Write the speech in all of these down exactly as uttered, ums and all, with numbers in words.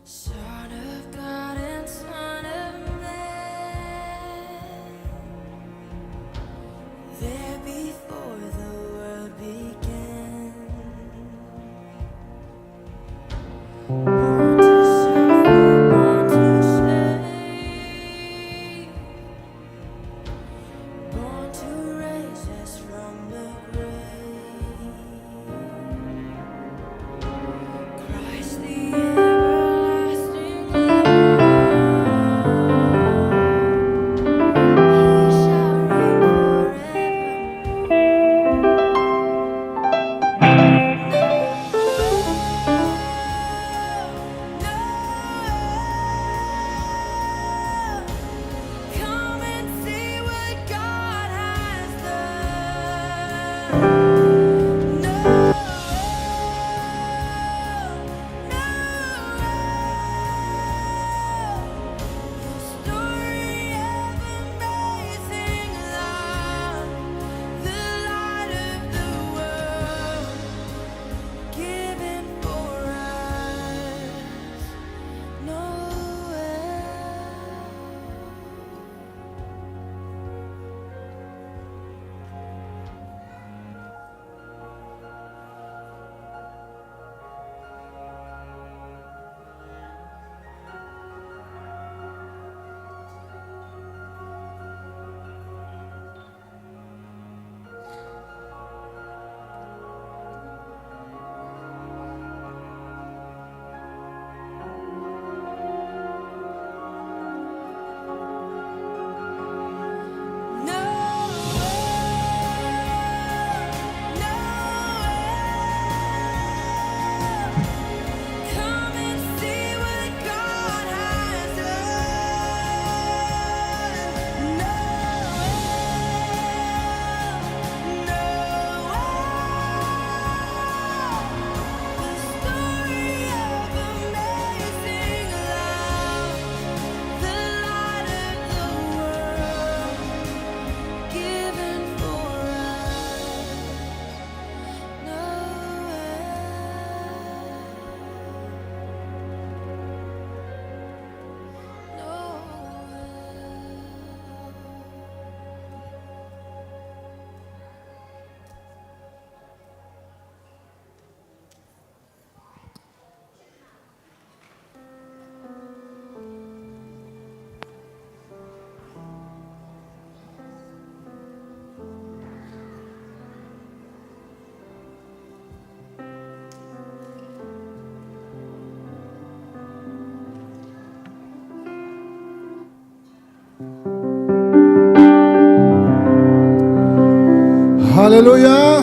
Son of God and Son of Man, there before the world began. Born to suffer, born to save, born to raise us from the grave. Christ the everlasting Lord, he shall reign forevermore. No, no, come and see what God has done. No, no, the story of amazing love, the light of the world, given for us. No, Halleluiah.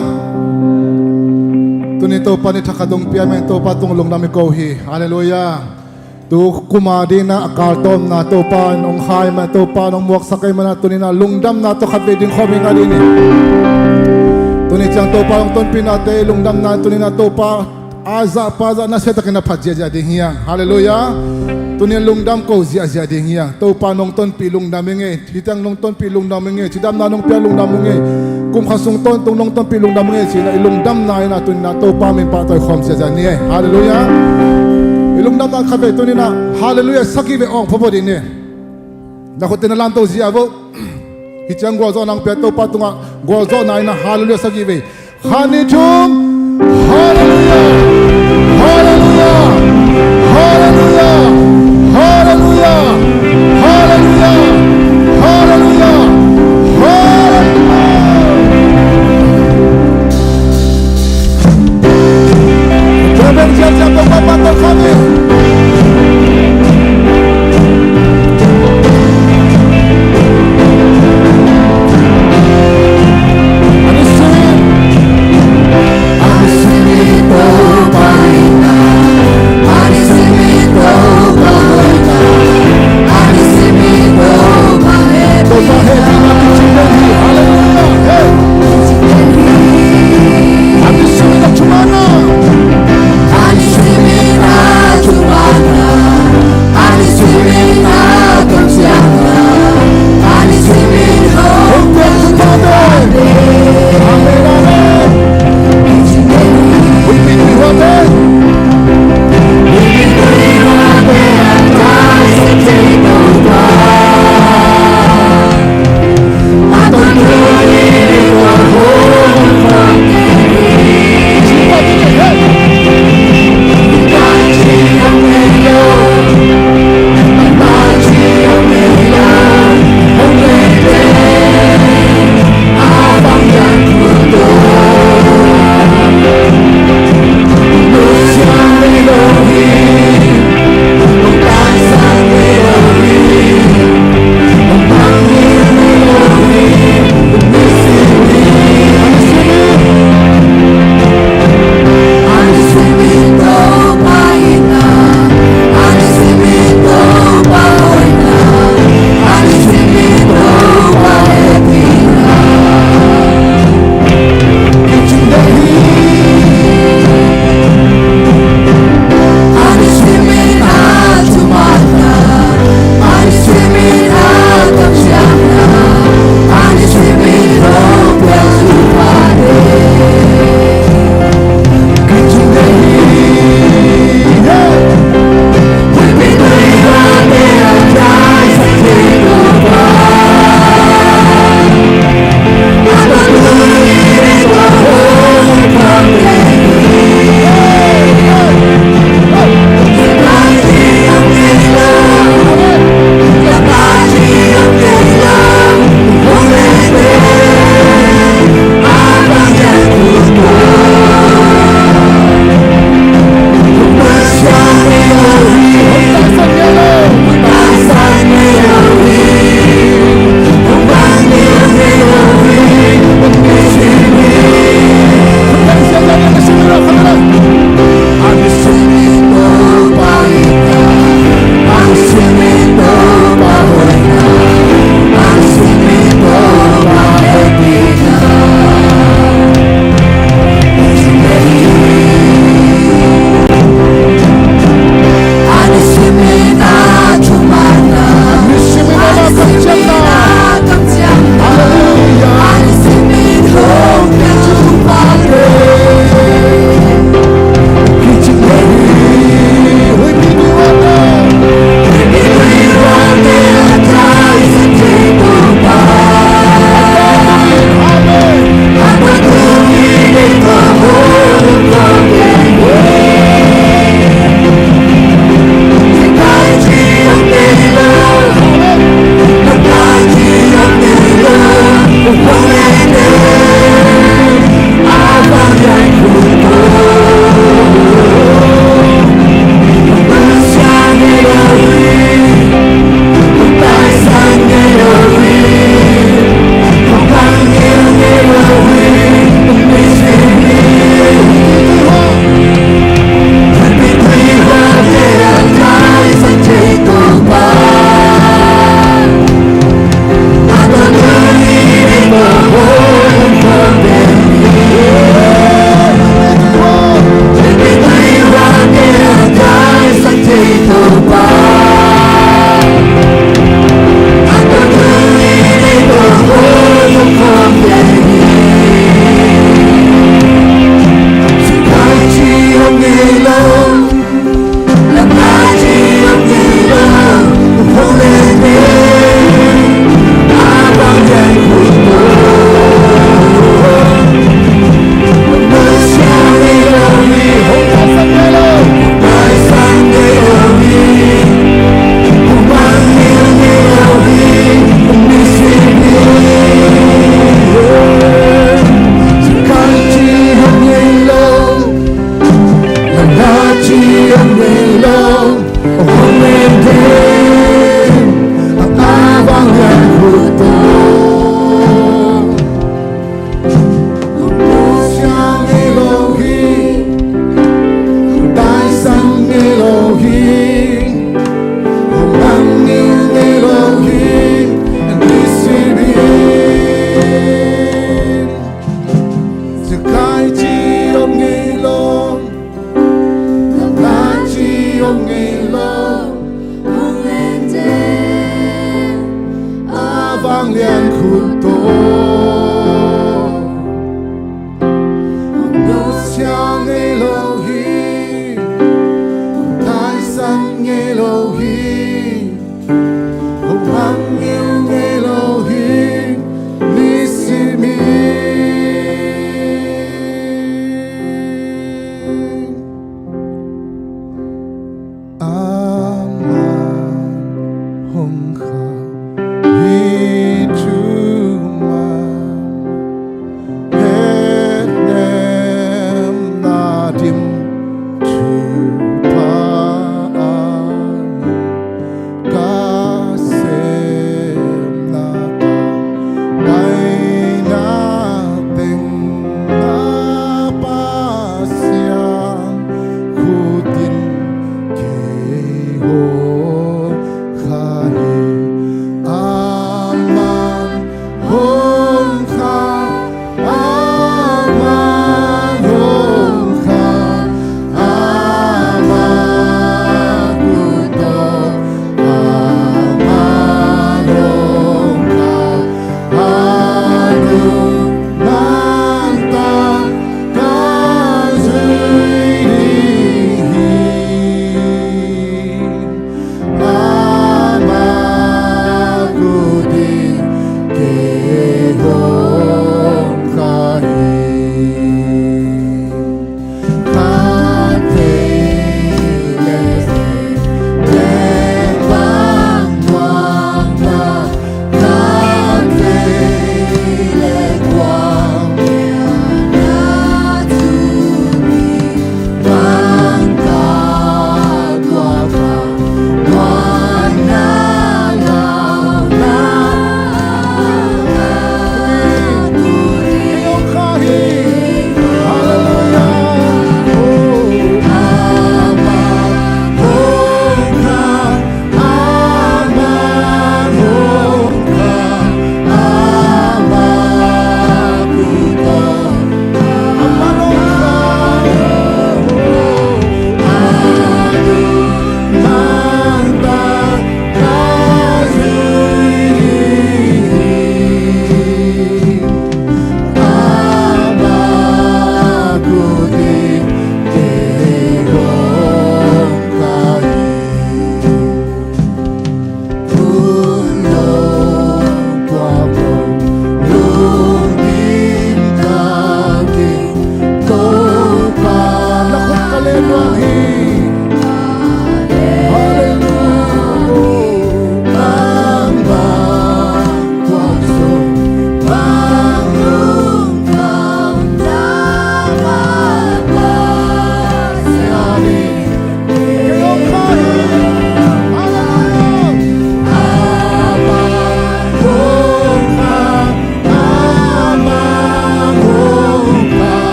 Tuni Topa ni thakhat hong pia mah in Topa tung lungdam i ko hi. Halleluiah. Tu kum a dingin a kaltawmna Topa in hong hai mah, Topa in hong muaksak ahih manin tuni-in a lungdamna tawh khatvei dingkhawm i ngah ding hi. Tuni ciang Topa hong tonpihnate lungdamna tuni-in a Topa a zahpa zah nasia takin a phat ziahziah ding hi hang. Halleluiah. Tuni-in lungdam ko ziahziah ding hi hang. Topa nong tonpih lungdam ing ei. Hih teng nong tonpih lungdam ing ei. Cidamna nong pia lungdam ing ei. Kum khat sung tawntung nong tonpih lungdam ing ei. Ci-in a i lungdamna in a tuni-in a Topa min pahtawi khawm ziahziah ni ei. Halleluiah. I lungdamna khatvei tuni-in a Halleluiah sagih vei awng phawphaw ding ni. Na khutte na lamto ziah vo. Hih ciang gualzawhna hong pia Topa tungah gualzawhna in a Halleluiah sagih vei. Khat, nih, thum. Halleluiah. Halleluiah. Halleluiah. Halleluiah. Halleluiah. Halleluiah. Halleluiah. Tua bek ciat ciat Topa pahtawi khawm ni.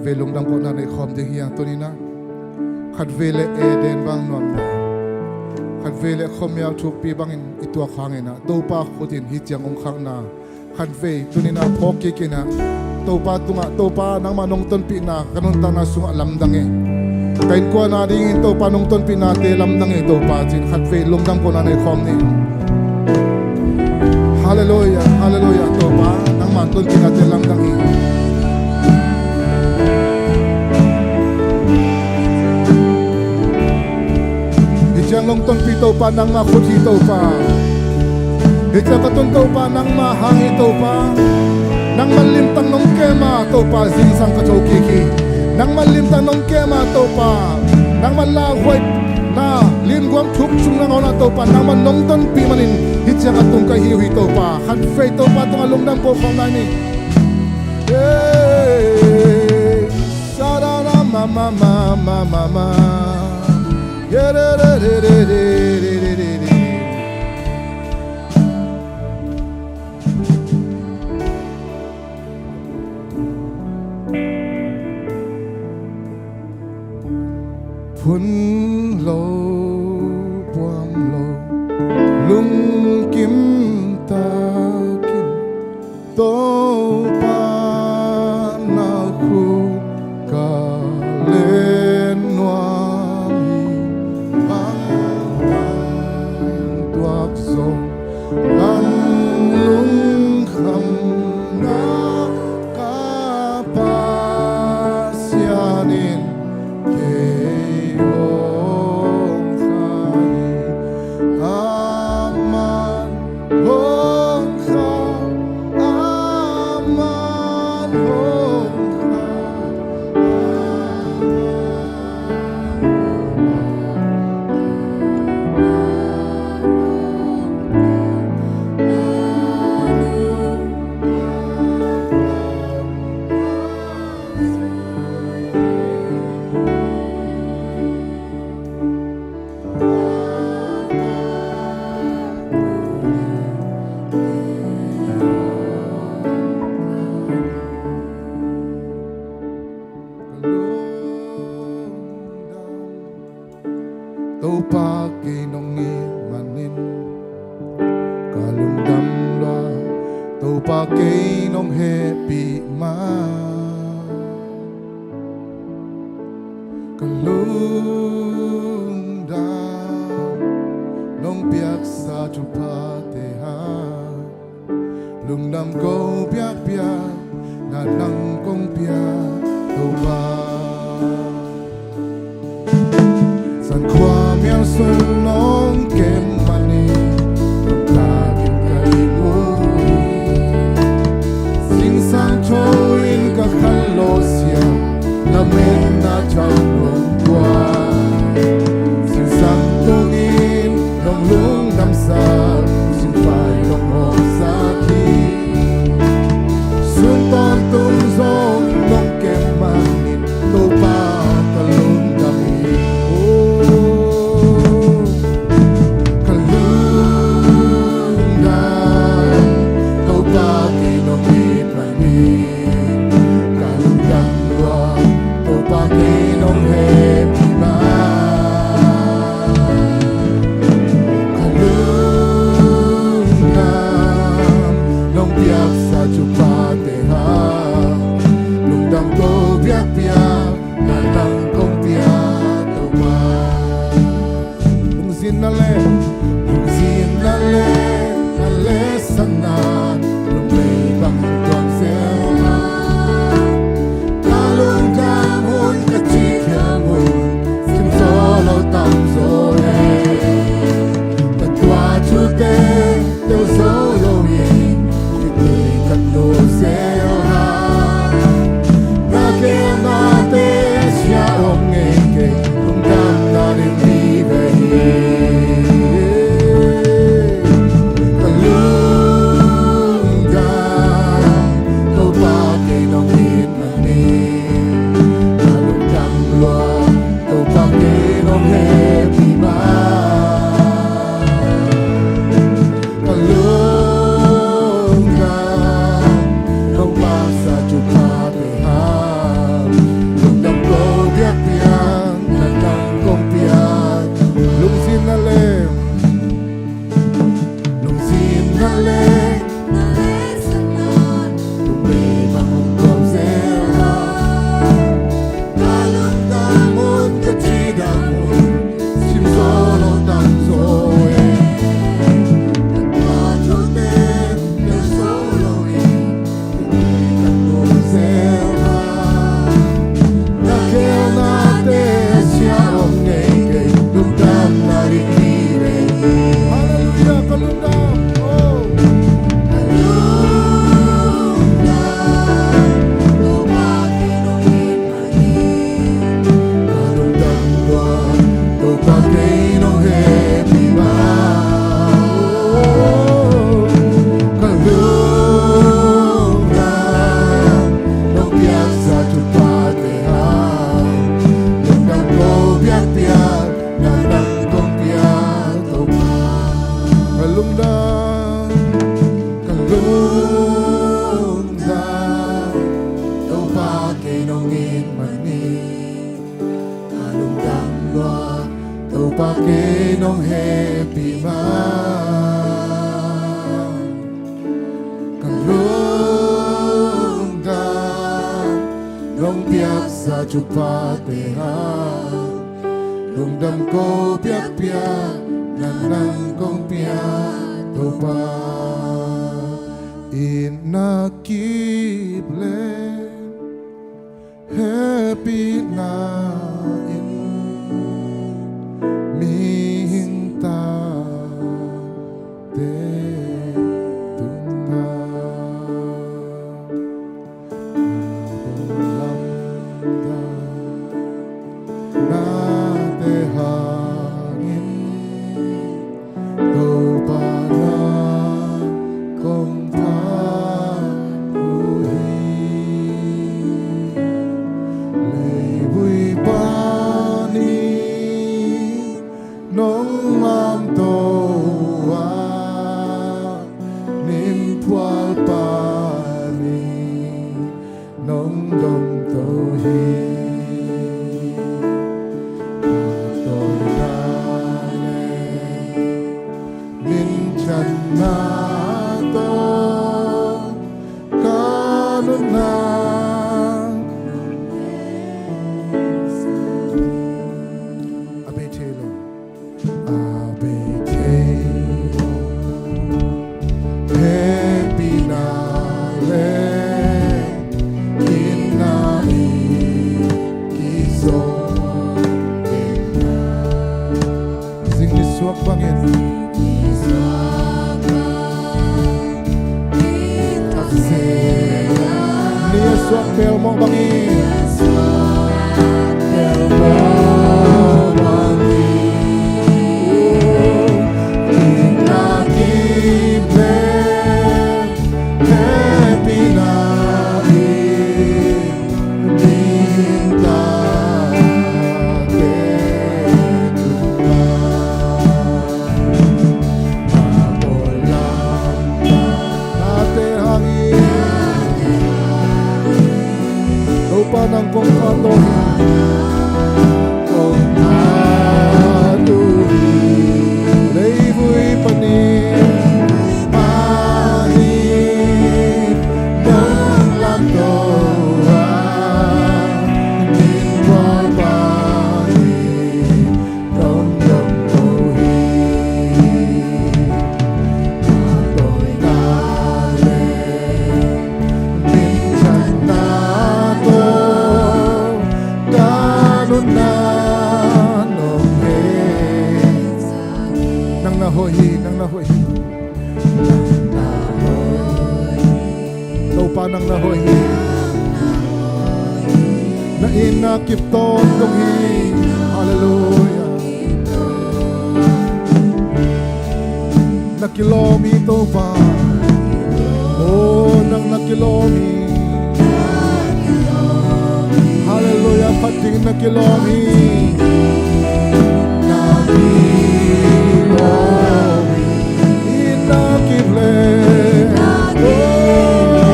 Vei lungdam kohna nei khawm ding hi hang tuni-in ah. Khatvei le Eden bang nuamna, khatvei le khuamial thukpi bangin i tuak hangin ah, Topa khut in hih ciang hong khakna khatvei tuni-in ah phawk kik in ah, Topa tungah, Topa nangmah nong tonpihna ka nuntakna sungah lamdang hi. Ka innkuan adingin Topa nong tonpihnate lamdang hi Topa ci-in khatvei lungdam kohna nei khawm ni. Halleluiah, halleluiah, Topa nangmah tonpihnate lamdang hi. Hih ciang nong tonpih Topa nangmah khut hi Topa. Hih ciang ka tun Topa nangmah hang hi Topa. Nangmah limtak nong kem a Topa zingsang ka tho kik hi. Nangmah limtak nong kem a Topa, nangmah lauhuaina limguam thuk sung nangawn ah Topa nangmah nong tonpih manin hih ciang a tung ka hi uh hi Topa. Khatvei Topa tungah lungdam ko khawm lai ni. Hey, sa-da-da-ma-ma-ma-ma-ma. Yeah, da-da-da-da-da-da-da-da. Phun lo, puam lo, lungkim takin Topa na khut ka len nuam hi. Bang tuak zong, bang lungkham na ka Pasian in kei hong kha hi. Aman hong kha, aman hong kha. Topa kei nong it manin ka lungdam lua, Topa kei nong hehpih ma. Ka lungdam nong piaksa thuphate hang, lungdam ko piakpiak na nang kong pia Topa. San khuamial sung nong kem manin nong takin ka i mu hi. Zingsang tho in ka khanlawh siam, lametna thang nong tua. Zingsang tungin nong lungdamsak, singfai nong hawmsak hi. Sun tawntung zong nong kem manin Topa ka lungdam hi. Oh, ka lungdam, Topa kei nong it manin ka lungdam lua, Topa kei nong hehpih ma. Ka lungdam nong piaksa thuphate hang, lungdam ko piakpiak na nang kong pia Topa. Lungzinna le, lungzinna le, na lesakna, lungmei bang tuang zel na. Ka lungdam hun ka ci khiam hun, sim zaw lo tam zaw le. Ka tuah thute teu zo lo in, i tui ka no zel ha. piaksa thupha te hang, lungdam ko piakpiak, nang nang kong piak Topa. Itna kip le hehpihna in mihing tate tungah lamdang nate hangin Topa na kong phat uh hi. Leivui panin nong lamto a, mimphual panin nong domto hi. Ka tawina le minthanna tawh ka nunna a bei thei lo. A bei thei lo. Hehpihna le itna in kizom. Zing nisuak bangin ni a suak pelmawh bangin. Nate hangin Topa nang kong phat uh hi. Kong phat uh hi. Leivui panin, panin nong lamto a, mimphual panin nong domto hi. Ka tawina le minthanna tawh ka nunna nong hehsa hi. Nang na hoih hi, nang na hoih hi. Nang na hoih hi. Topa nang na hoih hi. Na itna kip tawntung hi. Halleluiah. Na kilawm hi Topa. Oh, nang na kilawm hi. Halleluiah. Phat dingin na kilawm hi. Na kilawm hi. Itna kip le, oh,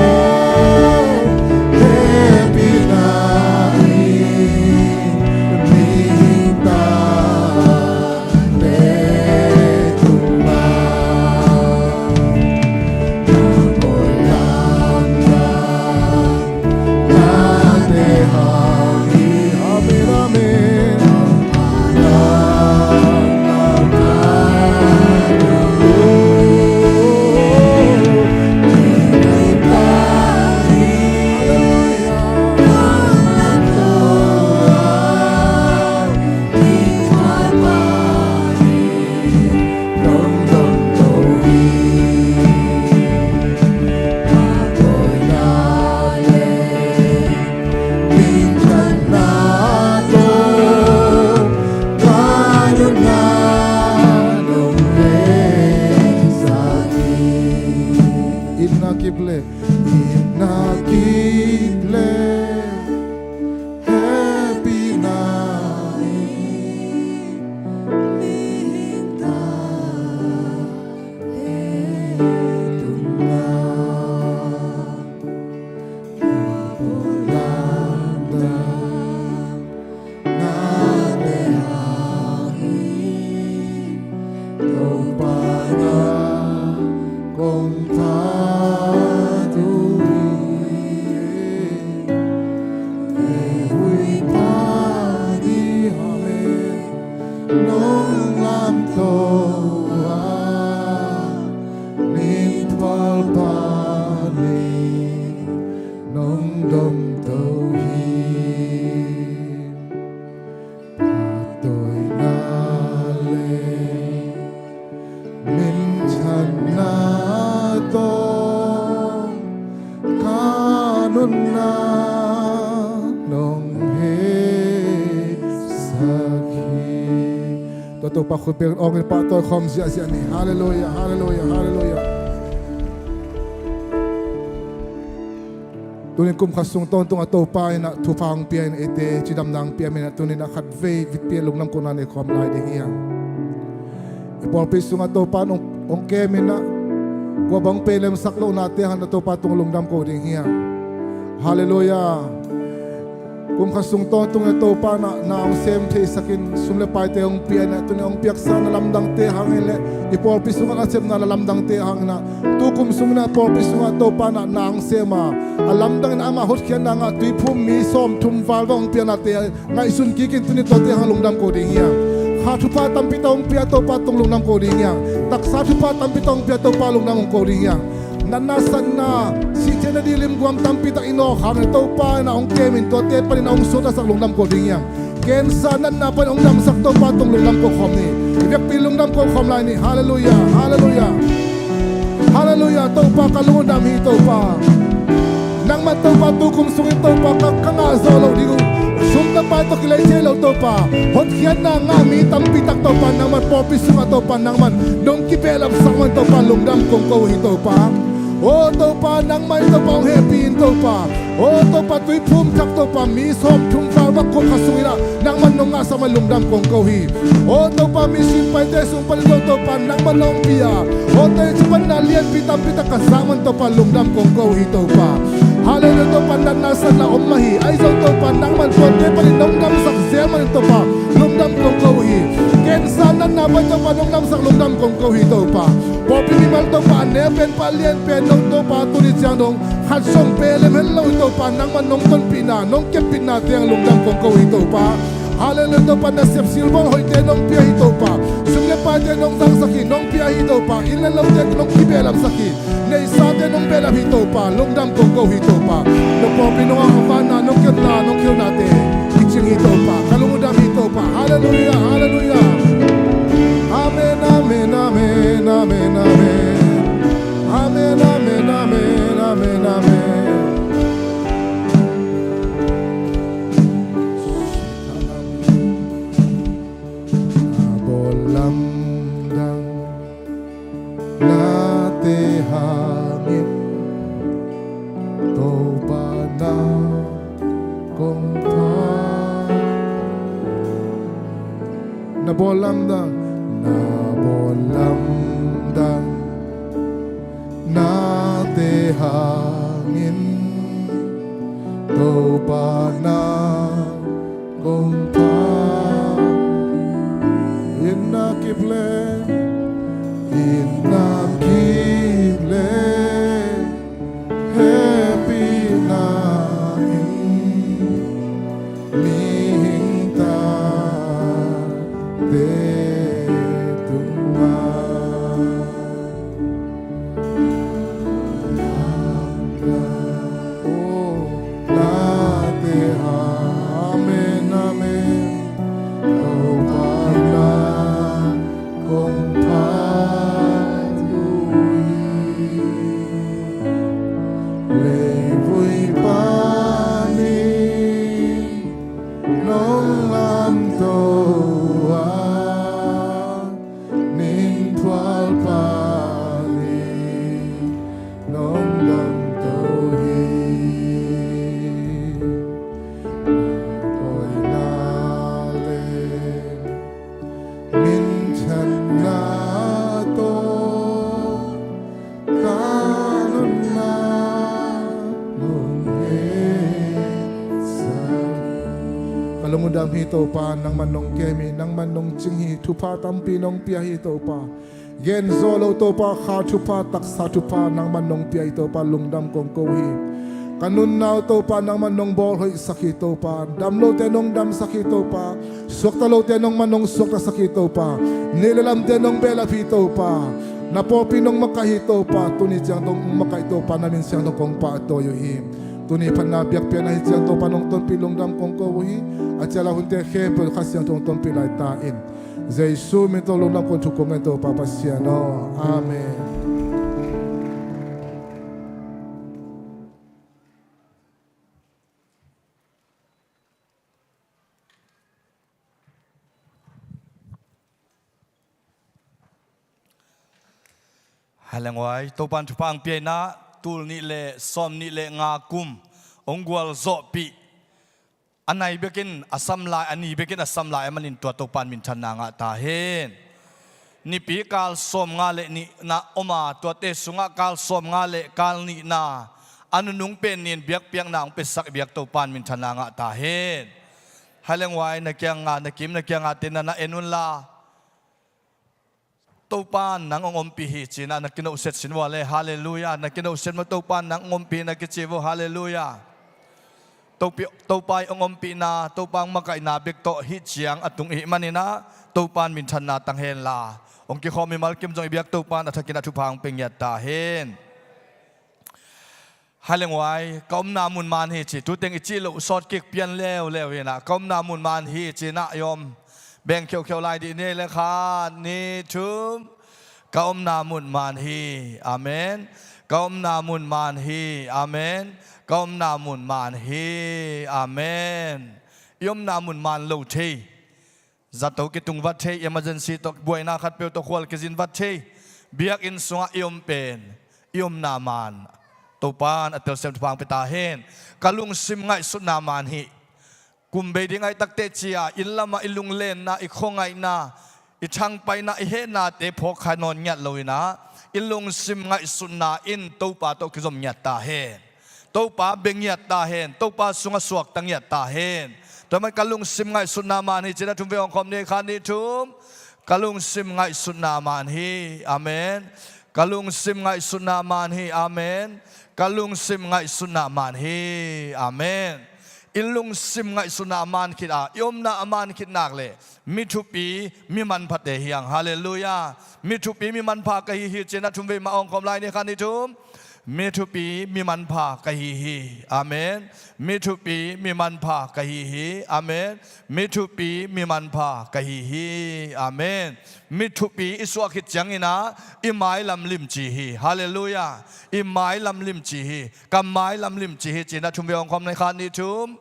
hehpihna in mihing tate tungah na kawi lamdang. Amen, amen. Itna kip le, itna kip le, hehpihna in mihing tate tungah na kawi lamdang. Nate hangin Topa nang kong phat uh hi. Nunna nong heisak hi. Tua Topa khut beng awngin pahtawi khawm ziahziah ni. Halleluiah, halleluiah, halleluiah. Tunin kum khat sung tawntung a Topa in ah thupha hong pia in eite cidamna hong pia in ah tunin a khat vei vitpi a lungdam kohna nei khawm lai ding hi hang. I pawlpi sungah Topa in hong, hong kem in ah kua bang peilemsak lohnate hangin ah Topa tung lungdam ko ding hi hang. Halleluiah. Kum khat sung tawntung in ah Topa in ah na hong sem theisakin sum le paite hong pia in ah tunin hong piaksa na lamdangte hangin le i pawlpi sungah na sepna na lamdangte hangin ah tukum sungin ah pawlpi sungah Topa in ah na hong sem a, a lamdangin amah hotkhiatna ngah tuiphum mi sawmthum val bang hong pianate ngaihsun kikin tunin tuate hang lungdam ko ding hi hang. Kha thupha tampi tak hong pia Topa tung lungdam ko ding hi hang. Taksa thupha tampi tak hong pia Topa lungdam hong ko ding hi hang. Natna satna sihtheihna ding limguam tampi tak i nawk hangin Topa in ah hong kem in tuate panin ah hong suaktasak lungdam ko ding hi hang. Cancer natna panin hong damsak Topa tung lungdam ko khawm ni. I vekpi lungdam ko khawm lai ni. Halleluiah, halleluiah. Halleluiah, Topa ka lungdam hi Topa. Nangman Topa tukum sungin Topa ka, ka ngah zo lo ding uh. Sum tapa tawh kilei thei lo Topa. Hotkhiatna ngah mi tampi tak Topa nangman pawlpi sungah Topa nangman nong kibehlapsak man Topa lungdam kong ko hi Topa. O Topa nangman Topa hong hehpih in Topa. O Topa tuiphum thak Topa mi sawmthum val bang kum khat sungin ah nangman nong ngahsak man lungdam kong ko hi. O Topa mission paite sung panin Topa nangman nong pia. O Topa panna lianpi tampi tak ka zak man Topa lungdam kong ko hi Topa. Halleluiah Topa natna satna om mah hi. Ahi zong Topa nangman tuate panin nong damsak zel man Topa lungdam kong ko hi. Cancer natna panin Topa nong damsak lungdam kong ko hi Topa. Pawlpi mimal Topa a neu pen pa lian pen nong Topa tuni ciang dong khat song pehlem het lo hi Topa nangman nong tonpihna nong kempitna tiang lungdam kong ko hi Topa. Halleluiah Topa nasep silbawl hoihte nong pia hi Topa. Sum le paite nong zangsak hi nong pia hi Topa. Inn le lote nong kibehlapsak hi. Neihsate nong behlap hi Topa lungdam kong ko hi Topa. Na pawlpi nong a vanna nong kepna nong khialhnate i cing hi Topa. Ka lungdam hi Topa. Halleluiah, halleluiah. Amen, amen, amen, amen, amen. Amen, amen, amen, amen, amen. Na bawl lamdang nate hangin Topa na kong pha. Na bawl lamdang, na bawl lamdang nate hangin Topa na kong pha. Inn a kip le, inn a kip le, hehpihna in mihing tate tungah. Oh, nate, amen, amen. Topa na kong phat uh hi. Leivui panin nong lamto a, nin phual panin nong damto hi. Na tawina le minthanna tawh ka nunna nong heisak. Ka lungdam hi Topa, nangman nong kem hi, nangman nong cing hi, thupha tampi nong pia hi Topa. Gen zo lo Topa, kha thupha, taksa thupha nangman nong pia hi Topa, lungdam kong ko hi. Ka nunna uh Topa, nangman nong bawlhoihsak hi Topa, dam lote nong damsak hi Topa, suakta lote nangman nong suaktasak hi Topa, neih le lamte nong behlap hi Topa. Na pawlpi nong makaih hi Topa, tuni ciang dong makaih Topa, na min siangtho kong pahtawi uh hi. Tuni phatna biakpiakna hi ciang Topa nong tonpih lungdam kong ko uh hi. A cial a hunte khempeuh Kha Siangtho tonpih lai ta in. Jesu min tawh lungdam kong thuk kong ngen Topa Pasian aw. Amen. Hai leng huai, Topan thupha ang piaina, tul nih le sawm nih le nga kum hong gualzawhpih, a nai bekin a sam lai, a ni bekin a sam lai a manin tua Topan minthanna ngah ta hen. Nipi kal sawm nga le nihna om a, tuate sungah kal sawm nga le kal nihna a nunung pen nin biakpiakna hong pesak biak Topan minthanna ngah ta hen. Hai leng huai, na kianga, na kim na kianga tena na en unla, Topan nang hong ompih hi cinah na kinohset sin vua le, halleluiah. Na kinohset maw, Topan nang hong ompih na kici vua, halleluiah. Topi, Topa i hong ompihna, Topa hong makaihna bek tawh hih ciang a tung i hih maninah Topan minthanna tang henla, hong kikhawm i malkim zong i biak Topan a thakin a thupha hong pia ngiat ta hen. Hai leng huai, ka omna mun man hi ci, tuteng i cih loh sawt kik pian leuleu hinah, ka omna mun man hi cinah i om. Beng kheukheu lai dih ni, le khat, nih, thum. Ka omna mun man hi. Amen. Ka omna mun man hi. Amen. Ka omna mun man hi. Amen. I omna mun man lo thei, zato kitung vat thei, emergency tawh buaina khatpeuh tawh khual kizin vat thei, biakinn sungah i om pen i omna man Topan a telsiam thupha hong pia ta hen. Ka lungsim ngaihsutna man hi. Kum bei ding aih takteh cia inn lamah i lunglenna, i khuangaihna, i thangpaihna, i hehnate phawk kha nawn ngiat loinah i lungsim ngaihsutna in Topa tawh kizom ngiat ta hen. Topa bia ngiat ta hen. Topa sungah suakta ngiat ta hen. Tua man ka lungsim ngaihsutna man hi cinah thum vei hong khawm ni, khat, nih, thum. Ka lungsim ngaihsutna man hi. Amen. Ka lungsim ngaihsutna man hi. Amen. Ka lungsim ngaihsutna man hi. Amen. I lungsim ngaihsutna a man khit a, i omna a man khit nak le mi thupi, mi manphate hi ang. Halleluiah. Mi thupi, mi manpha ka hi hi cinah thum vei mah hong khawm lai ni, khat, nih, thum. Mi thupi, mi manpha ka hi hi. Amen. Mi thupi, mi manpha ka hi hi. Amen. Mi thupi, mi manpha ka hi hi. Amen. Mi thupi i suah khit cianginah i mailam limci hi. Halleluiah. I mailam limci hi. Ka mailam limci hi cinah thum vei hong khawm ni, khat, nih, thum.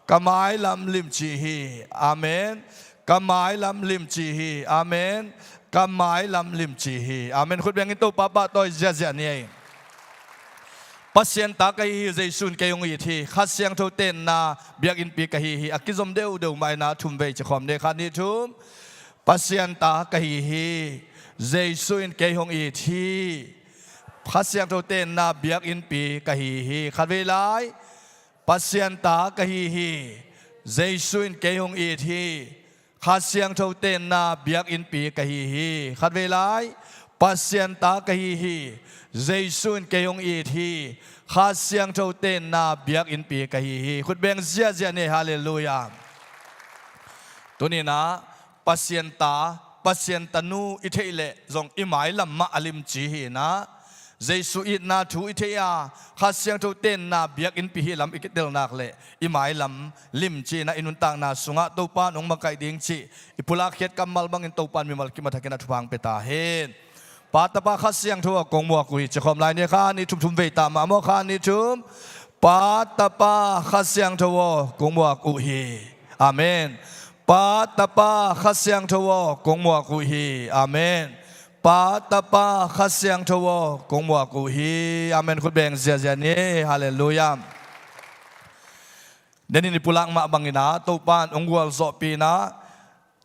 Ka mailam limci hi. Amen. Ka mailam limci hi. Amen. Ka mailam limci hi. Amen. Khut bengin Topa pahtawi ziahziah ni ei. Pasian ta ka hi hi, Jesu in kei hong it hi. Kha Siangtho tenna biakinnpi ka hi hi. A kizom deuhdeuh mah inah thum vei ci khawm ni, khat, nih, thum. Pasian ta ka hi hi. Jesu in kei hong it hi. Kha Siangtho tenna biakinnpi ka hi hi. Khat vei lai. Pasian ta ka hi hi. Jesu in kei hong it hi. Kha Siangtho tenna biakinnpi ka hi hi. Khat vei lai. Pasian ta ka hi hi. Jesu in kei hong it hi. Kha Siangtho tenna biakinnpi ka hi hi. Khut beng ziahziah ni. Halleluiah. Tuninah Pasian ta, Pasian tanu i theih leh zong i mailam mah a limci hinah, Jesu itna thu i theih a, Kha Siangtho tenna biakinnpi hi lam i kitel nak le i mailam limci inah i nuntakna sungah Topan hong makaih ding cih i pulakkhiat kammal bangin Topan mimal kim a thakin a thupha hong pia ta hen. Pa, Tapa, Kha Siangtho aw, kong muak uh hi ci khawm lai ni, khat, nih, thum, thum vei ta mah maw, khat, nih, thum. Pa, Tapa, Kha Siangtho aw, kong muak uh hi. Amen. Pa, Tapa, Kha Siangtho aw, kong muak uh hi. Amen. Pa, Tapa, Kha Siangtho aw, kong muak uh hi. Amen. Khut beng ziahziah ni. Halleluiah. Denin i pulak mah banginah Topan hong gualzawhpih inah,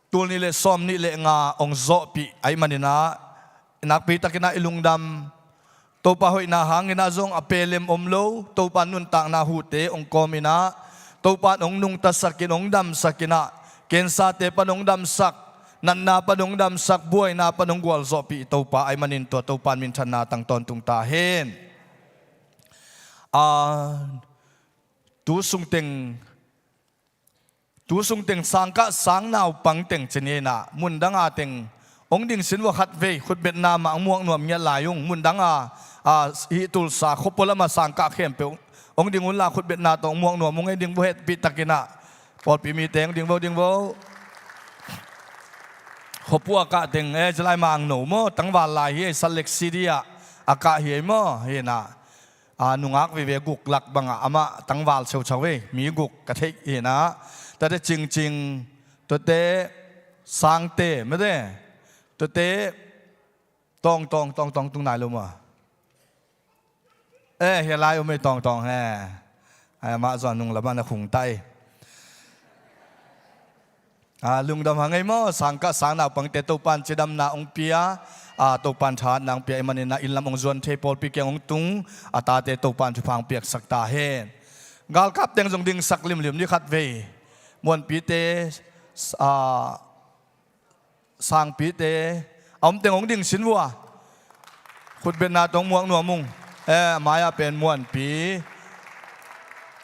tul nih le sawm nih le nga hong zawhpih ahih maninah, nakpi takinah i lungdam. Topa hoihna hanginah zong a pelem om lo, Topa nuntakna hute hong kawminah, Topa hong nungtasakin, hong damsakinah, kensate pan hong damsak, natna pan hong damsak, buaina pan hong gualzawhpih Topa ahih manin tua Topa minthanna tang tawntung ta hen. A, tu sungteng Tu sungteng sangkah sang naupang teng ci ni inah, mundanga teng hong ding sin vua khatvei, khutbetna mah hong muak nuam ngiat lai ung. Mundanga, a, hih Tulsa khuapua lama sangkah khempeuh hong ding unla, khutbetna tawh hong muak nuam ung ei, ding vua hetpih takinah. Pawlpi mite hong ding vo, ding vo. Khuapua a kah teng, e, ci lai, Mangno maw, tangval lai hi ei, Salt Lake City ah a kah hi ei maw, hinah. A, nungak vive guk lak bangah amah tangval cheucheu ei, mi guk ka theih hinah. Tate Cingcing, tate Sangte, mate, tate Tawng, tawng, tawng, tawng, tung nai lo maw? Eh, hia lai um ei, tawng, tawng, he. Ai, amah zong nung lamah na khung ta ei. A, lungdam hang ei maw, sangkah sang naupangte Topan cidamna hong pia, a, Topan thahatna hong pia ei manin ah inn lam hong zuan thei, pawlpi kiang hong tung, a tate Topan thupha hong piaksak ta hen. Galkap teng zong dingsak limlim ni khat vei. Muanpite, a, sangpite, a om teng hong ding sin vua. Khutbetna tawh muak nuam ung. Eh, a mai-ah pen Muanpi,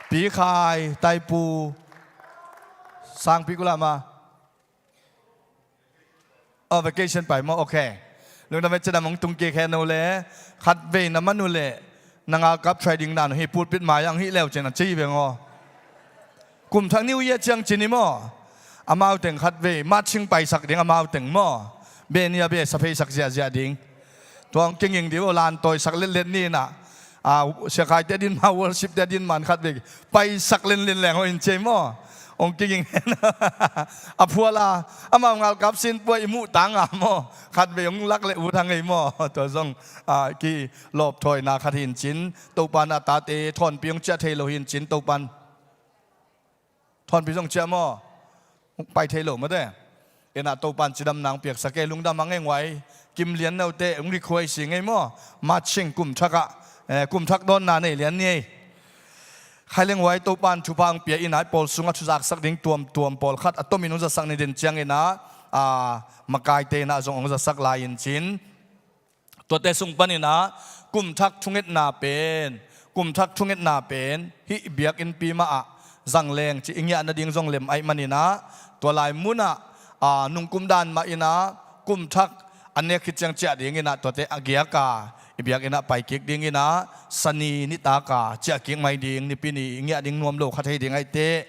Pi Khai, Taipu, sangpi kua lam a. Oh, vacation pai maw, ok. Lungdam ei, cidam hong tung kik hen uh leh, khat vei na man uh leh, na ngalkap training na uh hi, pulpit mai-ah hong hih leu cin a ci veng aw. Kum thak New Year ciang cin hi maw? Amau teng khat vei, marching paisak ding amau teng maw? Be ni a be sa pheisak ziahziah ding. Tua hong kinging ding uh, lan tawisak letlet ni in ah. A, Sia Khai te din ma, worship te din man khat vei paisak lenlen leng hong in ci ei maw? Hong kinging hen. A phual a, amau ngalkap sin pua i muh tang a maw? Khat vei hong lak leh ut hang ei maw? Tua zong, a, kilawpthawina khat hi in cin, Topan a tate thawnpi hong ciah thei lo hi in cin, Topan thawnpi zong ciah maw? Hong pai thei lo mate. Ina Topan cidamna hong piaksak ei, lungdam hang ei, nguai. Kim Lian Note hong request hi ngei maw? Marching kum thak ah, eh, kum thak dawnna nei lian ni ei. Khai leng nguai, Topan thupha hong pia ina i pawl sungah thuzaksak ding tuamtuam pawlkhat a tomin hong zasak ni den ciangin ah, a, makaite ina zong hong zasak lai in cin. Tuate sung panin ah kum thak thungetna pen, kum thak thungetna pen hih biakinnpi mah ah zang leng cih i ngiah nading zong lem ahih manin ah, tua lai munah, a, nungkum dan mah in ah kum thak an nek khit ciang ciah dingin ah tuate a giak a, i biakinn ah pai kik dingin ah Sani nitak a ciah kik mai ding, Nipi ni i ngiah ding nuam lo kha thei ding ahih teh.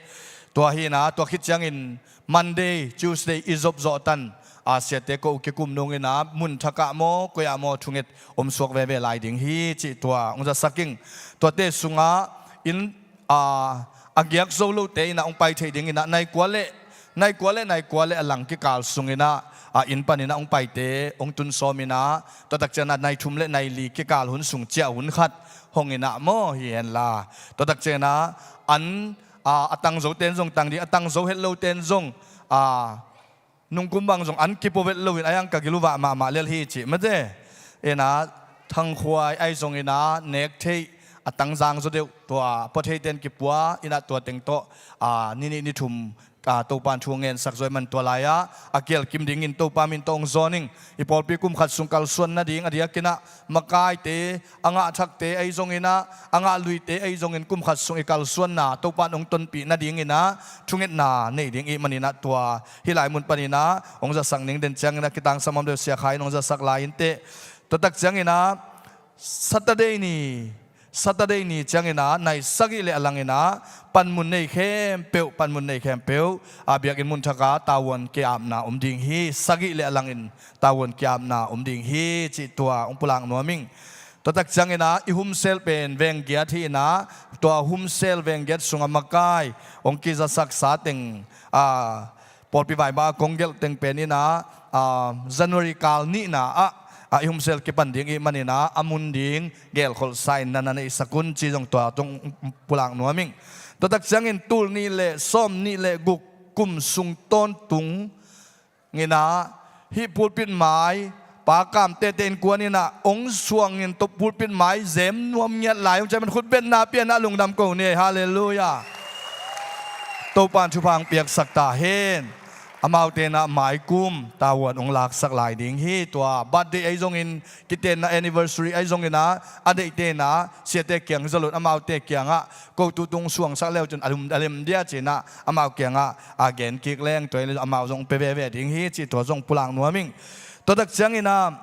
Tua hi in ah tua khit ciangin Monday, Tuesday i zop zawh tan, a, siate ko uh kikum nungin ah mun thak ah maw, koi ah maw, thunget om suak veve lai ding hi cih tua hong zasak ing. Tuate sungah inn, a, a giak zo lote in ah hong pai thei dingin ah nai kua le, nai kua le, nai kua le a lang kikal sungin ah, a, inn panin ah hong paite hong tun sawm in ah, tua tak ciangin ah nai thum le nai li kikal hun sung ciah hun khat hong in ah maw, hi hen la. Tua tak ciangin ah an, a, a tang zote in zong tang ding, a tang zo het lote in zong, a, nungkum bang zong an kipua vet loin a, a yang ka gil uh vah mahmah lel hi cih mate. Ina Thangkhuai ahi zongin ah nek theih, a tang zang zaw deuh, tua pua theite in kipua in ah tua teng tawh, a, ni nih ni thum, a, Topan thu ngensak zaw ahih man tua lai-ah a kial kim dingin Topa min tawh hong zawn ing. I pawlpi kum khat sung kalsuan nading a diakin ah makaite, a ngah thakte ahi zongin ah, a ngah luite ahi zongin kum khat sung i kalsuanna Topan hong tonpih nadingin ah thungetna nei ding ahih manin ah tua hih lai mun panin ah hong zasak ning den ciangin ah kitangsam om deuh Sia Khai in hong zasak lai in teh. Tua tak ciangin ah Saturday ni, Saturday ni ciangin ah nai sagih le a langin ah panmun nei khempeuh, panmun nei khempeuh, a, biakinn mun thak ah tavuan ki-apna om ding hi. Sagih le a langin tavuan ki-apna om ding hi cih tua hong pulak nuam ing. Tua tak ciangin ah i humsel pen veng giat hi in ah, tua humsel veng giat sungah makai hong kizasaksa teng, a, pawlpi vaibah a kong gelh teng pen in ah, a, January kal nihna ah, a, i humsel kipan ding ahih manin ah a mun ding gelkholhsa in na na neihsak un ci zong tua tawh hong pulak nuam ing. Tua tak ciangin tul nih le sawm nih le guk kum sung tawntung in ah hih pulpit mai Pa Kam Tete innkuan in ah hong suangin tua pulpit mai zem nuam ngiat lai, hong ciah man khutbetna pia in ah lungdam ko ni ei. Halleluiah. Topan thupha hong piaksak ta hen. Amaute in ah maikum tavuan hong laksak lai ding hi. Tua birthday ahi zongin, kitenna anniversary ahi zongin ah a deihte in ah siate kiang zaw lo in amaute kiangah ko tutung suangsak leu cun a lum a lem dia ci in ah amau kiangah a gen kik leng tua in amau zong pia veve ding hi cih tua zong pulak nuam ing. Tua tak ciangin ah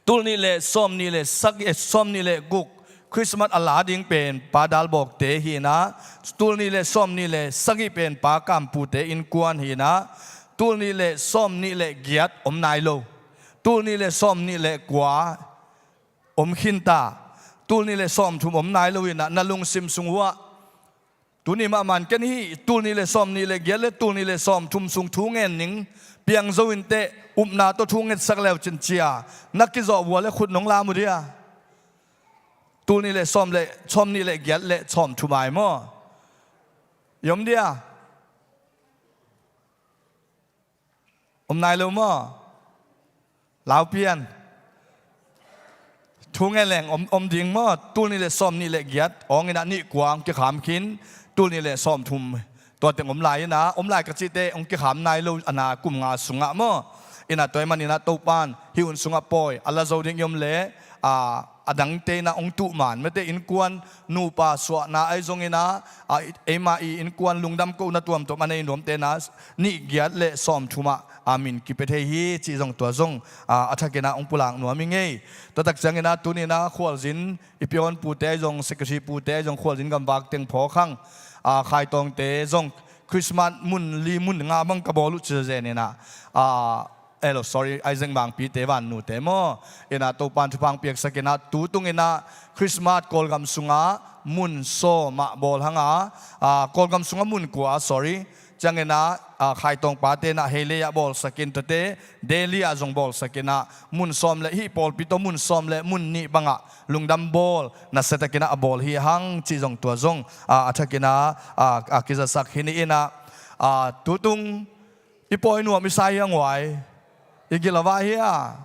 tul nih le sawm nih le sagih, eh, sawm nih le guk Christmas a la ding pen Pa Dal Bawkte hi in ah, tul nih le sawm nih le sagih pen Pa Kam Pute innkuan hi in ah, tul nih le sawm nih le giat om nai lo, tul nih le sawm nih le kua om khin ta, tul nih le sawm thum om nai lo in ah na lungsim sung uh ah Tuni mahmah in ken hih tul nih le sawm nih le giat le tul nih le sawm thum sung thu ngen ning piang zo inteh, upna tawh thu ngetsak leu cin cia na kizawh vua le khut nong lam uh dia. Tul nih le sawm le sawm nih le giat le sawm thum ai maw? I om dia? Om nai lo maw? Laupian. Thu ngen leng om, om ding maw? Tul nih le sawm nih le giat awng inah nih kua hong kikham khin, tul nih le sawm thum tua teng om lai inah, om lai ka cihte hong kikham nai lo a na kum nga sungah maw? Inah tua ahih man inah Topan hih hun sungah pawi a la zo ding i om leh, a, a dangte inah hong tuh man mate, innkuan nupa suahna ahi zong inah, a, eima i innkuan lungdam kohna tuamtuam a nei nuamte inah nih giat le sawm thum ah a min kipia thei hi cih zong tua zong, a, a thak inah hong pulak nuam i ngei. Tua tak ciang inah tuni inah khualzin i pionpute ahi zong, secretary pute ahi zong, khualzin gamvak teng phawk hang, a, khaitawngte zong Christmas mun li mun nga bang ka bawl uh ci zen inah, a, elo, sorry, Isaac Mangpite vannute maw? Inah Topan thupha hong piaksak inah tu tung inah Christmas Kawlgam sungah mun sawm ah bawl hang a, a, Kawlgam sungah mun kua, sorry. Ciang inah, a, khaitawng pate inah Heilei ah bawlsak in tuate, Delhi ah zong bawlsak inah mun sawm le hih pawlpi tawh mun sawm le mun nih bangah lungdam bawl nasia tak inah a bawl hi hang cih zong tua zong, a, a thak inah, a, a kizasak hi ni inah, a, tu tung i pawi nuam i sa hi hang uai. I gil a vai hi a.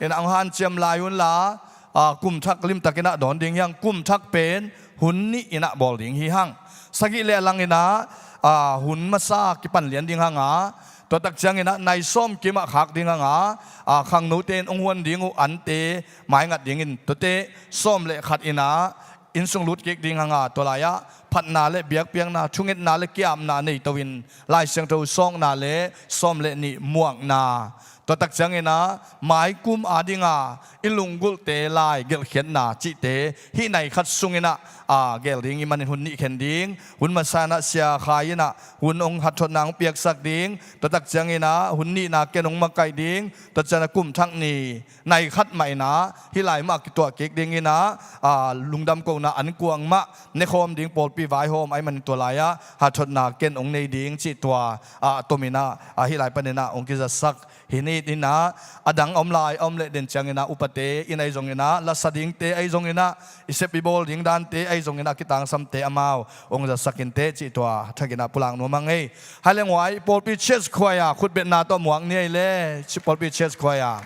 Inah hong hanciam lai un la, a, kum thak limtak inah dawn ding hi hang. Kum thak pen hun nih inah bawl ding hi hang. Sagih le a lang inah, a, hun masa kipan lian ding hang a, tua tak ciang inah nai sawm kim ah khak ding hang a, a, khangnote in hong huan ding uh ante maingat dingin tuate sawm le khat inah inn sung lut kik ding hang a, tua lai-ah phatna le biakpiakna, thungetna le kiamna nei to in Lai Siangtho sawkna le sawm le nih muakna, tua tak ciang inah maikum a dinga i lunggulhte lai gelhkhiatna cihte hih nai khat sung inah, a, gel ding i hih manin hun nih khen ding. Hun masa inah Sia Khai inah hun hong hatthotna hong piaksak ding. Tua tak ciang inah hun nihna ken hong makaih ding. Tua ciang inah kum thak ni nai khat mah inah hih lai mah kituah kik ding inah, a, lungdam kohna an kuang mah nekhawm ding, pawlpi vaihawm ahih manin tua lai-ah hatthotna ken hong nei ding cih tua, a, a tom inah, a, hih lai pan inah hong kizasak hi ni inah, a dang a om lai a om leh den ciang inah upate inah ahi zong inah, lasa dingte ahi zong inah, i sep i bawl ding dante ahi zong inah, a kitangsamte amau hong zasak inteh cih tua thak inah pulak nuam hang ei. Hai leng uai, pawlpi church choir khutbetna tawh muak ni ei le, pawlpi church choir.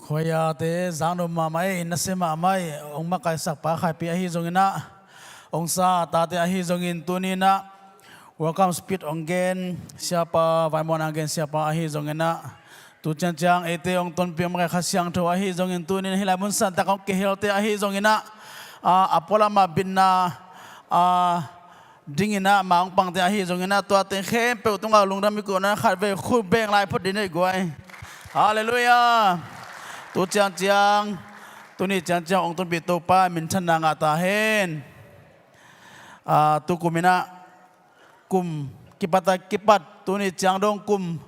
Khuaiate zangdom mahmah ei, nasia mahmah ei, hong makaihsak pa Khaipi ahi zongin ah, hong sa tate ahi zongin tuni in ah welcome speech hong gen siapa, vaimuan hong gen siapa ahi zongin ah, tu ciangciang eite hong tonpih hong makaih Kha Siangtho ahi zongin tuni in ah hih lai mun santak hong kihelte ahi zongin ah, a, a pualam ah bitna, a, dingin ah, ma hong pangte ahi zongin ah, tuate khempeuh tungah lungdam i kohna khatvei khut beng lai phot dih ni ei guai. Halleluiah. Tu ciangciang, tuni ciangciang hong tonpih Topa minthanna ngah ta hen. A, tukum in ah, kum kipat a kipat, tuni ciang dong kum,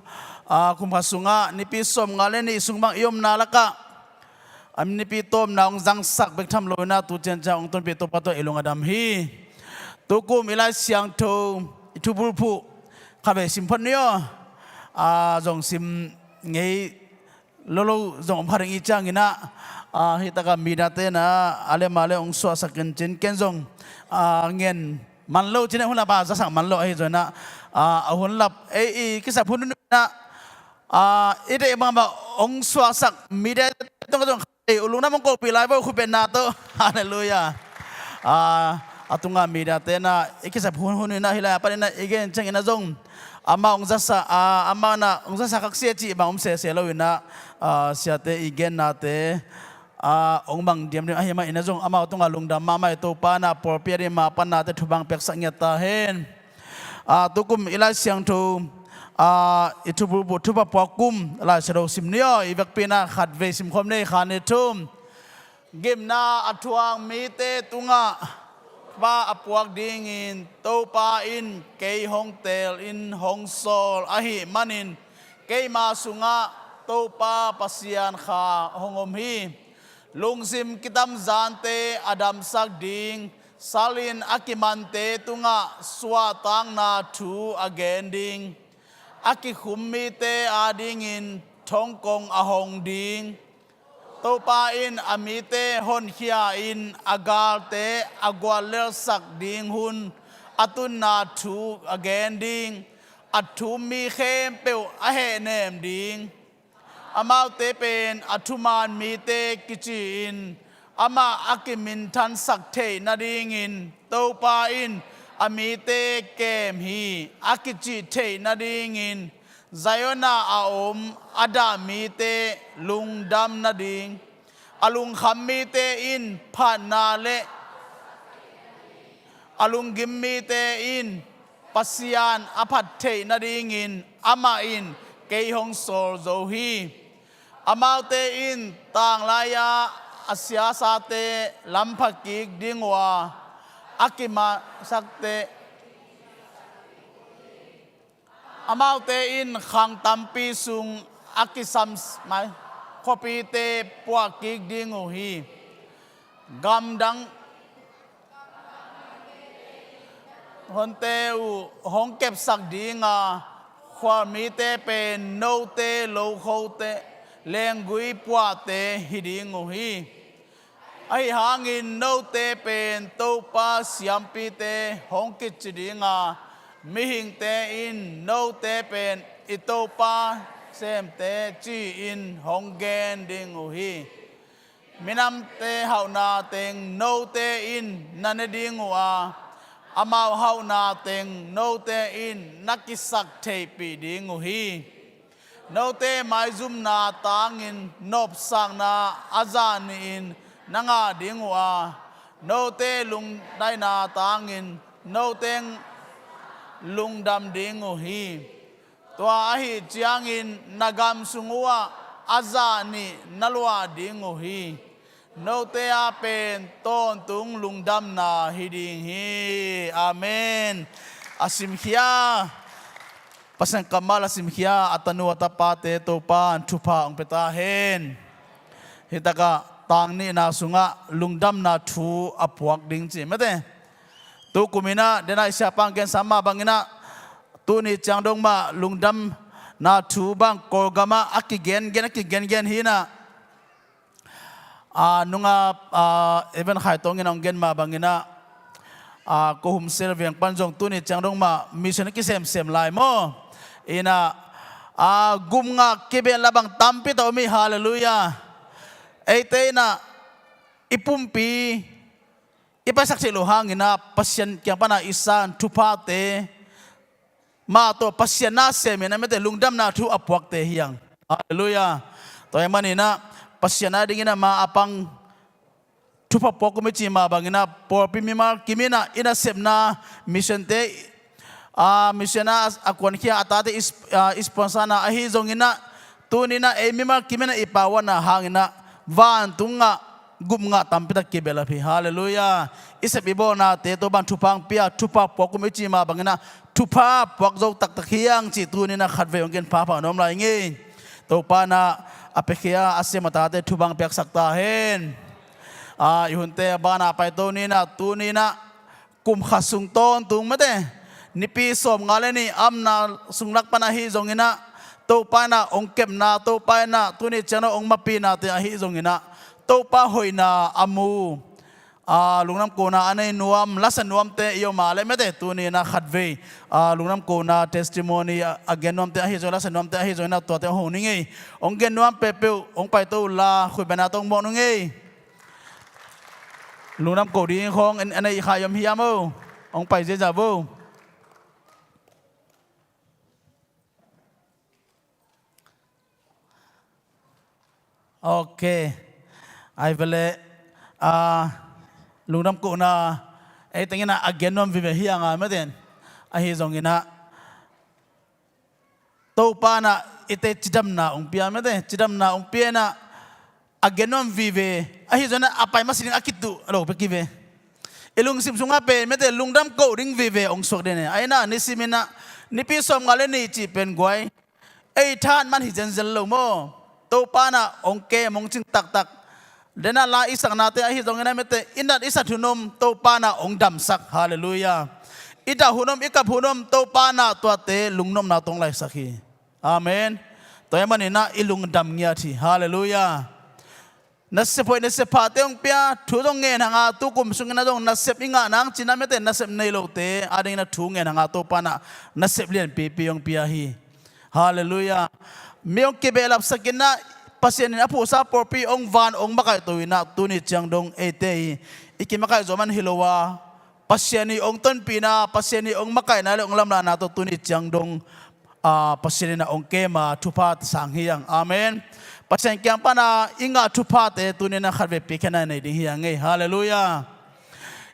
a, kum khat sungah nipi sawmnga le nih sung bang i omna lakah a nipi tawpna hong zangsak bek tham lo in ah, tu ciangciang hong tonpih Topa tawh i lung a dam hi. Tukum i Lai Siangtho, i thubulphuh khatvei sim phot ni aw. A, zong sim ngei lolo zong om kha ding i hih ciangin ah, a, hih takah mediate in ah a lem a lem hong suahsak in cin ken zong, a, ngen man lo cin ah, hun lap a zasak man lo ahi zongin ah, a, a hun lap ei i kisap hun hun in ah, a, i deih mahmah hong suahsak mediate tungah zong ei, u lungdam hong kopih lai vo, khut bengna tawh. Halleluiah. A, a tungah mediate in ah i kisap hun hun in ah, hih lai a pan in ah i gen ciangin ah zong amah hong zasa, a, amah in ah hong zasa khak sia cih bang om sese lo in ah, a, siate i gennate, a, hong mang diamdiam ahih manin ah zong amau tungah lungdam mahmah i Topa in ah pawlpi a ding ma pannate thupha hong piaksak ngiat ta hen. A, tukum i Lai Siangtho, a, i thubulphuh Thupha Puak Kum Lai Siangtho sim ni aw, i vekpi in ah khatvei sim khawm ni ei, khat nih thum. Gimna a thuak mite tungah thupha a puak dingin Topa in kei hong teel in hong sawl ahih manin, keima sungah Topa Pasian Kha hong om hi. Lungsim kitamzante a damsak ding, sal in a kimante tungah suahtakna thu a gen ding, a kikhum mite adingin thongkong a hong ding, Topa in a mite honkhia in a galte a guallelhsak ding hun a tunna thu a gen ding, a thum mi khempeuh a hehnem ding, amaute pen a thuman mite kici-in amah a kiminthansak theih nadingin Topa in a mite kem hi, a kicih theih nadingin Zion ah a om a dah mite lungdam nading, a lungkham mite in phatna le a lunggim mite in Pasian a phat theih nadingin amah in kei hong sawl zo hi. Amaute in tanglai-a a siasate lampha kik ding uh a, a kimaksakte, amaute in khang tampi sung a kisam mai khuapite puah kik ding uh hi. Gamdang honte uh hong kepsak ding a, khualmite pen note, lokhote, lenggui puahte hi ding uh hi. Ahi hangin note pen Topa siampite hong kici ding a, mihingte in note pen i Topa semte ci-in hong gen ding uh hi. Minamte hauhna teng note in na ne ding uh a, amau hauhna teng note in na kisaktheihpih ding uh hi. Note maizumna tangin nopsakna a zah nihin na ngah ding uh a, note lungdaina tangin note lungdam ding uh hi. Tua ahih ciangin na gam sung uhah a zah nih na luah ding uh hi. Note ah pen tawntung lungdamna hi ding hi. Amen. A simkhia, Pasian kammal a simkhia a tanu a tapate Topa in thupha hong pia ta hen. Hih takah tang nihna sungah lungdamna thu a puak ding ci mate. Tukum in ah, denai siapa in gensa mah bangin ah, tuni ciang dong mah lungdamna thu bang Kawlgam ah a kigengen, a kigengen hi in ah, a, nunga, a, Evan Khai Tong in hong gen mah bangin ah, a, Kohum Sel Veng pan zong tuni ciang dong mah mission a kisemsem lai maw. In ah, a, gum ngah kibel lah bang tampi tawh om hi, halleluiah. eite in ah i pumpi i paisak theih loh hangin ah Pasian kiang pan ah i san thuphate mah tawh Pasian na sem in ah mite lungdamna thu a puakte hi hang. Halleluiah. Tua ahih manin ah Pasian a dingin ah ma a pang thupha puak kum i cih mah bangin ah pawlpi mimal kim in ah i nasepna missionte, a, mission a, a kuankhia a tate i sp-, a, i sponsorna ahi zongin ah tuni in ah ei mimal kim in ah i pauanna hangin ah vantung ah gup ngah tampi tak kibehlap hi. Halleluiah. I sep i bawlnate Topa'n thupha hong pia, thupha puak kum i cih mah bangin ah thupha puak zo taktak hi hang cih tuni in ah khatvei hong gen phapha nuam lai ing ei. Topa'n ah a piakhia a sem a tate thupha hong piaksak ta hen. A, i hunte a ban ah paito ni in ah tuni in ah kum khat sung tawntung mite, nipi sawmnga le nih a omna sung lak pan ahi zongin ah Topa in ah hong kepna, Topa in ah tuni ciang dong hong mapihnate ahi zongin ah Topa hoihna a mu, a, lungdam kohna a nei nuam, lasa nuamte i om a leh mite tuni in ah khatvei, a, lungdam kohna testimony a, a gen nuamte ahi zongin, lasa nuamte ahi zongin ah tuate hong ho ning ei. Hong gen nuam peuhpeuh hong paito unla, khutbetna tawh hong mawh ning ei. Lungdam koh ding khawng a nei kha i om hiam o? Hong pai ziahziah vo. Ok. Ai vele, a, lungdam kohna ei tengin ah a gen nuam vive hi hang a, mite in ahi zongin ah Topa in ah eite cidamna hong pia, mite cidamna hong pia in ah a gen nuam vive ahi zongin ah a pai masa ding a kituh a lo pia kive. I lungsim sungah pen mite lungdam koh ding vive hong suak den e. Ahi in ah nisim in ah nipi sawmnga le nih cih pen guai, ei thahat man hi zenzen lo maw? Topa in ah hong kem hong cing taktak. Den ah la i saknate ahi zongin ah mite i nat i sat hun om Topa in ah hong damsak. Halleluiah. I dah hun om, i kap hun om, Topa in ah tuate lungnopna tawh hong laisak hi. Amen. Tua ahih manin ah i lungdam ngiat hi. Halleluiah. Nasep hoih nasep phate hong pia, thu zong ngen hang a, tu kum sungin ah zong nasep i ngah nang cih in ah mite nasep nei lote a dingin ah thu ngen hang a, Topa in ah nasep lianpipi hong pia hi. Halleluiah. Mi hong kibehlapsak in ah Pasian in a phuhsa pawlpi hong van hong makaihto in ah tuni ciang dong eite i, i kimakaih zawh man hi lo a, Pasian i hong tonpihna, Pasian i hong makaihna le hong lamlahna tawh tuni ciang dong, a, Pasian in ah hong kem a thupha sang hi hang. Amen. Pasian kiang pan a i ngah thuphate tuni in ah khatvei piakkhiatna i nei ding hi hang ei. Halleluiah.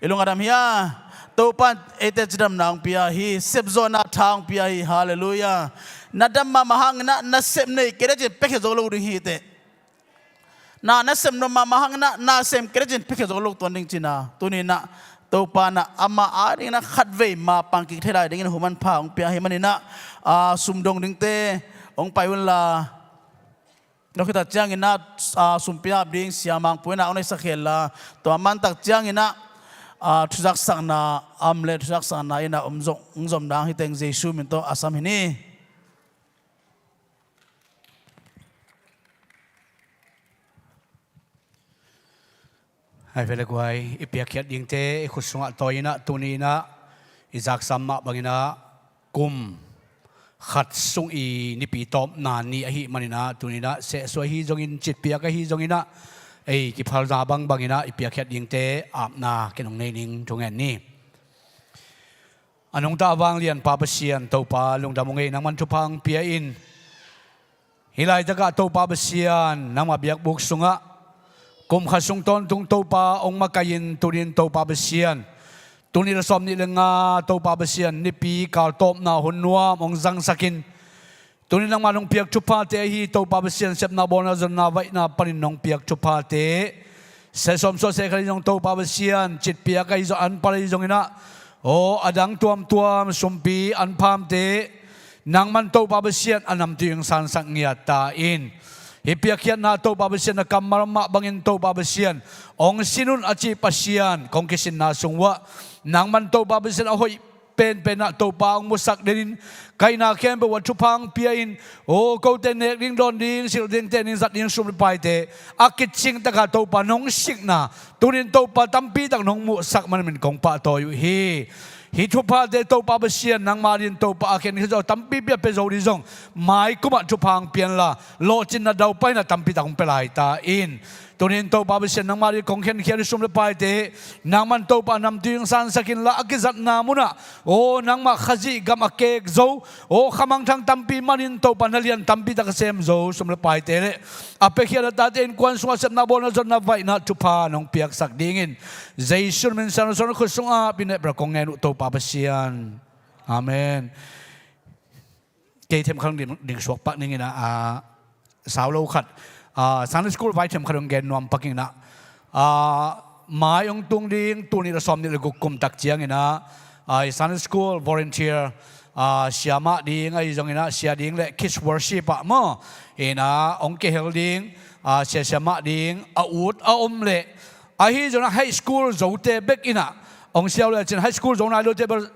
I lung a dam hia? Topa in eite cidamna hong pia hi, sepzawhna tha hong pia hi. Halleluiah. Na dam mahmah hangin ah nasep nei kei le cin piakhia zo lo ding hi teh. Na nasem nuam mahmah hangin ah nasem kei le cin piakhia zo lo tuan ding cin a, tuni in ah Topa in ah ama a dingin ah khatvei ma pang kik thei lai dingin hun manpha hong pia hi manin ah, a, sum dong dingte hong pai unla. Tua khit tak ciangin ah, a, sum piahap ding Sia Mang Pu in ah hong neihsak hen la, tua man tak ciangin ah, a, thuzaksakna a om le thuzaksakna in ah hong zom, hong zom ding hi teng Jesu min tawh a sam hi ni. Ai vele guai, i piakkhiat dingte i khut sungah tawi in ah tuni in ah i zaksam mah bangin ah kum khat sung i nipi tawpna ni ahih manin ah tuni in ah sehsuah ahi zongin, citpiak ahi zongin ah ei kiphalna bangbangin ah i piakkhiat dingte apna ken hong nei ning, thungen ni. A nungta a vanglianpa Pasian Topa lungdam ung ei, nangman thupha hong pia in. Hih laitakah Topa Pasian nangmah biakbuk sungah kum khat sung tawntung Topa hong makaih in, tunin Topa Pasian tuni le sawm nih le nga Topa Pasian nipi kal tawpna hun nuam hong zangsak in. Tuni nangmah nong piak thuphate ahi Topa Pasian, sepna bawlna zonna vaihna panin nong piak thuphate, seh sawm suah seh khat ahi zong Topa Pasian, citpiak ahi zong, anpal ahi zongin ah, aw, a dang tuamtuam, sumpi, anphamte, nangman Topa Pasian a namtui hong sansak ngiat ta in. Hih piakkhiatna Topa Pasian a kammal mah bangin Topa Pasian hong sin un a cih Pasian kong kisinna sung uah nangman Topa Pasian a hoih penpen ah Topa hong musak den in, kaihna khempeuh uah thupha hong pia in, aw, kote nek ding, dawn ding, silh ding, ten ding, zat ding, sum le paite a kicing takah Topa nong sikna tunin Topa tampi tak nong muhsak manin kong pahtawi uh hi. Hih thuphate Topa Pasian nangma din Topa a khen khit zawh tampipi a pia zo ding zong maikum ah thupha hong pia inla, lawhcinna daupaina tampi tak hong pia lai ta in. Tunin Topa Pasian, nangmah ding kong khenkhia i sum le paite nangman Topa namtui hong sansak inla, a kizatna munah aw nangmah Khazih gam a kek zo, aw kha mangthang tampi manin Topa na lian tampi tak a sem zo sum le paite le a piakhia na tate innkuan sungah sepna bawlna zonna vaihna thupha nong piaksak dingin Jesu min siangtho khut sungah pinepra kong ngen uh Topa Pasian. Amen. Kei themkhat ding, ding suak pak ning ina, a, sau lo khat, a, Sunday school vai themkhat hong gen nuam pak ing ina, a, mai hong tung ding tul nih le sawm nih le guk kum tak ciang ina, a, Sunday school volunteer, a, siamah ding ahi zong ina, sia ding le kids worship ah maw ina hong kihel ding, a, sia siamah ding a ut a om le ahi zong ina high school zote bek ina hong siau le cin high school zo nai lote bek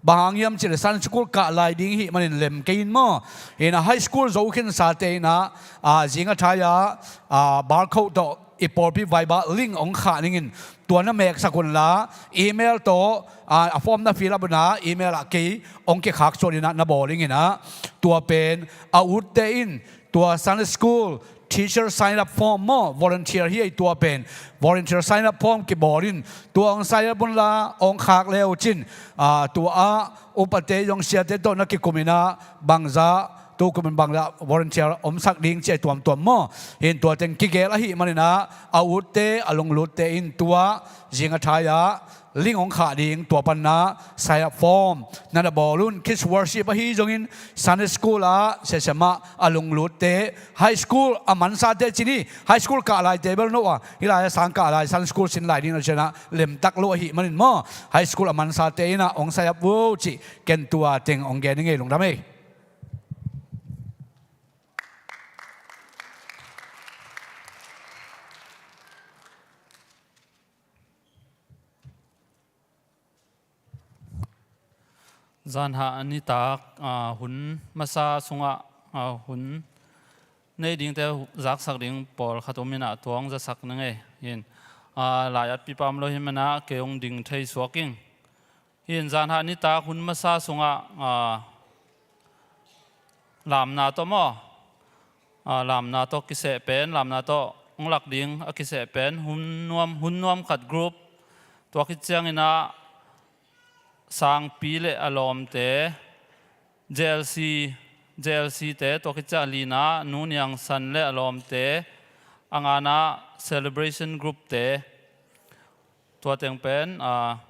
bang hang hiam cih leh Sunday school kah lai ding hih manin lem kei in maw. Ina high school zo khinsate ina, a, zing a thai-a, a, barcode tawh i pawlpi Viber link hong khah ning in tua na meksak unla email tawh, a, a form na fill up ina email ah kei hong kikhak suak ina na bawl ing ina tua pen a utte in tua Sunday school teacher sign up form maw, volunteer hi ei tua pen volunteer sign up form kibawl in tua hong sign up unla hong khak le uh cin, a, tua ah upate zong siate tawh na kikum ina bangzah tu kum in bangzah volunteer omsak ding ci a tuamtuam maw. Hin tua teng kigel ahi man ina a utte a lunglutte in tua zing a thai-a link hong khah ding tua panna sign up form na na bawl un. Kids worship ahi zongin Sunday school ah sia siamah a lunglutte, high school a mansate cin hi, high school kah laite bel no a hih lai-a sang kah lai Sunday school sin lai ding na cianah lemtak lo ahi manin maw, high school a mansate ina hong sign up uh cih ken tua teng hong gen ing ei, lungdam ei. Zanhah nitak, a, hun masa sungah, a, hun nei dingte zaksak ding pawlkhat om ina tua hong zasak ning ei. Hin, a, lai-at pipa om lo hi man ah kei hong ding thei suak ing. Hin zanhah nitak hun masa sungah, a, lamna tawh maw, a, lamna tawh kiseh pen, lamna tawh hong lak ding a kiseh pen hun nuam, hun nuam khat group, tua khit ciang ina sangpi le a lawmte, J L C, J L C te, tua khit ciang a lina Nu Niang San le a lawmte, a ngana celebration group te, tua teng pen, a,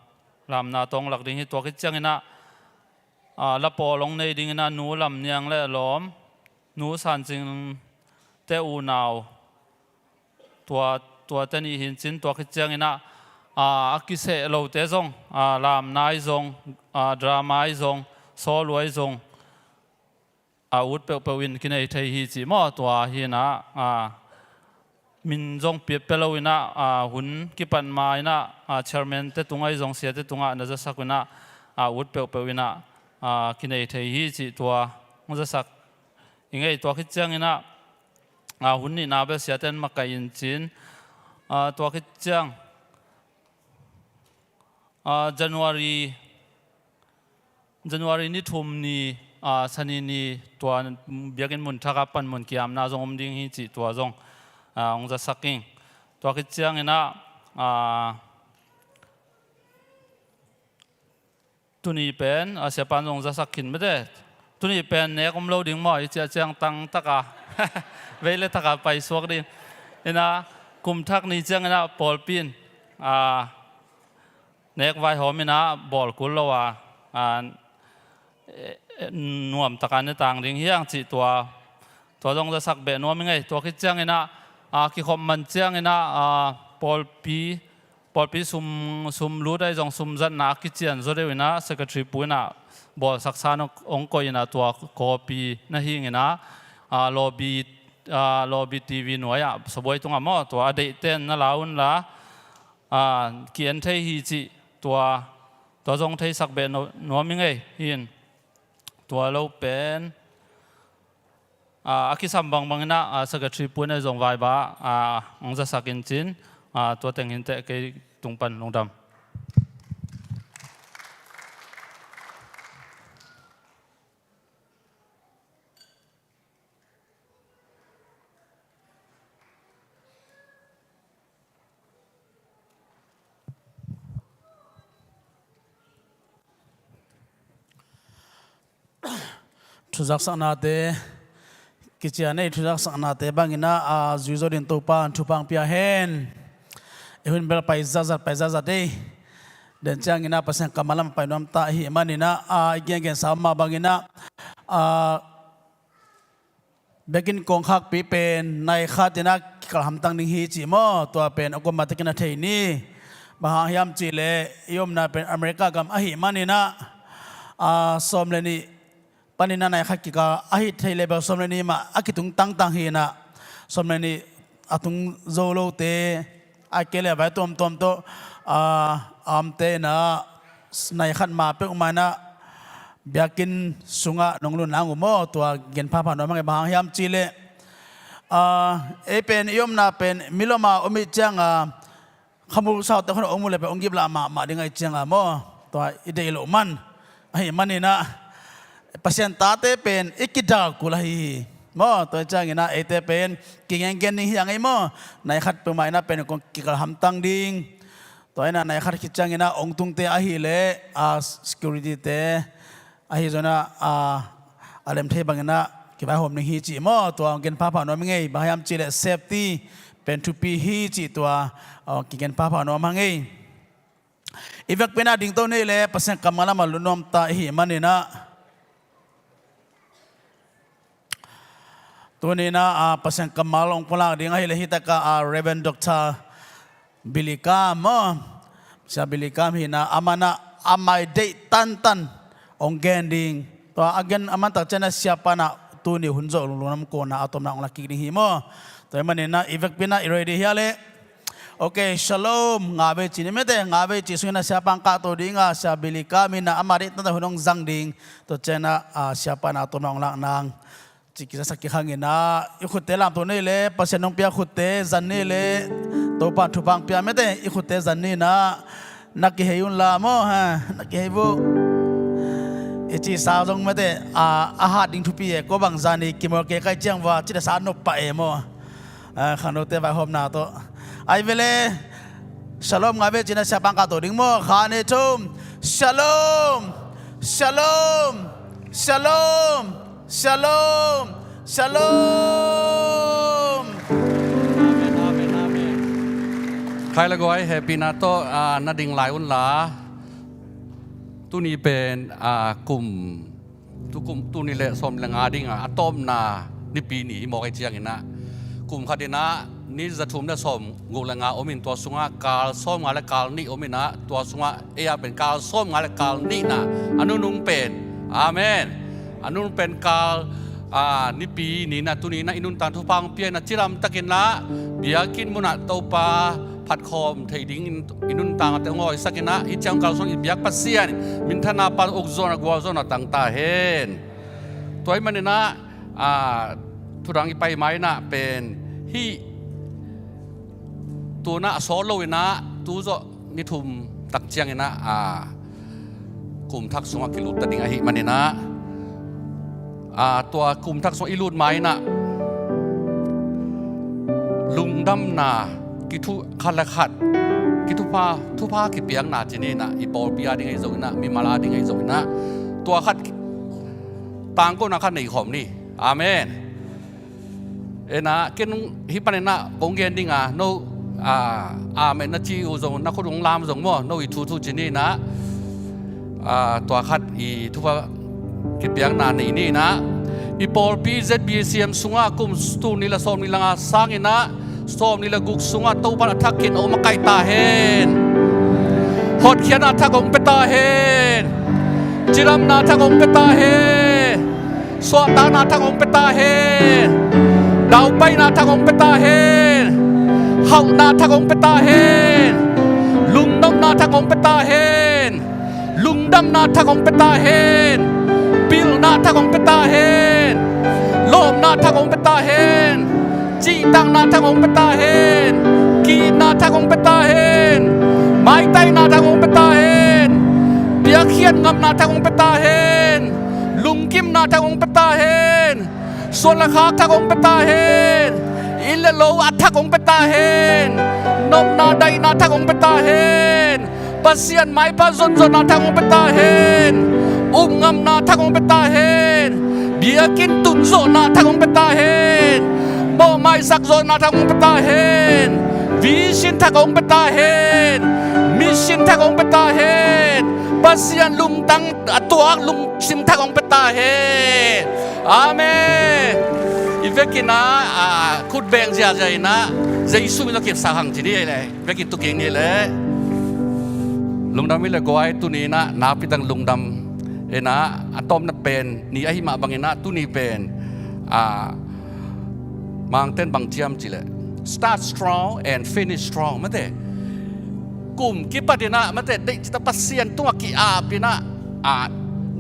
lamna tawh hong lak ding hi. Tua khit ciang ina, a, la pawl hong nei ding ina Nu Lam Niang le a lawm, Nu San Cing te unau, tua, tua te nih hin cin tua khit ciang ina, a, a kiseh lote zong, a, lamna i zong, a, drama i zong, sawlua i zong, a, ut peuhpeuh in kinei thei hi cih maw. Tua hi ina, a, min zong pia pia lo ina, a, hun kipan ma ina, a, chairman te tungah i zong siate tungah na zasak ina, a, ut peuhpeuh ina, a, kinei thei hi cih tua hong zasak ing ei. Tua khit ciang ina, a, hun nihna bel siate in makaih in cin, a, tua khit ciang, a, January, January ni thum ni, a, Sani ni tua biakinn mun thak ah panmun kiamna zong om ding hi cih tua zong, a, hong zasak ing. Tua khit ciang ina, a, tuni pen, a, siapan zong zasak khin mete. Tuni pen nek om lo ding maw, i ciah ciang tang taka vei le taka paisuak ding. Ina kum thak ni ciang ina pawlpi in, a, nek vaihawm ina bawl kul lo a, a, e, e, nuam taka ne tang ding hi hang cih tua, tua zong zasak beh nuam ing ei. Tua khit ciang ina, a, kikhop man ciang ina, a, pawlpi, pawlpi sum, sum lut ahi zong sum zatna a kician zaw deuh ina secretary pu ina bawlsaksa hong, hong koih ina tua copy na hing ina, a, lobby, a, lobby T V nuai ah sabuai tungah maw tua a deihte in na la unla, a, ki-en thei hi cih tua, tua zong theisak beh nu-, nuam ing ei. Hin tua lo pen, a, a kisam bangbang ina, a, secretary pu ina zong vaiba, a, hong zasak in cin, a, tua teng hinteh kei tung pan, lungdam. Thuzaksaknate, kician ei thuzaksaknate bangin ah, a, zui zo ding Topa in thupha hong pia hen. I hun bel pai zatzat, pai zatzat ei. Den ciangin ah Pasian kammal lam pai nuam ta ahih manin ah, a, i gengensa mah bangin ah, a, biakinn kongkhakpi pen nai khat in ah kikal hamtang ding hi ci maw, tua pen a kuamah takin a thei ni. Bang hang hiam cih leh i omna pen America gam ahih manin ah, a, sawm le nih panin ah nai khat kikal, ahi thei leh bel sawm le nih mah a kitung tangtang hi in ah, sawm le nih a tung zo lote, a kei leh vai tuamtuam tawh, a, amte in ah nai khat mah peuhmah in ah biakinn sungah nong lut nang uh maw, tua gen phapha nuam hang ei. Bang hang hiam cih leh, a, ei pen i omna pen milom a om i ciang a, khamul saute khon a om uh leh pen hong giplah mahmah ding ahih ciang a maw, tua i deih loh man ahih manin ah, Pasian tate pen i kidal kul ahi hi maw. Tua ciangin ah eite pen kigengen ding hi hang ei maw. Nai khat peuhmah in ah pen kong kikal hamtang ding. Tua in ah nai khat khit ciangin ah hong tungte ahih leh, a, security te ahi zongin ah, a, a lem thei bangin ah kivaihawm ding hi ci maw, tua hong gen phapha nuam ing ei. Bang hiam cih leh safety pen thupi hi cih tua, a, kigen phapha nuam hang ei. I vekpi in ah dingto ni leh Pasian kammal lam ah lut nuam ta ahih manin ah, tuni in ah, a, Pasian kammal hong pulak ding ahih leh hi tak ah, a, Reverend Doctor Billy Kam maw, Sia Billy Kam hi in ah, aman ah a mai deih tantan hong gen ding. Tua a gen a man tak ciang ah siapa in ah tuni hun zawh lungdam kawmna a tawpna hong la kik ding hi maw. Tua ahih manin ah i vekpi in ah i ready hia leh? Ok, shalom. Nga vei ci ni mete, nga vei ci sungin ah siapa hong kahto ding a, Sia Billy Kam in ah ama deih tantan hun hong zang ding. Tua ciang ah, a, siapa in ah a tawpna hong lak nang. Ci kizasak kik hang in ah, i khutte lamto ni leh, Pasian hong pia khutte zan ni leh, Topa in thupha hong pia mete, i khutte zan ni in ah, na kihei un la maw, ha, na kihei vua. I cisa zong mete, a, a hat ding thupi e, ko bang zan i kimawl kei kai ciang vua, ci leh sa nop pah e maw. A, khangnote vaihawmna tawh. Ai ve le, shalom nga vei ci in ah siapa hong kahto ding maw, khat nih thum, shalom, shalom, shalom. Shalom! Shalom! Amen, amen, amen. Khai le guai, hehpihna tawh, ah, na ding lai un la. Tuni pen, ah, kum, tu kum, tuni le sawm le nga ding a, a tawpna nipi ni hi mawk ahih ciangin ah, kum khat in ah ni za thum le sawm guk le nga om in, tua sungah kal sawm nga le kal nih om in ah, tua sungah ei a pen kal sawm nga le kal nihna a nunung pen. Amen. A nunung pen kal, a, nipi ni in ah, tuni in ah i nuntakna thupha hong pia in ah, cidamtakin ah biakinn munah Topa phatkhawm thei dingin i nuntaknate hong awisak in ah, hih ciang kal sung i biak Pasian minthanna pan ukzawhna gualzawhna tang ta hen. Tua ahih manin ah, a, thudang i pai ma in ah pen hih tu in ah a sawt lo in ah tu zawh ni thum tak ciangin ah, a, kum thak sungah kilut ta ding ahih manin ah, a, tua kum thak sungah i lut ma in ah lungdamna kithu khat le khat, kithupha, thupha kipiakna ci ni in ah, i pawlpi a ding ahi zongin ah, mimal a ding ahi zongin ah, tua khat tangkona khat nei khawm ni. Amen. En ah, ken hih panin ah kong gen ding a, no, a, amen na ci uh zong, na khut hong lam zong maw, no i thu thu ci ni in ah, a, tua khat i thupha kipiakna nei ni in ah, i pawlpi Z B C M sungah kum tul nih le sawm nih le nga sangin ah, sawm nih le guk sungah Topa in a thak khin a om a kai ta hen. Hotkhiatna thak hong pia ta hen. Cidamna thak hong pia ta hen. Suahtakna thak hong pia ta hen. Daupaina thak hong pia ta hen. Hauhna thak hong pia ta hen. Lungnopna thak hong pia ta hen. Lungdamna thak hong pia ta hen. Pilna thak hong pia ta hen. Lawpna thak hong pia ta hen. Cihtakna thak hong pia ta hen. Ki-itna thak hong pia ta hen. Maitaina thak hong pia ta hen. Piakkhiat ngapna thak hong pia ta hen. Lungkimna thak hong pia ta hen. Suan le khak thak hong pia ta hen. Inn le lo a thak hong pia ta hen. Nopna daihna thak hong pia ta hen. Pasian maipha zonzonna thak hong pia ta hen. Upngamna thak hong pia ta hen. Biakinn tunzawhna thak hong pia ta hen. Mawhmaisak zawhna thak hong pia ta hen. Vision thak hong pia ta hen. Mission thak hong pia ta hen. Pasian lungtang a tuak lungsim thak hong pia ta hen. Amen. I vekin ah, ah, khut beng ziazia in ah, Jesu min tawh kipsak hang ci ni ei le. Vekin tuking ni le. Lungdam hi le guai, tuni in ah nakpi tak lungdam in ah, a tawpna pen ni ahi mah bangin ah, tuni pen, ah, Mangten bang ciam ci le, start strong and finish strong, mate. Kum kipat in ah, mate, deih cita Pasian tungah ki-ap in ah, ah,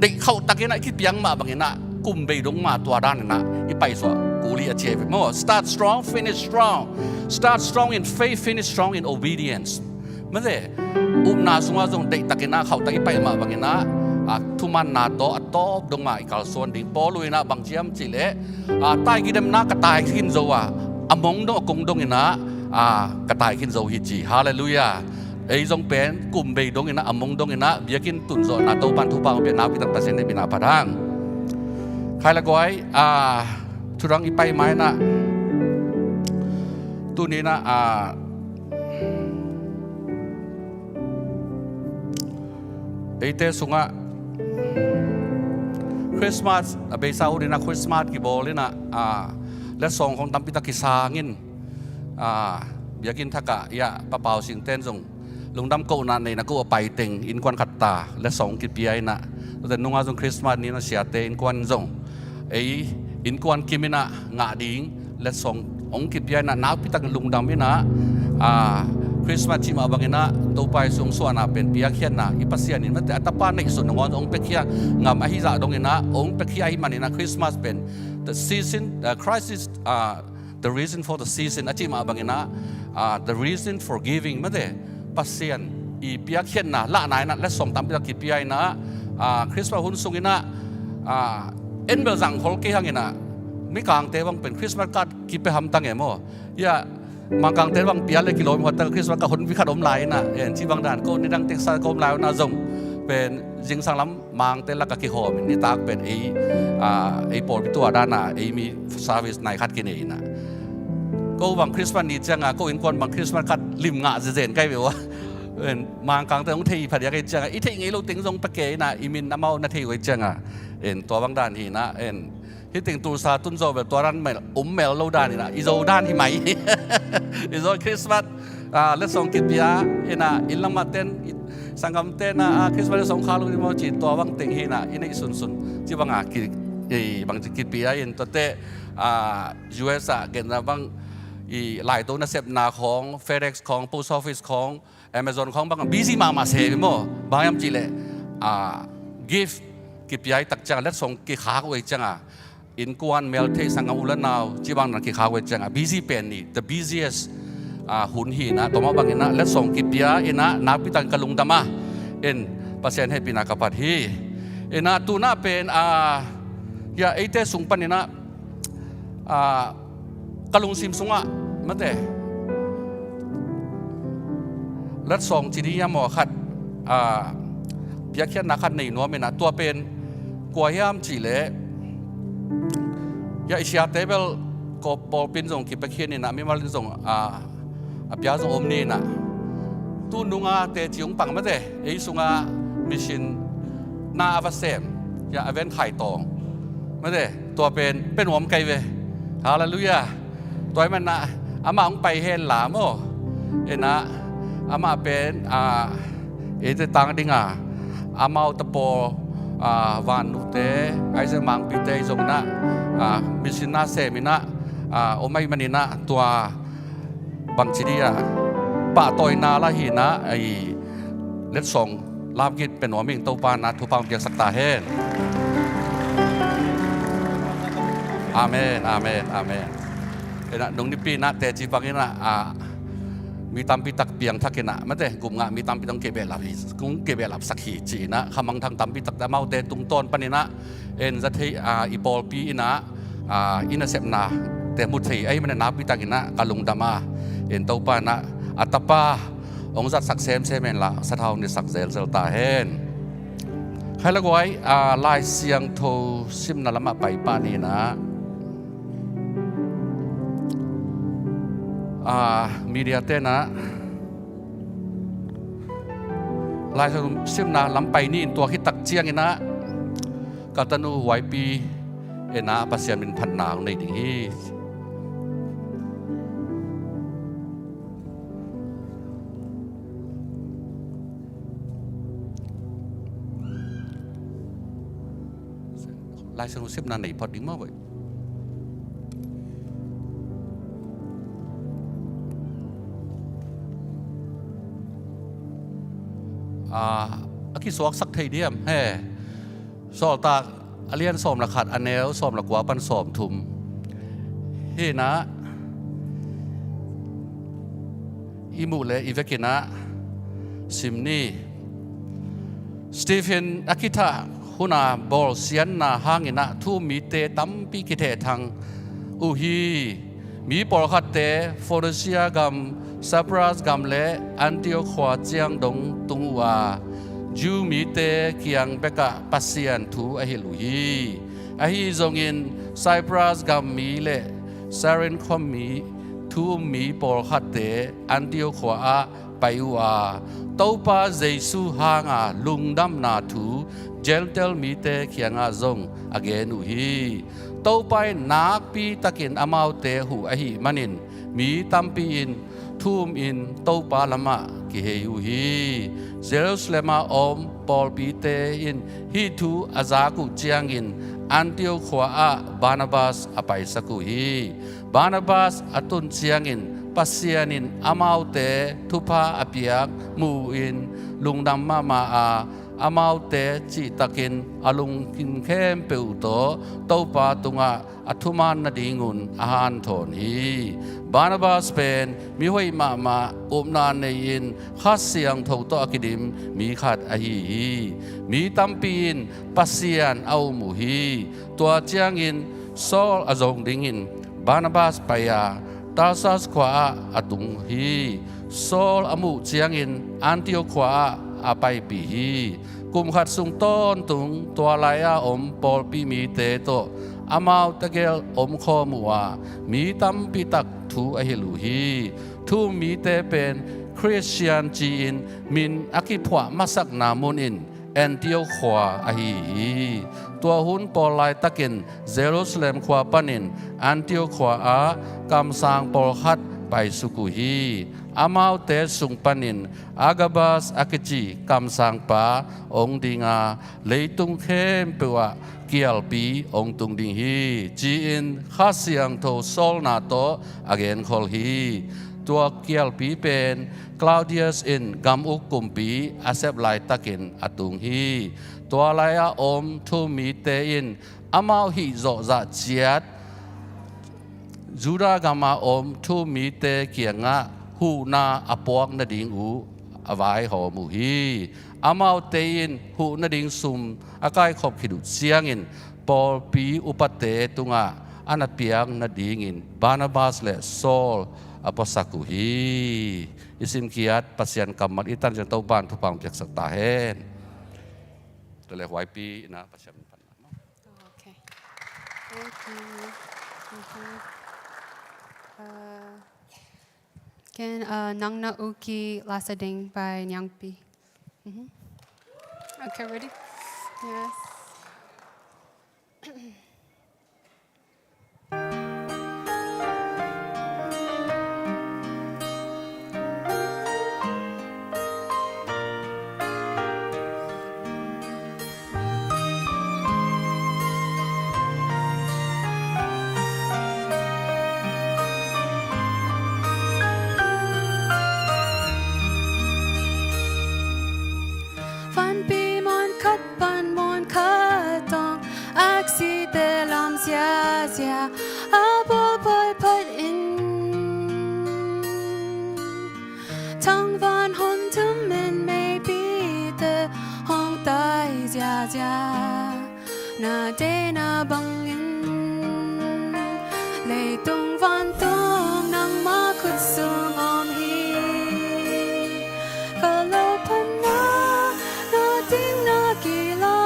deih khauh tak in ah kipiang mah bangin ah, kum bei dong mah tua dan in ah i paisuah kul hi a ci hi ve maw. Start strong, finish strong. Start strong in faith, finish strong in obedience. Mate, upna sungah zong deih tak in ah, khauh tak i pai mah bangin ah, ah, thumanna tawh a tawp dong mah i kalsuan ding. Paulu in ah bang ciam ci le, ah, tai kidemna ka tai khin zo a, a mong dong a kung dong in ah, ah, ka tai khin zo hi ci. Halleluiah. Ei zong pen kum bei dong in ah, a mong dong in ah, biakinn tunzawhna Topan thupha hong pia nakpi tak Pasian hehpihna phat hang. Khai le guai, ah, thudang i pai ma in ah, tuni in ah, ah, eite sungah Christmas a beisa uh in ah, Christmas kibawl in ah, ah, letsong khong tampi tak kisang in, ah, biakinn thak ah, ya, Pa Pau Sing ten zong lungdam kohna neihna koh a pai teng innkuan khat ta letsong kipia in ah, tua teng nungah zong Christmas ni in ah siate innkuan zong ei innkuan kim in ah ngah ding letsong hong kipia in ah, nakpi tak lungdam in ah, ah, Christmas cih mah bangin ah Topa i sung suahna pen piakkhiatna, i Pasian in, mate, a Tapa neihsun nangawn hong piakhia ngam ahi zah dong in ah, hong piakhia ahih manin ah Christmas pen the season, uh, Christ is, uh, the reason for the season a cih mah bangin ah, ah, the reason for giving, mate, Pasian i piakkhiatna lahna in ah letsong tampi tak kipia in ah, ah, Christmas hun sung in ah, ah, en bel zang khol kei hang in ah, Mikangte bang pen Christmas card kipia hamtang e maw. Ya, Mangkangte bang pia le kilawm huat tak Christmas card hun vi khat om lai in ah, en, ci bang dan ko nidang teksa ko om lai un ah zong pen zingsang lam Mangte lak a kihawm in, nitak pen ei, ah, ei pawlpi tua dan a ei mi service nai khat kinei in ah, ko bang Christmas ni ciang a ko innkuan bang Christmas card lim ngah zezen kai ve ua. En, Mangkangte hong thei pha diak ei ciang a, i theih ngei lo teng zong pia kei in ah, i min amau na thei uh ei ciang a, en, tua bang dan hi in ah, en, hih teng Tulsa tun zaw bel tua dan mel, um mel lo dan in ah, i Zo dan hi mai. I Zo Christmas, ah, letsong kipia in ah, inn lam ah ten, i, sanggam ten ah, ah, Christmas letsong khak lo ding maw ci, tua bang teng hi in ah, i neih sunsun ci bang a ki, i, bang ci kipia in, tuate, ah, U S ah genna bang, i, laito nasepna khawng, FedEx khawng, post office khawng, Amazon khawng bang busy mahmah se ve maw. Bang hiam cih leh, ah, gift kipia i tak ciang a, letsong kikhak uh ei ciang a, innkuan, meltheih, sanggam u le nau ci bang dan kikhak uh ei ciang a, busy pen ni, the busiest, ah, hun hi in ah, tua mah bangin ah letsong kipia in ah nakpi takin ka lungdam a, in Pasian hehpihna ka phat hi. In ah tu-in ah pen, ah, ya, eite sung panin ah, ah, ka lungsim sungah, mate, letsong ci ding hiam aw, khat, ah, piakkhiatna khat nei nuam in ah, tua pen kua hiam cih leh, ya, i siate bel ko pawlpi in zong kipiakkhiat in ah, mimal in zong, ah, a pia zong om ni in ah, tu nung a teci hong pang, mate, ei sungah mission na a va sem, ya, a ven Khai Tawng, mate, tua pen pia nuam kei ve. Halleluiah. Tua ahih manin ah amah hong pai hen la maw, in ah amah pen, ah, eite tang ding a, amau tapaw, ah, Van Nute, Isaac Mangpite zong in ah, ah, mission na sem in ah, ah, om ahih manin ah tua bangci ding a, pahtawina lah hi in ah, ei, letsong lamkik pia nuam ing. Topa in ah thupha hong piaksak ta hen. Amen, amen, amen. In ah nung nipi in ah teci bang in ah, ah, mi tampi tak piangthak in ah, mate, gupngah mi tampi tak hong kibehlap hi, hong kibehlapsak hi ci in ah, khamangthang tampi tak amaute tungtawn panin ah, en, za thei, ah, i pawlpi in ah, ah, i nasepnate mu thei ahih manin ah nakpi takin ah ka lungdam a, en, Topa in ah a Tapa hong zatsak semsem hen la, sathau hong nitsak zelzel ta hen. Khai le guai, a, Lai Siangtho simna lamah pai pah ni in ah, a, media te in ah Lai Siangtho simna lam pai ni in, tua khit tak ciangin ah ka tanu Huaipi in ah Pasian min phatna hong nei ding hi. Lai Siangtho simna nei phot ding maw, boih? A, a kisuaksak thei diam he? Sawltak a lian sawm le khat, a neu sawm le kua pan sawm thum. Hi in ah i muh le i vekin ah sim ni. Stephen a kithah hun a bawlsiatna hangin ah thu-um mite tampi kithehthang uh hi. Mi pawlkhatte Phoenicia gam, Cyprus gam le Antioch khua ciang dong tung uh a, Jew mite kiang bekah Pasian thu a hilh uh hi. Ahi zongin Cyprus gam mi le Cyrene khuami thu-um mi pawlkhatte Antioch khua ah pai uh a, Topa Jesu hanga lungdamna thu Gentile mite kiangah zong a gen uh hi. Topa in nakpi takin amaute huh ahih manin mi tampi in thu-umin Topa lamah kihei uh hi. Jerusalem a om pawlpite in hih thu a zak uh ciangin Antioch khua ah Barnabas a paisak uh hi. Barnabas a tun ciangin Pasian in amaute thupha a piak mu-in lungdam mahmah a, amaute cihtakin a lungkim khempeuh tawh Topa tungah a thuman nadingun a hanthawn hi. Barnabas pen mi hoih mahmah, upna nei-in Kha Siangtho tawh a kidim mi khat ahi hi. Mi tampi in Pasian a um uh hi. Tua ciangin Saul a zong dingin Barnabas pai a, Tarsus khua ah a tung hi. Saul a muh ciangin Antioch khua ah a paipih hi. Kum khat sung tawntung tua lai-a om pawlpi mite tawh amau tegel omkhawm uh a, mi tampi tak thu a hilh uh hi. Thu-um mite pen Khristian ci-in min a kiphuah masakna mun in Antioch khua ahi hi. Tua hun pawl laitakin Jerusalem khua panin Antioch khua ah kamsang pawlkhat paisuk uh hi. Amaute sung panin Agabas a kici kamsangpa hong ding a, leitung khempeuh ah kialpi hong tung ding hi, ci-in Kha Siangtho sawlna tawh a genkhol hi. Tua kialpi pen Claudius in gam uk kumpi a sep laitakin a tung hi. Tua lai-a om thu-um mite in amau hih zawhzah ciat Judah gam a om thu-um mite kiangah huhna a puak nading uh a vaihawm uh hi. Amaute in huh nading sum a kaikhop khit uh ciangin pawlpi upate tungah a na piak nadingin Barnabas le Saul a puasak uh hi. I simkhiat Pasian kammal i tan ciang Topa'n thupha hong piaksak ta hen. Tua leh Huaipi in ah Pasian min phatna maw? Oh, okay. Thank you. Thank you. Uh, can, uh, Nang Na Uki Lasa Ding by Niangpi. Mm-hmm. Okay, ready? Yes. Vanpi muan khat pan muan khat tawng, aksite lam ziazia a bawl phaiphat in, thangvan hong thum in meipite hong tai ziazia na deihna bangin, leitung vantung nangma khut sung om hi. Ka lo phatna, na ding na kila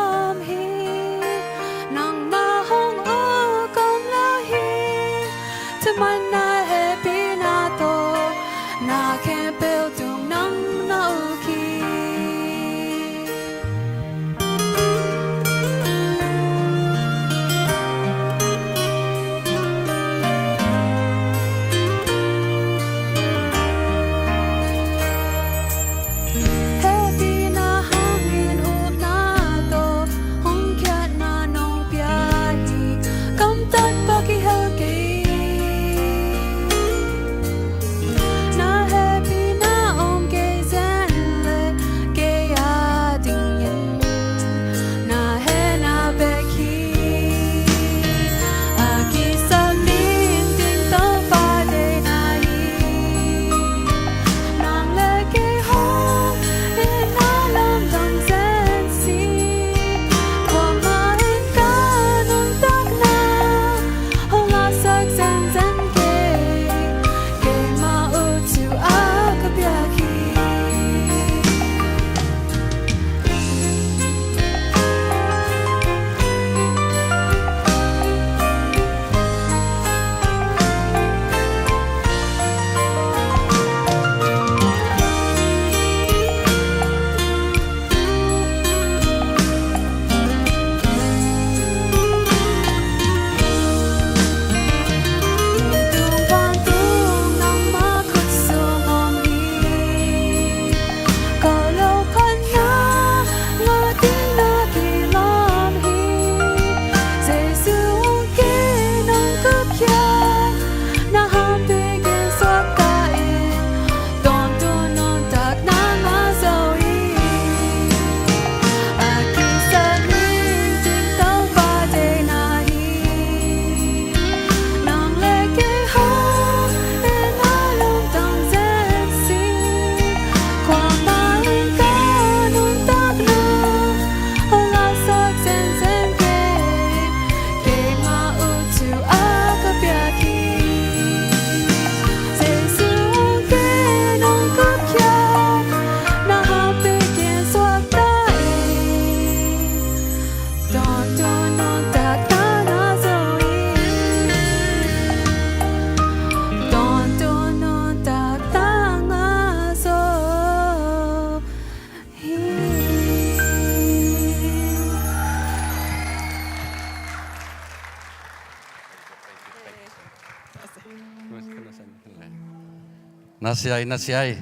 Nasiai, nasiai.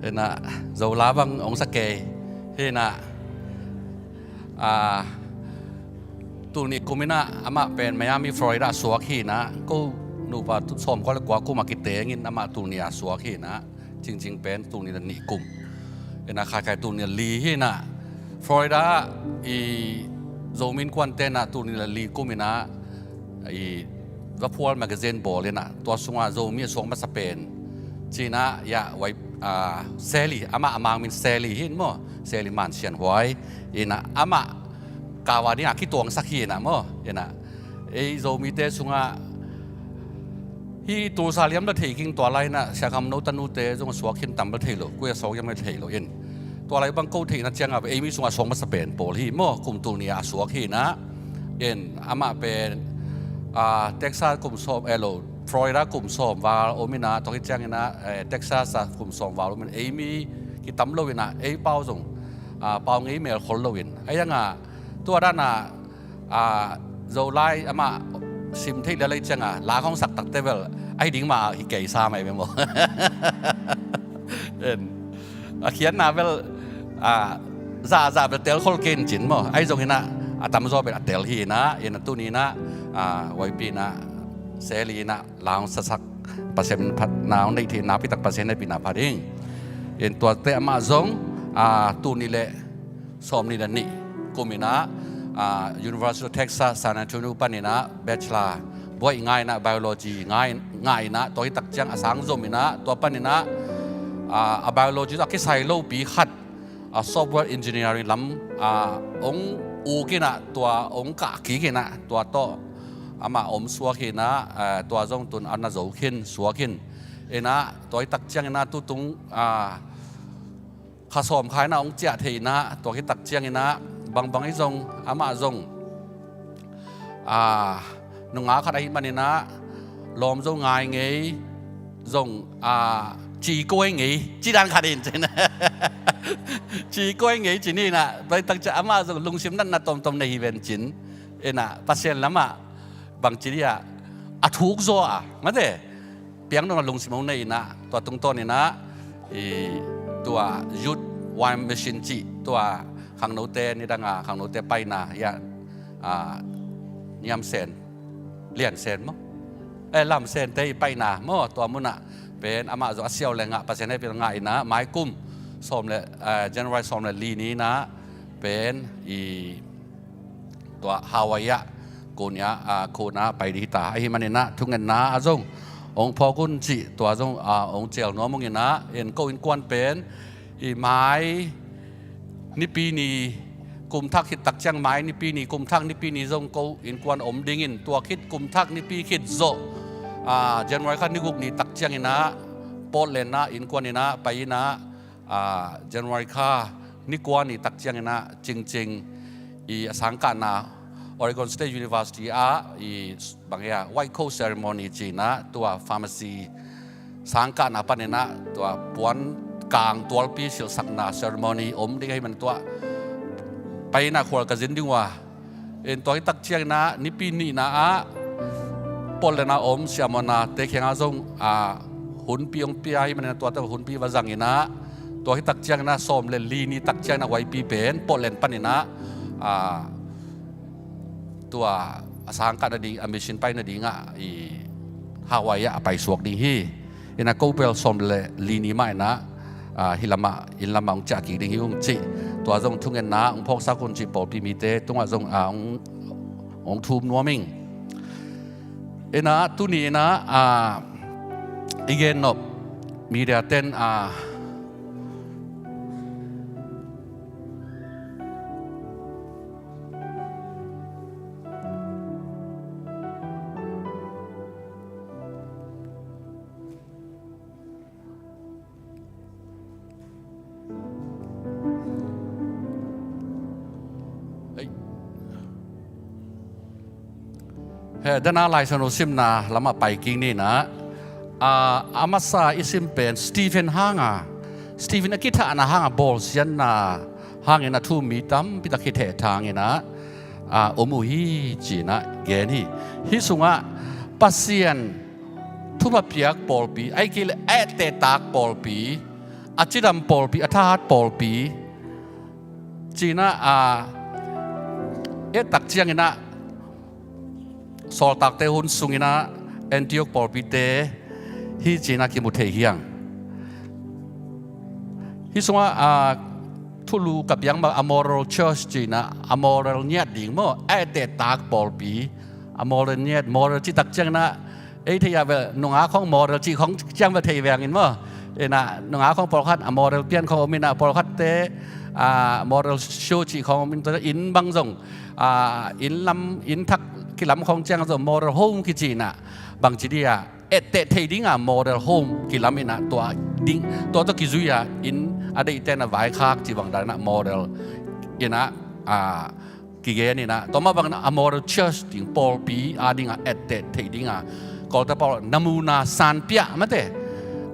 Ina, Zola bang ong sa kei. Hina, a, tuni kum ina, amah pen Miami, Florida suak hina. Ko nupa tu sawm kua le kua kum a kitengin amah tuni a suak hina. Cingcing pen tuni le nih kum. Ina, khaikhai tuni le li hina. Florida i Zomi Innkuan tena tuni le li kum ina i Vaphual magazine bawl ina, tua sunga Zomi a suak masa pen cina ya wai, a, Sally, amah a mang min Sally hin maw, Sally Man Sian Huai ina, amah kawa dinga kituangsak hi ina maw ina, ei Zomite sunga hi Tulsa liam la thei king tua lai ina, Siakham no tanute zong a suak hin tam la thei lo, kuya suak yam la thei lo in. Tua lai bang ko theihna cianga, ei mi sunga suak masa pen pawl hi maw, kum tuni a suak hi ina. In, amah pen, a, Texas kum sawm, eh, lo, Florida kum sawm val om ina, tua hi ciang ina, eh, Texas a kum sawm val om ina, ei mi kitam lo ina, ei pau zong, a, pau ngei mel khol lo in. Ei anga, tua dana, a, Zolai amah sim thei lelai cianga, la khong sak takte bel, ahi ding ma hi kei sa mai bemo. En. A khiatna bel, a, za, za bel tel khol ken cin maw. Ahi zong ina, a tamzaw bel a tel hi ina, ina tuni ina, a, waipi ina, Sally ina, la hong sasak, Pasian phatna hong nei thei, nakpi tak Pasian hehpihna pha ding. In tuate amah zong, a, tuni le, sawm nih le nih kum ina, a, University of Texas San Antonio pan ina bachelor buai ngai ina biology ngai, ngai ina, tua hi tak ciang a sang zom ina, tua pan ina, a, a biology a kisai lopi khat, a, software engineering lam, a, ong uk ina, tua ong kah kik ina, tua tawh amah om suak ina, a, tua zong tun a na zo khin suak in ina, tua hi tak ciang ina tutung, a, kha sawm kha ina ong ciah thei ina, tua hi tak ciang ina, bangbang hi zong, amah zong, a, nunga khat ahi man ina, lawm zo ngai ngei, zong, a, ci kuai ngei, ci dan khat in cin. Ci kuai ngei cin ina, tua hi tak ciang amah zong lungsim natna tomtom nei hi ven cin, ina, Pasian lamah, bang ci dia, a thuk zaw a, mate, piang dong a lungsim hong nei ina, tua tungtawn ina, i, tua Youth Wine Mission cih, tua khangnote, nidanga khangnote paina, ya, a, Niamsen, Liansen maw? Eh, Lamsente i paina maw, tua muna, pen, amah zong a siau le ngah, Pasian hehpih ngah ina, mai kum, sawm le, eh, January sawm le li ni ina, pen, i, tua Hawaii ah, khunia, a, khuna pai ding hi ta. Ahi man ina, thungetna a zong, ong phawk un cih, tua zong, a, ong cial nuam ung ina, en ko innkuan pen, i mai, nipi ni, kum thak hi tak ciang mai, nipi ni, kum thak nipi ni zong ko innkuan om ding in, tua khit kum thak nipi khit zawh, a, January kha ni guk ni tak ciang ina, Portland ah, innkuan ina, pai ina, a, January kha ni kua ni tak ciang ina, cingcing, i a sangkahna Oregon State University ah, i bang hia, White Coat Ceremony ci ina, tua pharmacy sangkahna pan ina, tua puan kang tualpi silsakna ceremony om ding ahi man tua. Pai ina khual ka zin ding ua. En tua hi tak ciang ina, nipi nihna ah, Portland ah om, siamona te kiangah zong, a, hunpi ong pia hi man ina tua te hunpi va zang ina, tua hi tak ciang ina, sawm le li ni tak ciang ina waipi pen, Portland pan ina, a, tua a sangkah nading, a mission pai nadingah, i Hawaii ah a paisuak ding hi. Ina ko pel sawm le li ni mah ina, a, hi lamah, inn lamah ong ciah kik ding hi ung cih. Tua zong thungetna ong phawksak un cih pawlpi mite tungah zong, a, ong, ong thum nuam ing. Ina tuni ina, a, i gen nop media ten, a, He, dana Lai Siangtho simna lamah pai kik ni ina, a, a masa i sim pen Stephen hanga, Stephen a kithahna hanga bawlsiatna hangin a thu mi tampi tak hi theh thang ina, a, om uh hi ci ina gen hi. Hi sungah Pasian thupha piak pawlpi, ahih kei leh a ettehtak pawlpi, a cidam pawlpi, a thahat pawlpi, ci-in ah, a, et tak ciangin ah, sawltakte hun sungin ah Antioch pawlpite hi ci-in ah kimu thei hi hang. Hih sungah, a, thulu ka piak mah a moral church ci-in ah, a moral ngiat ding maw, a ettehtak pawlpi, a moral ngiat, moral cih tak ciangin ah, ei thei a vel, nungak khawng moral cih khawng ciang vel thei veng in maw. Ina, nungak khawng pawlkhat a moral pian khawng om in ah, pawlkhatte, a, moral show cih khawng om in, tua inn bang zong, a, inn lam, inn thak kilam khawng ciang zong moral home kici in ah, bangci dih ah, etteh thei ding a moral home kilam in ah, tua ding, tua tawh kizui a, inn a deihte in ah vaikhak cih bang dan in ah moral in ah, a, kigen in ah, tua mah bangin ah a moral church ding, pawlpi a ding a etteh thei ding a, Kawlte pau namuna sanpiah mate,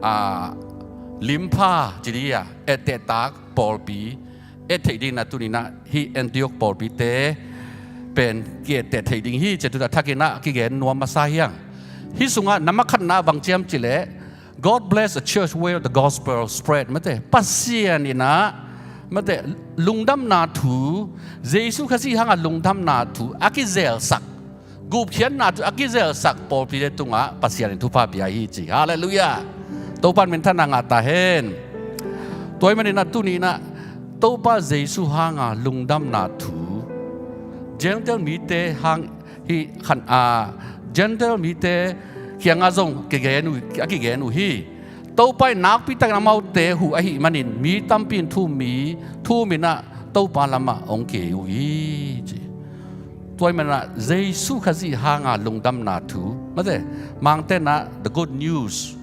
a, limpha ci dih a, ettehtak pawlpi et thei ding in ah, tuni in ah hih Antioch pawlpite pen ki-etteh thei ding hi ci-a tu-in ah a thakin ah kigen nuam masa hi hang. Hih sungah na mah khatna bang ci hiam cih leh, God bless a church where the gospel spread mate. Pasian in ah mate, lungdamna thu, Jesu Khazih hanga lungdamna thu a kizelsak, gupkhiatna thu a kizelsak pawlpite tungah Pasian in thupha pia hi ci. Halleluiah. Topa in minthanna ngah ta hen. Tua ahih manin ah tuni in ah Topa Jesu hanga lungdamna thu Gentile mite hang hi khan, a, Gentile mite kiangah zong kigen uh, a kigen uh hi. Topa in nakpi takin amaute huh ahih manin mi tampi in thu um, mi thu um in ah Topa lamah hong kihei uh hi ci. Tua ahih manin ah Jesu Khazih hanga lungdamna thu mate, Mangte in ah the good news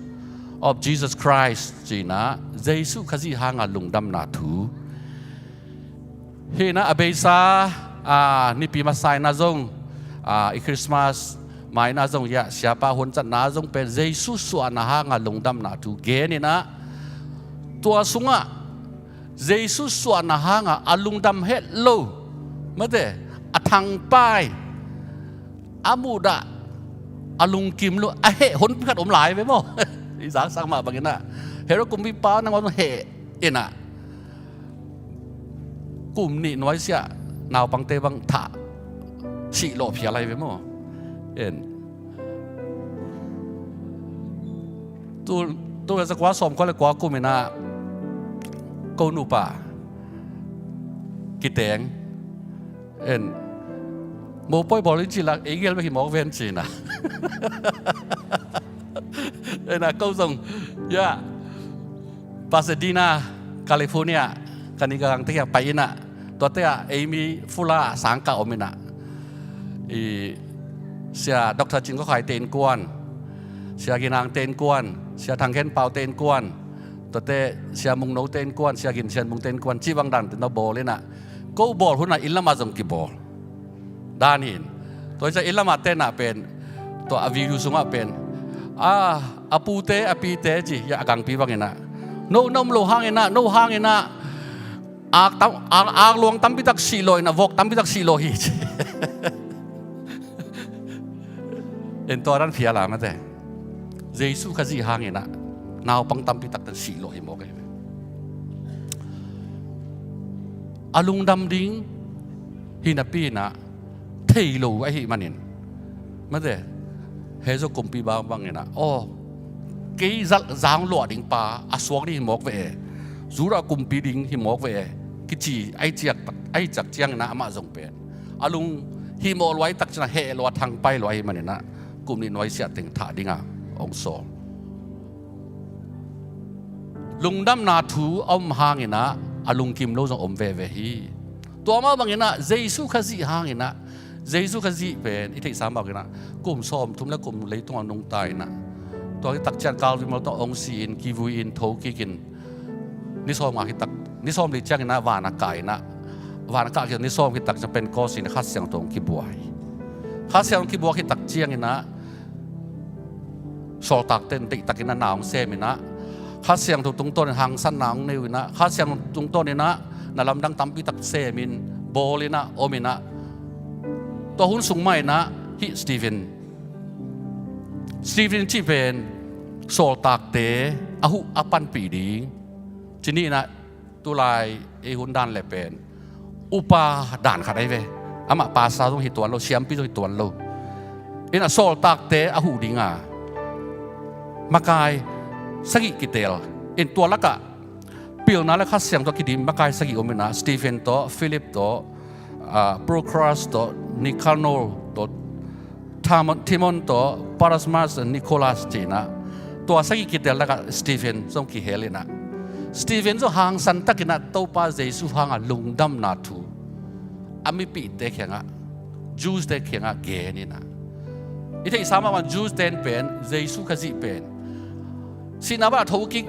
of Jesus Christ ci-in ah, Jesu Khazih hanga lungdamna thu. Hih in ah a beisa, a, nipi masa in ah zong, a, i Christmas ma in ah zong, ya, siapa hun zatna zong pen Jesu suahna hanga lungdamna thu gen in ah, tua sungah Jesu suahna hanga a lungdam het lo mate, a thangpai, a muhdah, a lungkim lo, a heh hun khat om lai ve maw. I zaksak mah bangin ah, Herod kumpipa nangmah heh in ah, kum nih nuaisiah naupangte bang thah sihlawh phial lai ve maw. En. Tu, tu zakua sawmkua le kua kum in ah ko nupa kiteng. En. Mopawi bawl in ci leh ei gel bek hi mawk ven ci-in ah. En ah, ko zong, ya, Pasadena, California, ka ni ka gangte kiang pai in ah, tuate ah ei mi fula sangkah om in ah, i, Sia Doctor Cing Khaw Khai te innkuan, Sia Gin Ang te innkuan, Sia Thang Khen Pau te innkuan, tuate Sia Mung No te innkuan, Sia Gin Sian Mung te innkuan, cih bang dan te na bawl in ah, ko bawl hun ah inn lamah zong kibawl dan hi in. Tua hi ciang inn lamah te in ah pen, tua a video sungah pen, a, a pute, a pite ci, ya, a gangpi bangin ah, no na om loh hangin ah, no hangin ah, ak tam, ak, ak luang tampi tak sihlawh in ah, vok tampi tak sihlawh hi ci. En, tua dan phial a mate. Jesu Khazih hangin ah naupang tampi tak sihlawh hi mawk hi ve. A lungdam ding hi napi in ah thei lo ahih manin mate, Herod kumpipa bangin ah, aw, kei zalh zang luah ding pa a suak ding hi mawk ve e, Judah kumpi ding hi mawk ve e, kici, a hi ciak, a hi ciak ciangin ah amah zong pen a lunghimawh lua hi tak ciangin ah heh lua, thangpai lua ahih manin ah kum nih nuaisiah teng thah ding a hong sawl. Lungdamna thu a om hangin ah a lungkim lo zong om veve hi. Tua mah bangin ah Jesu Khazih hangin ah, Jesu Khazih pen i theihsa mah bangin ah kum sawmthum le kum leitungah nungta in ah, tua hi tak ciang Calvary mual tawh hong si in, kivui in, tho kik in, ni sawm nga hi tak, ni sawm li ciangin ah van a kah in ah, van a kah kik ni sawm hi tak ciang Pentecost in Kha Siangtho hong kibua hi. Kha Siangtho hong kibua hi tak ciangin ah, sawltakte in deihtakin ah na hong sem in ah, Kha Siangtho tungtawnin hangsanna hong nei uh in ah, Kha Siangtho tungtawnin ah na lamdang tampi tak sem in, bawl in ah, om in ah, tua hun sung mah in ah hih Stephen Stephen cih pen sawltakte a huh a panpih ding, ci ni inah, tulai ei hun dan le pen upa dan khat ahi ve. Amah pastor zong hi tuan lo, siampi zong hi tuan lo. Inah sawltakte a huh dinga makai sagih kiteel in, tua lakah pilna le Kha Siangtho kidim makai sagih om inah, Stephen tawh, Philip tawh, ah, Prochorus tawh, Nicanor tawh, Timon, Timon tawh, Parmenas, Nicolas ci inah, tua sagih kiteel lakah Stephen zong kihel inah, Stephen zong hangsan tak inah Topa Jesu hanga lungdamna thu a mipihte kiangah, Jews te kiangah gen inah, i theihsa mahmah Jews ten pen Jesu Khazih pen sihna vanah thokik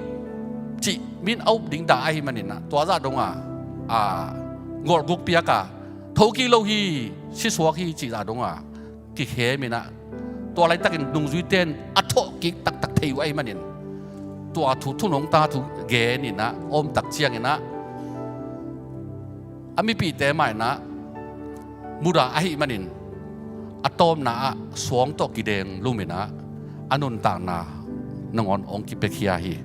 cih min a up ding dah ahih manin ah, tua zah donga, a, ngolhguk piaka thokik lo hi, sisuak hi cih zah donga kikhem inah, tua laitakin nungzuite in a thawhkik taktak thei uh ahih manin, tua thu, thunungta thu gen inah om tak ciang inah, a mipihte mah inah mudah ahih manin, a tawpna ah suang tawh kideng lum inah a nuntakna nangawn hong kipiakhia hi.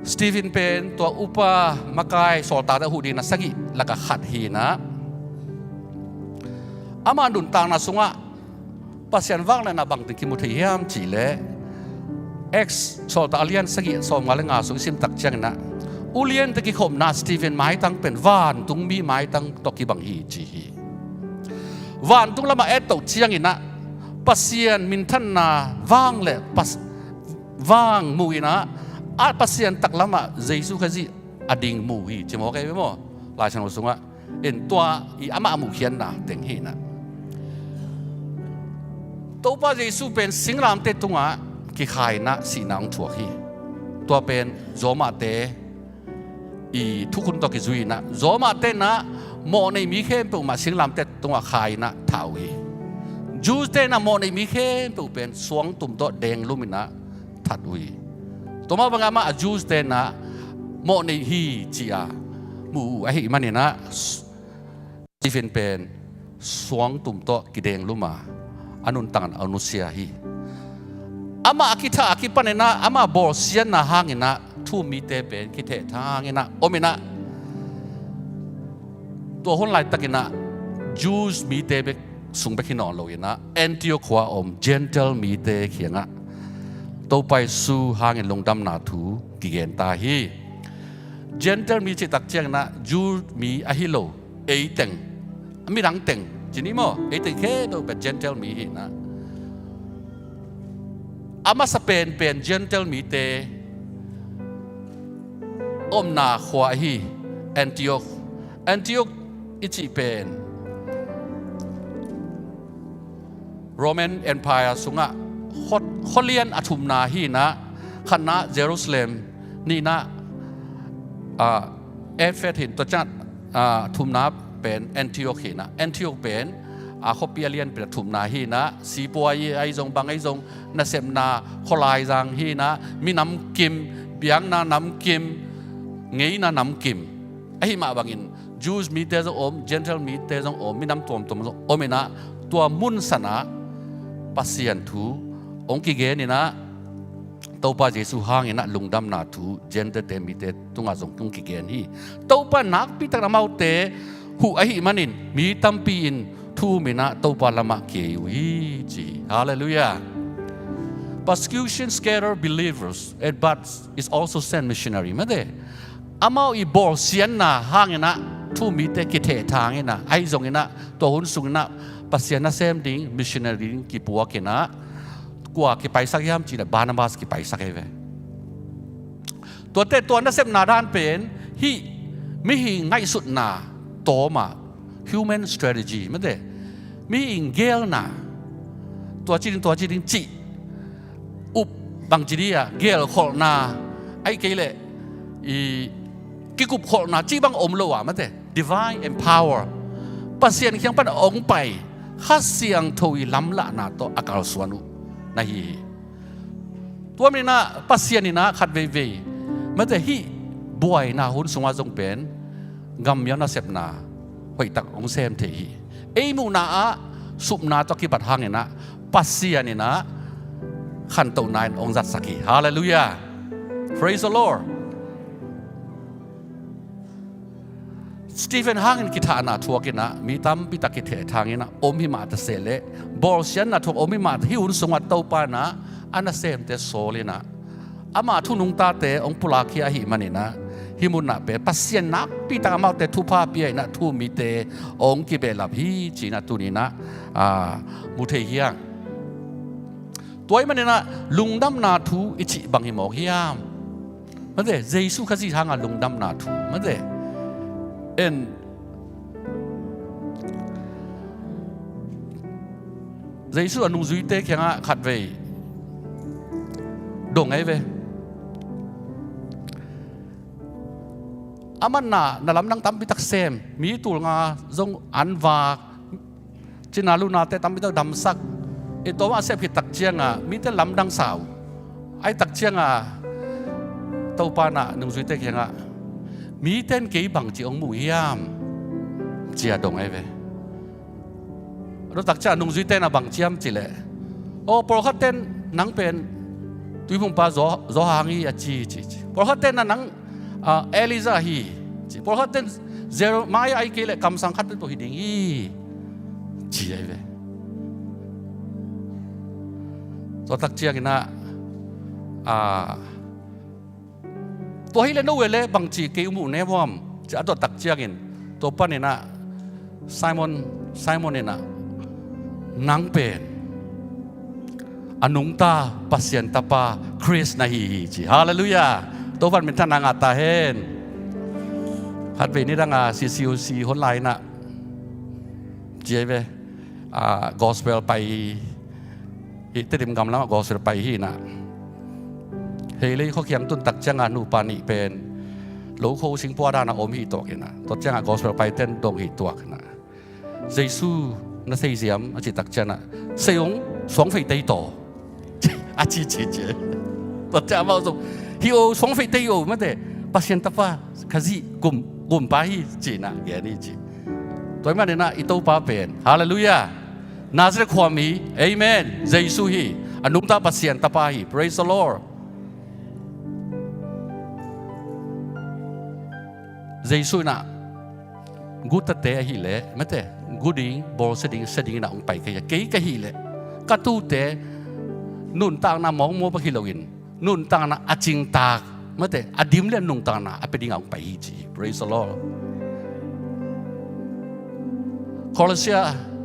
Stephen pen tua upa makai sawltakte a huh dingin a sagih lakah khat hi inah, ama nuntakna sungah Pasian vangliatna bangteng kimu thei hiam cih leh, Acts sawltak a lian sagih, sawmnga le nga sung i sim tak ciang inah, uliante kikhopna Stephen maitang pen vantungmi maitang tawh kibang hi ci hi. Vantung lamah a et toh ciang inah Pasian minthanna vang le pas-, vang mu inah, a Pasian taklamah Jesu Khazih a ding mu hi ci mawk ei ve maw, Lai Siangtho sungah. In tua i amah a muhkhiatna teng hi inah, Topa Jesu pen singlamteh tungah kikhai inah sihna hong thuak hi. Tua pen Rome-te i thukhun tawh kizui inah, Rome-te inah mawhnei mi khempeuh mah singlamteh tungah khai inah thah uh hi. Jews-te inah mawhnei mi khempeuh pen suangtum tawh deng lum inah that uh hi. Tua mah bangin amah a Jews-te inah mawhnei hi ci-a mu uh ahih manin ah, Stephen pen suangtum tawh kideng lum a, a nuntakna a nusia hi. Amah a kithah a kipan inah, amah bawlsiatna hang inah thu-um mite pen kithehthang inah om inah, tua hun laitak inah Jews mite bek sung bek hi nawn lo inah, Antioch khua-a om Gentile mite kiangah Topa Jesu hangin lungdamna thu kigen ta hi. Gentile mi cih tak ciang inah Jew mi ahi lo, ei teng, midang teng ci ni maw, ei teng khempeuh pen Gentile mi hi inah, a masa penpen Gentile mite omna khua ahi Antioch. Antioch i cih pen Roman Empire sungah khua, khualian a thumna hi inah, khatna Jerusalem, nihna, ah, Ephesus hi in, tua ciang, ah, thumna pen Antioch hi inah, Antioch pen, ah, khuapi a lianpi a thumna hi inah, sipuai ahi zong, bang ahi zong, nasepna khualaizang hi inah, minam kim, biakna nam kim, ngeina nam kim. Ahih mah bangin Jews mite zong om, Gentile mite zong om, minam tuamtuam zong om inah, tua mun sanah Pasian thu hong kigen inah, Topa Jesu hang inah lungdamna thu Gentile te mite tungah zong hong kigen hi. Topa nakpi takin amaute huh ahih manin mi tampi in thu-um inah Topa lamah kiei uh hi ci hi. Halleluiah. Persecution scatter believers, eh, but is also send missionary. Mate, amau i bawlsiatna hang inah thu-um mite kithehthang inah, ahi zong inah tua hun sung inah Pasian nasem ding missionary ding kipuak inah, kua kipaisak hiam cih leh Barnabas kipaisak hi ve. Tuate tua nasepna dan pen hih mihing ngaihsutna tawm a, human strategy, mate, mihing geelna, tua ci ding, tua ci ding cih, up bang ci ding a, geelkholhna, ahih kei leh i kikupkholhna cih bang om lo a, mate, divine empower, Pasian kiang pan a hong pai Kha Siangtho i lamlahna tawh a kalsuan uh na hi hi. Tua manin ah Pasian in ah khat veivei, mate, hih buaina hun sungah zong pen gammial nasepna hoihtak hong sem thei hi. Ei muhna ah supna tawh kibat hanginah Pasian inah khantohna in hong zatsak hi. Halleluiah. Praise the Lord. Stephen hangin kithahna thuak inah mi tampi tak kitheh thanginah om hi mah ta sehleh, bawlsiatna thuak om hi mah ta, hih hun sungah Topa inah a nasemte sawl inah ama thu nungtate hong pulakkhia ahih maninah hih munah pen Pasian nakpi tak amaute thupha pia inah thu-um mite hong kibehlap hi ci-inah tuninah mu thei hi hang. Tua ahih maninah lungdamna thu i cih bang hi mawk hiam? Mate, Jesu Khazih hanga lungdamna thu. Mate, en Jesu a nungzuite kiangah khatvei dong ahi ve. Aman na lamdang tampi tak sem, mi tulnga zong an vak, cina lunate tampi tak damsak. I tawm a sep khit tak cianga mite lamdang sa uh. Ahi tak cianga Topa inah nungzuite kiangah mite in kei bangci hong muh hiam? Ci-a dong ahi ve. A dot tak cianga nungzuite inah bangci hiam cih leh, aw, pawlkhatte in nang pen tuiphumpa Zo-, Johan hi a ci, ci, ci. Pawlkhatte inah nang, ah, Elijah hi, ci. Pawlkhatte in Jeremiah ahih kei leh kamsang khat peuhpeuh hi ding hi, ci ahi ve. Tua tak cianginah, ah, tua hileh no uh leh bangci kei hong muh na hiam huam? Ci a dot tak ciangin tua paninah Simon, Simon inah nang pen a nungta Pasian Tapa Khrist na hi hi ci. Halleluiah. Topa'n minthanna ngah ta hen. Khatvei nidanga C C U C hon lai inah ci ahi ve. Ah, gospel pai hi, Tedim gam lamah gospel pai hi inah. Heilei khua kiang tun tak cianga nupa nih pen lokho singpua dana om hi tuak inah. Tua cianga gospel paite in dong hi tuak inah, Jesu na thei ziam a cih tak cianginah, thei ung, suang fei tei taw, a ci ci ci. Tua ciang amau zong, hi o, suang fei tei o, mate, Pasian Tapa Khazih gum, gumpa hi ci inah gen hi ci. Tua ahih maninah i Topa pen, halleluiah, Nazareth khuami, amen, Jesu hi, a nungta Pasian Tapa hi. Praise the Lord. Jesu inah gutate ahih leh, mate, gu ding, bawlsia ding, sia ding inah hong pai ka hi a, kei ka hih leh ka tuute nuntakna mawkmawk bek hi loin, nuntakna a cingtak, mate, a dim lian nuntakna a pia dingah hong pai hi ci hi. Praise the Lord. Kolose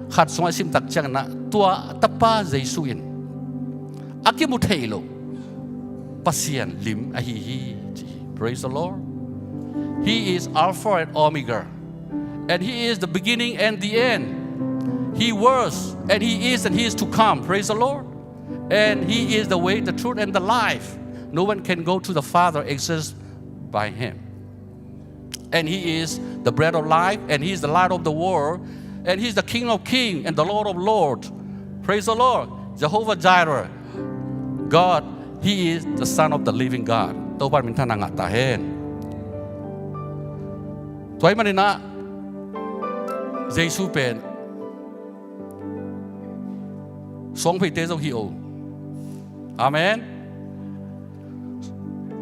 khat sungah i sim tak cianginah tua Tapa Jesu in a kimu thei lo Pasian lim ahi hi ci hi. Praise the Lord. He is Alpha and Omega. And he is the beginning and the end. He was, and he is, and he is to come. Praise the Lord. And he is the way, the truth, and the life. No one can go to the Father except by him. And he is the bread of life, and he is the light of the world, and he is the King of kings and the Lord of lords. Praise the Lord. Jehovah Jireh. God, he is the Son of the living God. Topa'n minthanna ngah ta hen. Tua ahih maninah Jesu pen suang feite zong hi o. Amen.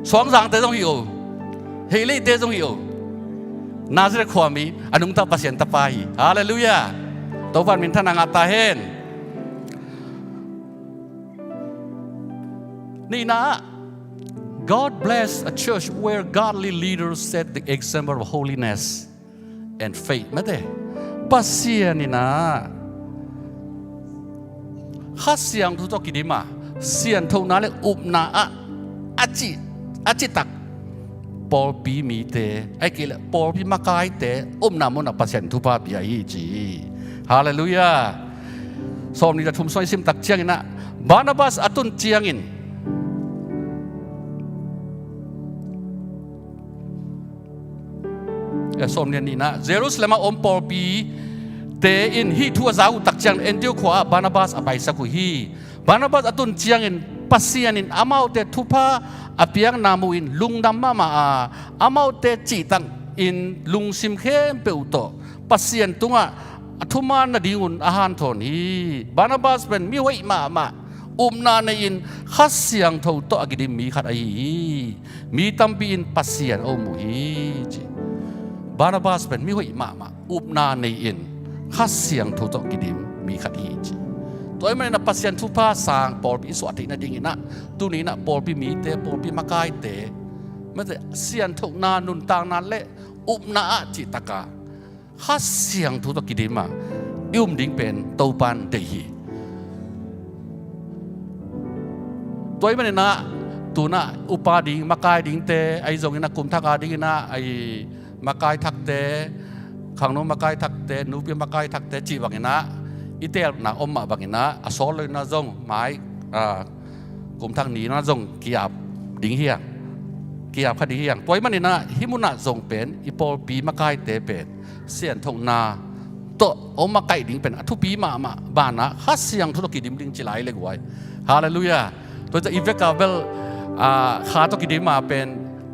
Suangzangte zong hi o. Heileite zong hi o. Nazareth khuami, a nungta Pasian Tapa hi. Halleluiah. Topa'n minthanna ngah ta hen. Nihna, God bless a church where godly leaders set the example of holiness and faith. Mate, Pasian inah Kha Siangtho tawh kidim a, sianthona le upna ah a ci, a citak pawlpi mite, ahih kei leh pawlpi makaite omna munah Pasian thupha pia hi ci hi. Halleluiah. Sawmnih le thum sung i sim tak cianginah Barnabas a tun ciangin, eh, sawmnih le nihna, Jerusalem a om pawlpite in hih thu a za uh tak ciangin Antioch khua ah Barnabas a paisak uh hi. Barnabas a tun ciangin Pasian in amaute thupha a piakna muhin lungdam mahmah a, amaute cihtakin lungsim khempeuh tawh Pasian tungah a thuman nadingun a hanthawn hi. Barnabas pen mi hoih mahmah, upna nei-in Kha Siangtho tawh a kidim mi khat ahi hi. Mi tampi in Pasian a um uh hi, ci. Barnabas pen mi hoih mahmah, upna nei-in Kha Siangtho tawh kidim mi khat hi, ci. Tua ahih manin a Pasian thupha sang pawlpi i suah theih nadingin ah, tuni in ah pawlpi mite, pawlpi makaite, mate, sianthona, nuntakna le upna ah cih taka Kha Siangtho tawh kidim a i um ding pen Topan deih hi. Tua ahih manin ah, tu-in ah upa ding, makai dingte, ahi zongin ah kum thak a dingin ah, ahi makai thakte, khangno makai thakte, nupi makai thakte cih bangin ah, i teelna om mah bangin ah, a sawl lo-in ah zong mai, ah, kum thak ni-in ah zong ki-ap ding hi hang. Ki-ap kha ding hi hang. Tua ahih manin ah, hih mun ah zong pen, i pawlpi makaite pen sianthona tawh hong makaih ding pen a thupi mahmah banah, Kha Siangtho tawh kidim ding ci lai le guai. Halleluiah. Tua ciang i vek a bel, ah, Kha tawh kidim a pen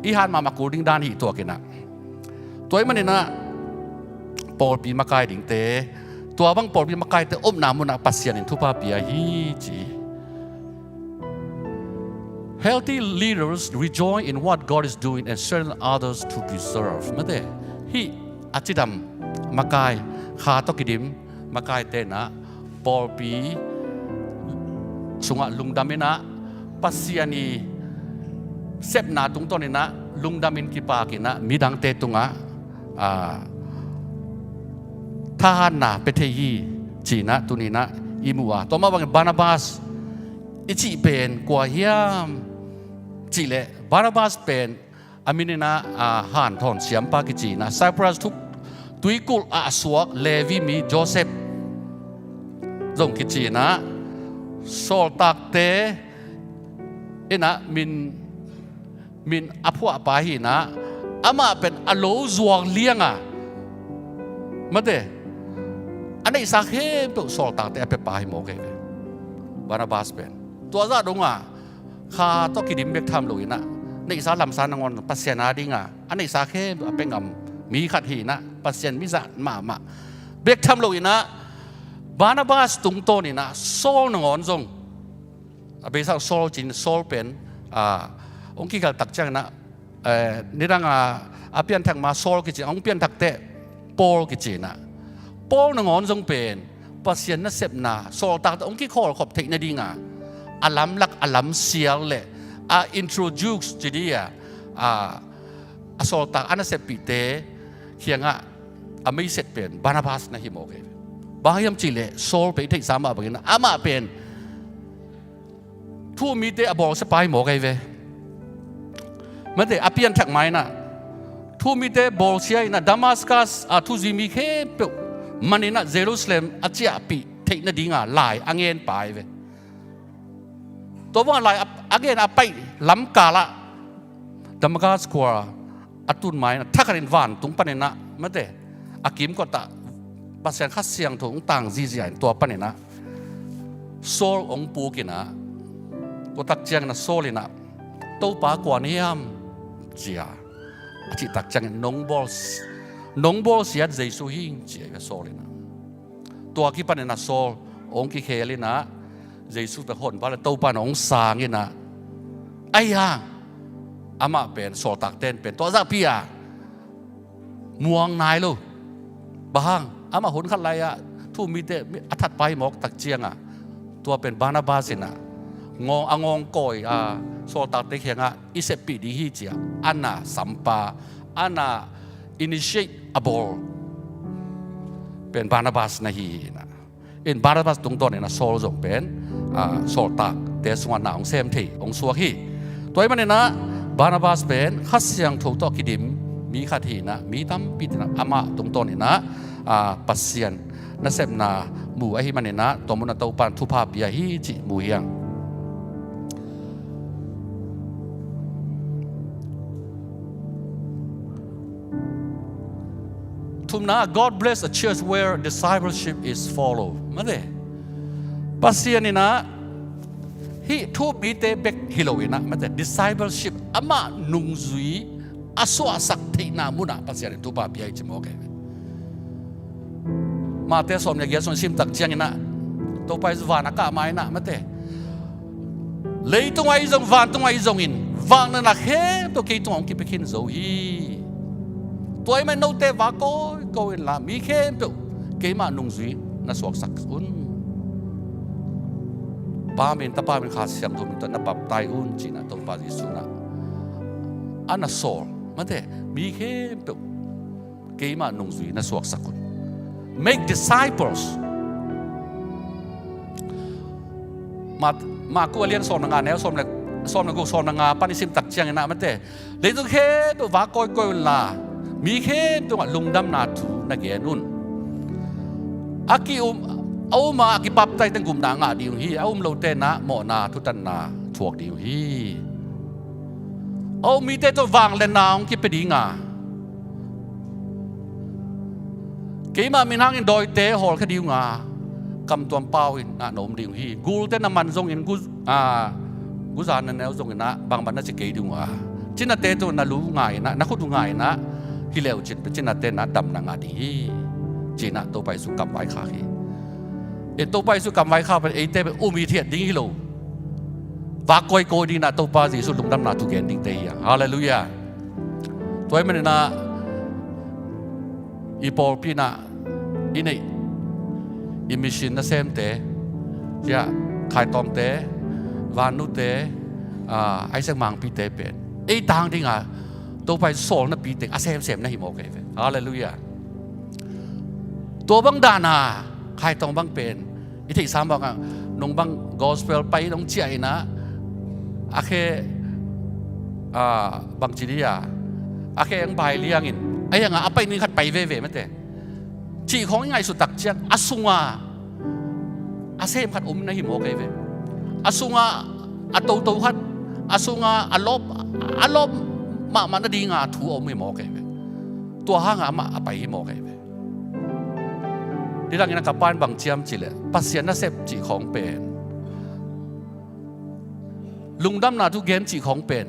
i hat mahmah kul ding dan hi tuak in ah. Tua ahih manin ah pawlpi makai dingte, tua bang pawlpi makaite omna mun ah Pasian in thupha pia hi, ci. Healthy leaders rejoice in what God is doing and strengthen others to be served. Mate, hih a cidam makai, Kha tawh kidim makaite in ah pawlpi sungah lungdam in ah, Pasian i sepna tungtawn in ah lungdam in kipak in ah midangte tungah, ah, thahatna pia thei hi, ci-in ah tuni-in ah i mu a. Tua mah bangin Barnabas i cih pen kua hiam cih leh, Barnabas pen a min in ah, ah, hanthawn siampa kici in ah, Cyprus tuikulh ah a suak Levi mi Joseph zong kici in ah, sawltakte in ah min min a phuahpa hi in ah, amah pen a lo zuak liang a, mate, a neihsa khempeuh sawltakte a piapa hi mawk hi ve, Barnabas pen. Tua zah dong a, Kha tawh kidim bek tham lo in ah, neihsa lamsa nangawn Pasian a ding a, a neihsa khempeuh a pia ngam mi khat hi in ah, Pasian mizat mahmah bek tham lo in ah, Barnabas tungtawn in ah Saul nangawn zong, a beisa Saul ci-in, Saul pen, ah, hong kikhel tak ciangin ah, eh, nidang a, a pianthak ma Saul kici, hong pianthak teh Paul kici in ah, Paul nangawn zong pen Pasian nasepna, sawltakte hong kikhawlkhop theih nading a, a lamlak, a lamsial le a introduce ci ding a, a, a sawltak a naseppihte kiangah a meiset pen Barnabas na hi mawk hi. Bang hiam cih leh Saul pen i theihsa mah bangin ah, amah pen thu-um mite a bawlsiapa hi mawk ahi ve. Mate, a pianthak ma-in ah, thu-um mite bawlsia in ah, Damascus a thuzui mi khempeuh man in ah Jerusalem a ciahpih theih nading a lai a ngenpa ahi ve. Tua bang a lai a, a ngen a paih lamkal ah Damascus khua a tun ma-in ah, thakhat in vantung panin ah, mate, a kimkot ah Pasian Kha Siangtho hong tang zihziah in, tua panin ah Saul hong puk in ah, tua tak ciangin ah Saul in ah, "Topa, kua na hiam?" ci a, a cih tak ciangin, "Nong bawl, nong bawlsiat Jesu hi ing," ci a, Saul in ah. Tua kipanin ah Saul hong kikhel in ah, Jesu pen hon pah leh Topa in hong sang in ah, ahi hang amah pen, sawltakte in pen tua zahpi a muang nai lo. Bang hang, amah hun khat lai-ah thu-um mite a thatpa hi mawk tak ciangah, tua pen Barnabas in ah ngawng, a ngawngkawi a sawltakte kiangah i seppih ding hi ci a, a na sampa, a na initiate a bawl pen Barnabas na hi hi in ah. In Barnabas tungtawn in ah Saul zong pen, ah, sawltakte sungah na hong sem thei, hong suak hi. Tua ahih manin ah Barnabas pen Kha Siangtho tawh kidim mi khat hi in ah, mi tampi in ah amah tungtawn in ah, ah, Pasian nasepna mu ahih manin ah, tua mun ah Topa in thupha pia hi cih mu hi hang. Thumna, God bless a church where discipleship is followed. Mate, Pasian in ah hih thu-um mite bek hi lo in ah, mate, discipleship, amah nungzui a suahsak theihna mun ah Pasian in thupha pia hi ci mawk hi. Mate sawm le giat sung sim tak ciangin ah, Topa Jesu van a kah ma-in ah, mate, leitungah i zong, vantungah i zongin, vangliatna khempeuh kei tungah hong kipia khin zo hi. Tua ahih manin note va kawikawi inla, mi khempeuh keimah nungzui na suaksak un. Pa min, Tapa min, Kha Siangtho min tawh na baptize un, ci-in ah Topa Jesu in ah a na sawl, mate, mi khempeuh keimah nungzui na suaksak un. Make disciples. Mat-, Marku a lian sawm le nga, neu sawm le, sawm le guk, sawm le nga pan i sim tak ciangin ah, mate, leitung khempeuh va kawikawi unla, mi khempeuh tungah lungdamna thu na gen un. A ki-um, a um a, a kibaptize teng gupna ngah ding uh hi. A um lote in ah mawhna thutanna thuak ding uh hi. A um mite tawh vangliatna hong kipia ding a, keimah min hangin dawite hawlkhia ding uh a, kamtuam pau in ah na om ding uh hi. Gulte na man zongin, gu-, a, guza na neu zongin ah bangbang na ci kei ding uh a, cinate tawh na lu ngai in ah, na khut uh ngai in ah, hi le uh cin pen cinate in ah damna ngah ding hi, ci-in ah Topa Jesu kamvaikhak hi. E, Topa Jesu kamvaikhak pen eite pen um i thiat ding hi lo, va kawikawi ding in ah Topa Jesu lungdamna thu gen dingte hi hang. Halleluiah. Tua ahih manin ah i pawlpi in ah i neih, i mission nasemte, cia, Khai Tawngte, Vannute, a, Isaac Mangpite pen ei tang ding a Topa Jesu sawlna pi teng a semsem na hi mawk ahi ve. Halleluiah. Tua bang dan a Khai Tawng bang pen i theihsa mawk a, nung bang gospel pai nong ciah in ah, a khe, a, bangci dih a, a khe ang bai liangin, a hiang a, a pai ning khat pai veve, mate, cih khawng i ngaihsut tak ciang a sungah a sem khat om na hi mawk ahi ve. A sungah a toto khat, a sungah a lawp, a lawp mahmah nading a thu a om hi mawk ahi ve. Tua hang a amah a pai hi mawk ahi ve. Nidangin a ka pa in bang ciam cih leh, Pasian nasep cih khawng pen, lungdamna thu gen cih khawng pen,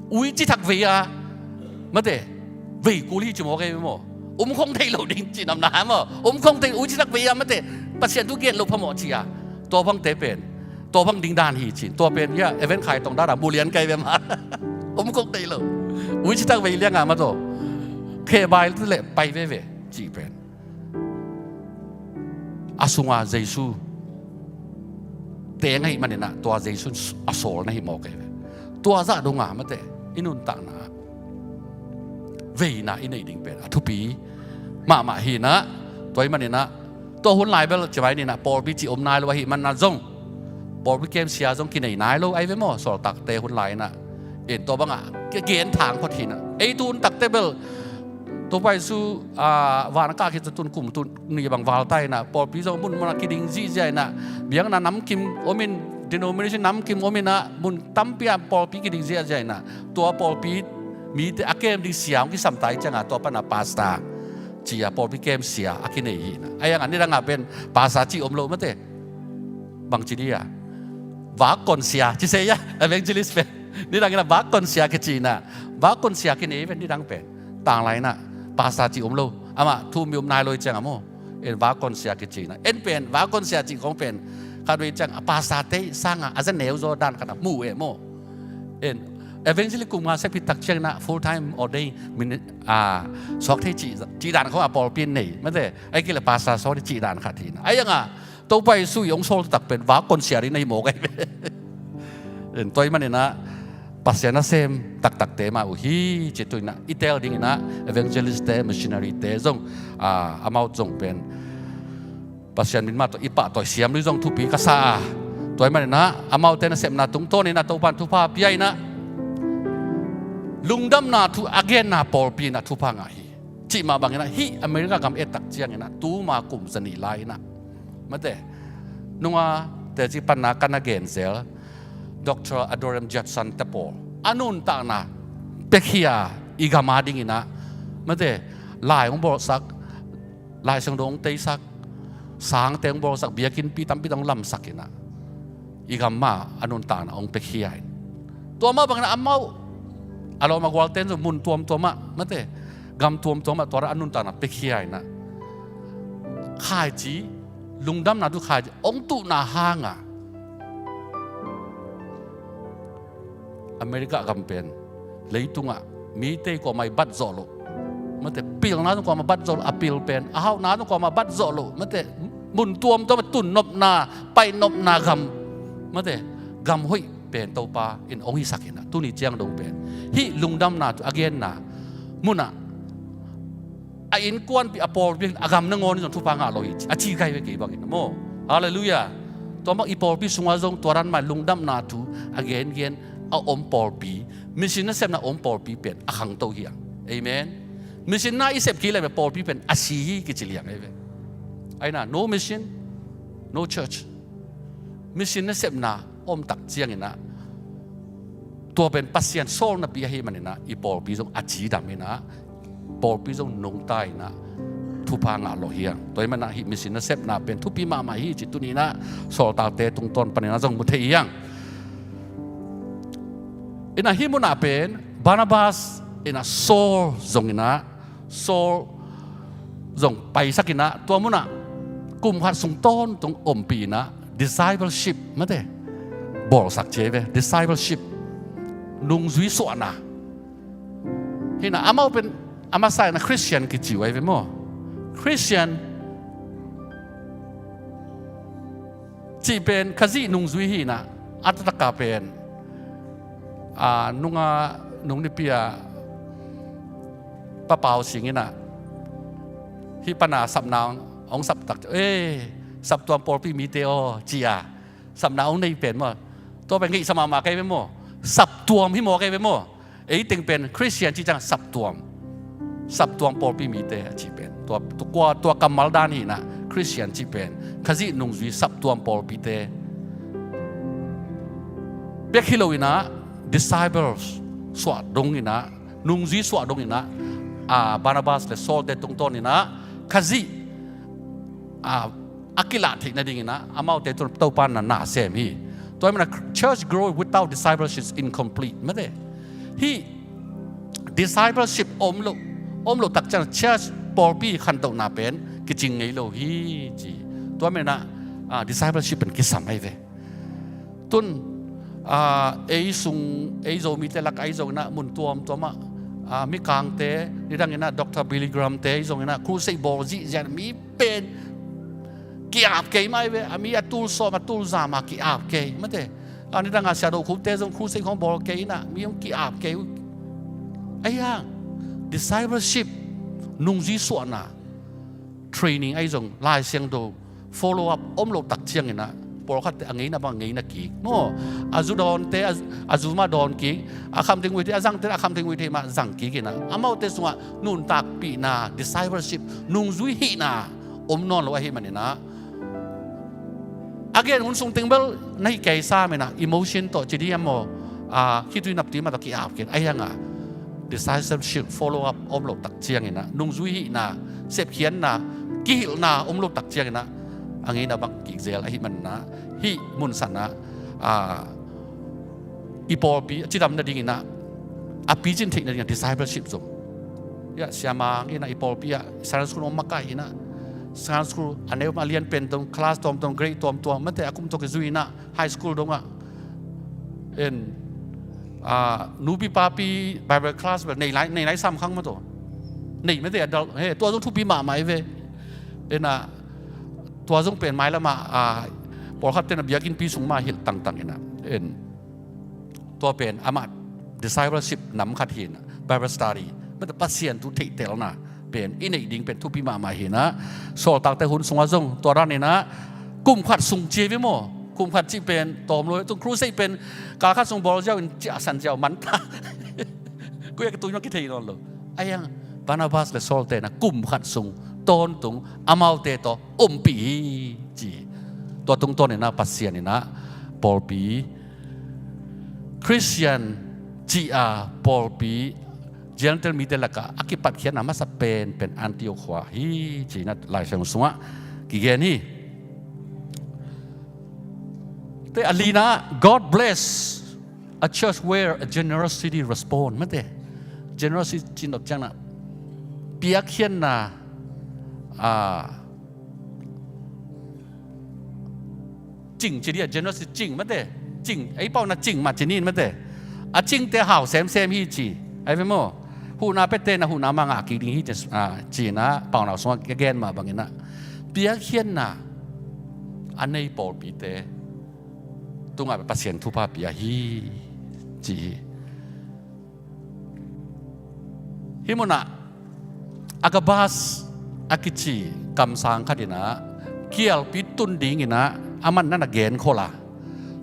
ui ci thak vei a, mate, vei kul hi ci mawk ahi ve maw. Um khong thei lo ding cih namna maw. Um khong thei, ui ci thak vei a, mate, Pasian thu gen lo phamawh ci a. Tua bangte pen, tua bang ding dan hi ci. Tua pen hia, event Khai Tawng dan a mulian kai ve mah. Um khong thei lo. Ui ci thak vei liang a mah tua, khe bai leh pai veve cih pen a sungah Jesu teng ahih manin ah, tua Jesu a sawl na hi mawk ahi ve. Tua zah dong a, mate, i nuntakna veina i neih ding pen a thupi mahmah hi in ah, tua ahih manin ah, tua hun lai bel ci mai ni in ah, pawlpi cih om nai lo ahih manin ah zong, pawlpi kem sia zong kinei nai lo ahi ve maw, sawltakte hun lai in ah. En, tua bang a kigen thang phot hi in ah, ei tu hun takte bel Topa Jesu, a, van a kah khit tun kum tuni bang val ta in ah, pawlpi zong mun mun a kiding zihziah in ah, biakna namkim om in, denomination namkim om in ah, mun tampi ah pawlpi kiding ziahziah in ah, tua pawlpi mite a kem ding sia hong kisam ta ahih ciang a, tua pan a pastor ci a, pawlpi kem sia a kinei hi in ah. A hiang a nidang a pen pastor cih om lo, mate. Bangci dih a, vakon sia ci se ia, evangelist pen. Nidang in ah vakon sia kici in ah, vakon sia kinei pen nidang pen. Tanglai in ah pastor cih om lo. Amah thu mi om nai lo ahih ciang a maw. En, vakon sia kici in ah. En pen, vakon sia cih khawng pen, khatvei ciang a pastorte sang a, a za neu zaw dan khat a mu e maw. En, evangelist kum nga sep khit tak ciang in ah full time ordain mini-, a, suak thei cih, cih dan khawng a pawlpi in nei, mate. Ahih kei leh pastor sawn cih dan khat hi in ah. A hiang a, Topa Jesu i hong sawl tak pen vakon sia ding na hi mawk ahi ve. En, tua ahih manin ah Pasian nasem taktakte mah uh hi ci. Tu in ah i teel ding in ah evangelistte, missionaryte zong, a, amau zong pen Pasian min mah tawh i pahtawi siam ding zong thupi ka sa a. Tua ahih manin ah amaute nasepna tungtawn in ah Topa in thupha pia in ah, lungdamna thu a genna pawlpi in ah thupha ngah hi. Cih mah bangin ah hih America gam et tak ciangin ah tuma kum zanih lai in ah, mate, nunga teci panna ka na gen zel Doctor Adoniram Judson te pawl a nuntakna piakhia, i gam a ding in ah, mate, lai hong bawlsak, Lai Siangtho hong teisak, sangte hong bawlsak, biakinnpi tampi tawh hong lamsak in ah, i gam mah a nuntakna hong piakhia in. Tua mah bangin ah amau a lawm a gualten zong mun tuamtuam ah, mate, gam tuamtuam ah tua dan a nuntakna piakhia in ah, khaici, lungdamna thu khaici hong tuhna hanga America gam pen leitungah mite kuamah i bat zawh loh, mate, pilna zong kuamah bat zawh loh, a pil pen a hauhna zong kuamah bat zawh loh, mate, mun tuamtuam a tun nopna, pai nopna gam, mate, gam hoih pen Topa in hong hisak hi in ah, tuni ciang dong pen hih lungdamna thu a genna munah a innkuanpih, a pawlpi, a gam nangawn in zong thupha ngah lo hi, a ci kai ve kei bangin maw. Halleluiah. Tua bang i pawlpi sungah zong tua dan mah lungdamna thu a gengen a om pawlpi, mission nasepna a om pawlpi pen a khangto hi hang. Amen. Mission na i sep kei leh pawlpi pen a si hi kici liang hi ve. Ahi na, no mission, no church. Mission nasepna om tak ciangin ah, tua pen Pasian sawlnapi ahih manin ah, i pawlpi zong a cidam in ah, pawlpi zong nungta in ah, thupha ngah lo hi hang. Tua ahih manin ah, hih mission nasepna pen thupi mahmah hi ci tuni in ah, Sawltakte tungtawn panin ah zong mu thei hi hang. In ah hih munah pen Barnabas in ah Saul zong in ah, Saul zong paisak in ah, tua munah kum khat sung tawntung ompih in ah, discipleship, mate, bawlsak ci hi ve, discipleship, nungzui suahna. Hi in ah, amau pen a masa in ah Christian kici uh ahi ve maw. Christian cih pen Khazih nungzui hi in ah, a taktak a pen, a, nunga, nung nipi a Pa Pau Sing in ah, hih pana sapna hong sap tak, "Eh, saptuam pawlpi mite aw," ci a, sapna hong nei pen maw. Tua pen ngeihsa mahmah kei ve maw. Saptuam hi maw kei ve maw. Ei teng pen Christian cih ciang saptuam, saptuam pawlpi mite a cih pen tua, tua, tua kammal dan hi in ah, Christian cih pen Khazih nungzui saptuam pawlpite bek hi lo in ah, disciples suah dong in ah, nungzui suah dong in ah, a, Barnabas le Saulte tungtawn in ah Khazih, a, a kilah theih nading in ah, amaute tungah Topa in ah na sem hi. Tua ahih manin ah, church growth without discipleship is incomplete, mate. Hih discipleship om lo, om lo tak ciang church, pawlpi khantohna pen kicing ngei lo hi ci. Tua ahih manin ah, a, discipleship pen kisam ahi ve. Tun, a, ei sung, ei Zomite lak ahi zongin ah, mun tuamtuam ah, a, Mikangte, nidangin ah Doctor Billy Grahamte ahi zongin ah, crusade bawl zihziah, mi pen ki-ap kei mah ahi ve, a mi a tul sawm, a tul za mah ki-ap kei, mate. A, nidang a Sia Do Khupte zong crusade khawng bawl kei in ah, mi hong ki-ap kei uh. Ahi hang, discipleship, nungzui suahna, training ahi zong, Lai Siangtho follow up om lo tak ciangin ah, pawlkhatte a ngeina bang ngeina kik maw. A zu dawnte a, a zu mah dawn kik, a kham thei ngui thei, a zangte a kham thei ngui thei mah zang kik in ah, amaute sungah nuntakpihna, discipleship, nungzui hihna om nawn lo ahih manin ah, a gen hun sung teng bel na hih kei sam in ah, emotion tawh ci ding a maw, a, khitui naptui mah tawh ki-ap kei in, ahi hang a, discipleship follow up om lo tak ciangin ah, nungzui hihna, sepkhiatna, kihilhna om lo tak ciangin ah, a ngeina bang kik zel ahih manin ah, hih mun san ah, a, i pawlpi a cidam nadingin ah, a picin theih nading ah discipleship zong. Hiah Sia Mang in ah i pawlpi ah Sunday school hong makaih in ah, Sunday school a neu a lian pen dong, class tuamtuam, grade tuamtuam, mate, a kum tawh kizui in ah, high school dongah en, a, nupi papi Bible class bel nei lai, nei lai sam khang mah tawh. Nei mate, adult, he, tua zong thupi mahmah ahi ve. En ah, tua zong pen mailam ah, a, pawlkhatte in ah biakinnpi sung mah hilh tangtang in ah, en, tua pen amah discipleship nam khat hi in ah, Bible study, mate, Pasian thu theihtelna pen i neih ding pen thupi mahmah hi in ah, Sawltakte hun sungah zong tua dan in ah, kum khat sung ci hi ve maw. Kum khat cih pen tawm lo, tung crusade pen kal khat sung bawl ziau in ciahsan ziau man ta. Koi a kitui mah kithei nawn lo. Ahi hang Barnabas le Saulte in ah kum khat sung tawntung amaute tawh ompih hi ci. Tua tungtawn in ah Pasian in ah pawlpi, Christian cih a pawlpi, Gentile mite lakah a kipatkhiatna masa penpen Antioch khua hi ci in ah Lai Siangtho sungah kigen hi. Tua a lina, God bless a church where a generosity respond, mate. Generosity cih nop ciang in ah, piakkhiatna, a, cing ci dih a, generosity cing mate. Cing, ei pau na cing mah ci ni mate. A cingte hau semsem hi ci. Ai ve maw. Huhna pete na huhna mah ngah kik ding hi ci, ah, ci-in ah Paunau sungah ka gen mah bangin ah piakkhiatna a nei pawlpite tungah Pasian thupha pia hi ci hi. Hih munah Agabus a kici kamsang khat in ah kialpi tun dingin ah amah in ah na genkhol a,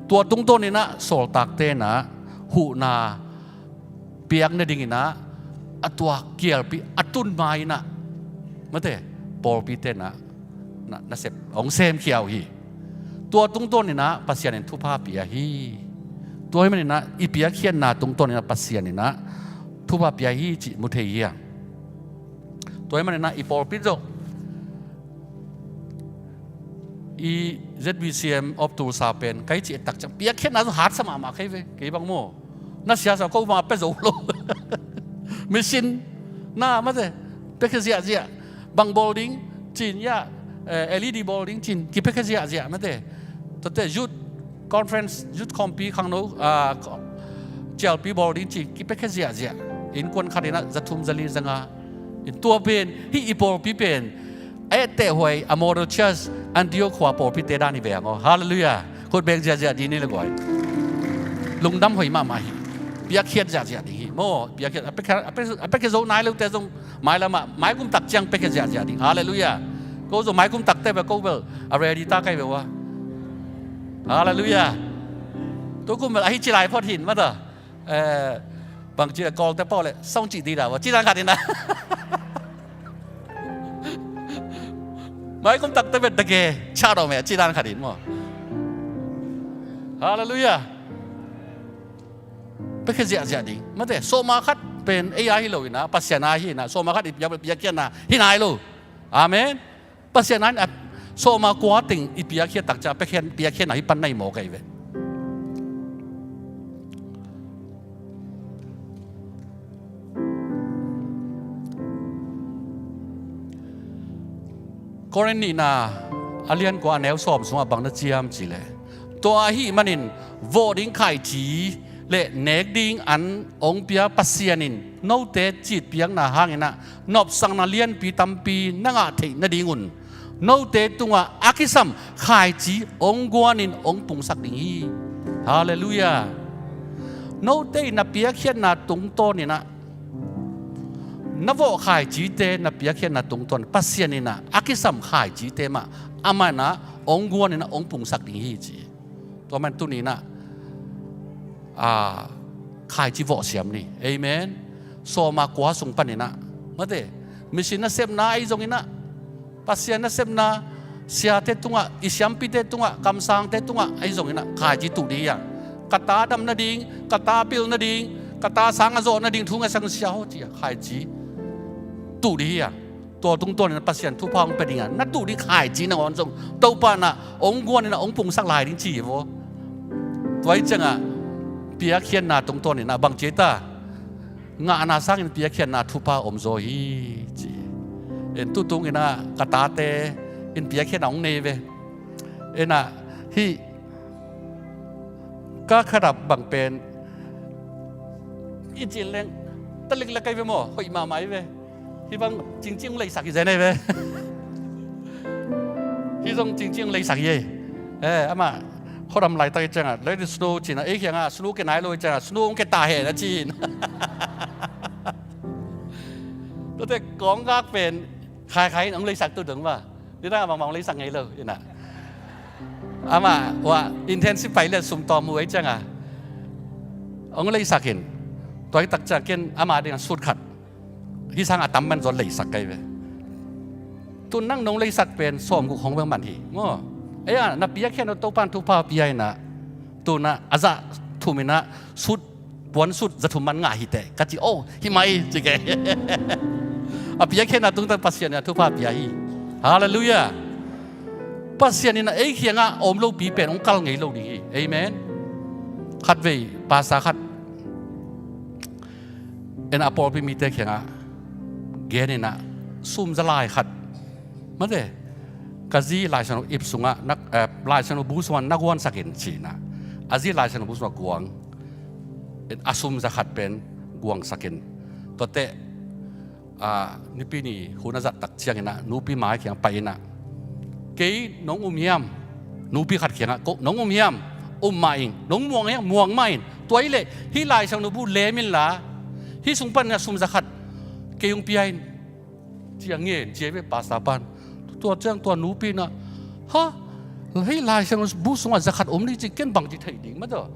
tua tungtawnin ah sawltakte in ah huhna piak nadingin ah a tua kialpi a tun ma-in ah mate pawlpite in ah na, nasep hong semkhia uh hi. Tua tungtawnin ah Pasian in thupha pia hi. Tua ahih manin ah i piakkhiatna tungtawnin ah Pasian in ah thupha pia hi cih mu thei hi hang. Tua ahih manin ah i pawlpi zong i Z B C M of Tulsa pen kai cih etak ciang piakkhiatna zong hatsa mahmah kei ve, kei bang maw. Na siasa ko ma pia zo lo. Mission na mate piakkhiat ziahziah. Bang bawl ding cin ya, eh, L E D bawl ding cin kipiakkhiat ziahziah mate. Tuate youth conference, youth khawmpi khangno, ah, cialpi bawl ding ci kipiakkhiat ziahziah. Innkuan khat in ah za thum za li za nga. In tua pen hih i pawlpi pen a etteh huai a model church Antioch khua pawlpite dan hi ve hang aw. Halleluiah. Khut beng ziahziah dih ni le guai. Lungdam hoih mahmah hi. Piakkhiat ziahziah ding hi maw. Piakkhiat a piakkhiat, a piakkhiat, a piakkhiat zo nai lote zong mailam ah maikum tak ciang piakkhiat ziahziah ding. Halleluiah. Ko zong maikum takte bel ko bel a ready ta kai bel ua. Halleluiah. Tukum bel ahi ci lai phot hin mata. Eh, bang ci le Kawlte pau le song ci di da ua ci dan khat in ah. Maikum takte bel dage cha daw me ci dan khat in maw. Halleluiah. Piakkhiat ziahziah ding mate. Sawma khat pen ei a hi lo in ah Pasian a hi in ah sawma khat i piak, piakkhiatna hi nai lo. Amen. Pasian a hi in ah sawma kua teng i piakkhiat tak ciang piakkhiat, piakkhiatna hi pan nai mawk ei ve. Korin nihna a lian kua a neu sawm sungah bang na ciam ci le, tua ahih manin vawh ding khaici le nek ding an hong pia Pasian in note citpiakna hangin ah nopsakna lianpi tampi na ngah theih nadingun note tungah a kisam khaici hong guanin hong pungsak ding hi. Halleluiah. Note in na piakkhiatna tungtawnin ah na vawh khaicite na piakkhiatna tungtawn Pasian in ah a kisam khaicite mah amah in ah hong guanin ah hong pungsak ding hi ci. Tua man tuni in ah, ah, khaici vawh siam ni. Amen. Sawma kua sung panin ah mate mission nasepna ahi zongin ah Pasian nasepna siate tungah, i siampite tungah, kamsangte tungah ahi zongin ah khaici tuh ding hi hang. Ka ta dam nading, ka ta pil nading, ka ta sang a zawh nading thu ngaihsak sia haw ci-a khaici tuh ding hi hang. Tua tungtawnin ah Pasian thupha hong pia ding a na tuh ding khaici nangawn zong Topa in ah hong guanin ah hong pungsak lai ding ci hi vaw. Tua hi ciangah piakkhiatna tungtawnin ah bang ci ta ngahna sangin piakkhiatna thupha om zaw hi ci. En tutung in ah ka tate in piakkhiatna hong nei ve. En ah hih ka khadap bang pen i cin leng ta liklek kai ve maw, hoih mahmah hi ve. Hih bang cingcing hong leisak hi zen ei ve. Hih zong cingcing hong leisak hi ei. Eh, amah khuadam laitak hi ciangah let it snow ci-in ah ei khiangah snow kia nai lo hi ciangah snow hong kia ta hen a ci-in. Tuate kawnggak pen khaikhai in hong leisak tu dong va. Nidang a bangmah hong leisak ngei lo in ah amah uah intensive pilot sumtawm uh ei ciangah hong leisak in. Tua hi tak ciang ken amah dingah suit khat hih sang a tam man zaw leisak kai ve. Tun nang nong leisak pen sawmguk hong beng man hi maw. Ei a na piakkhiat uh Topa in thupha pia in ah tun ah a zah thum in ah sut puan sut za thum man ngah hi teh ka ci. Oh, hi mai ci kei. A piakkhiatna tungtang Pasian in ah thupha pia hi. Halleluiah. Pasian in ah ei khiangah a om lopi pen hong kal ngei lo ding hi. Amen. Khatvei pastor khat en a pawlpi mite khiangah gen in ah sum za lai khat mate ka zi Lai Siangtho ip sungah na, eh, Lai Siangtho bu sungah na guangsak in ci-in ah, a zi Lai Siangtho bu sungah guang, a sum zakhat pen guangsak in. Tuate, ah, Nipi ni hun a zat tak ciangin ah nupi mai kiang pai in ah, "Kei nong um hiam?" Nupi khat kiangah, "Ko nong um hiam?" "Um mah ing." "Nong muang hiam?" "Muang mah ing." "Tua hi leh hih Lai Siangtho bu lem inla, hih sung panin a sum zakhat kei hong pia in," ci-a ngen ci-a hi ve, pastor pan. Tua ciang tua nupi in ah, "Ha? Hih Lai Siangtho bu sungah zakhat om ni ci, ken bangci thei ding maw?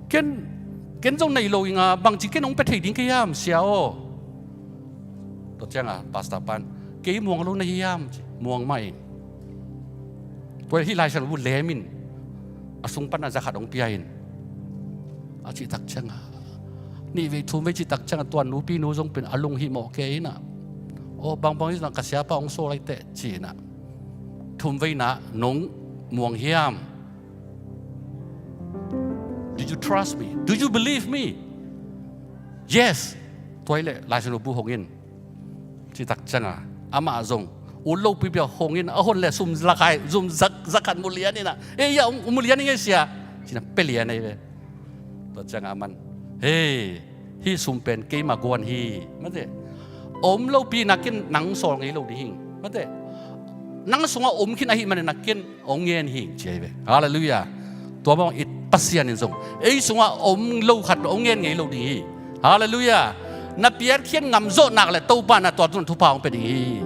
Ken, ken zong nei lo ing a, bangci ken hong pia thei ding kei hiam, sia aw?" Tua ciangah pastor pan, "Kei muang lo na hi hiam?" ci. "Muang mah ing." "Tua hih Lai Siangtho bu lem in, a sung panin zakhat hong pia in," a cih tak ciangah, nih vei thum vei cih tak ciangah tua nupi nu zong pen a lunghimawh kei in ah, "Aw, bangbang hi zong ka siapa hong sawl lai teh," ci in ah, "Thum vei in ah nong muang hiam? Do you trust me? Do you believe me?" "Yes." "Tua hi leh Lai Siangtho bu hong in," cih tak ciangah amah zong ut lopi piak hong in, a hon leh sum lakhai, sum zak, zakhat mu lian in ah, "Ei, ya, hong mu lian ing ei sia," ci-in ah pia lian ahi ve. Tua ciangah aman, "Hei, hih sum pen keima guan hi, mate. Om lopi nakin nang sawl ngei lo ding hi, mate. Nang sungah om khin ahih manin nakin hong ngen hi," ci ahi ve. Halleluiah. Tua bang i Pasian in zong ei sungah om lo khat hong ngen ngei lo ding hi. Halleluiah. Na piatkhiat ngam zawh nak leh Topa in ah tua tungah thupha hong pia ding hi.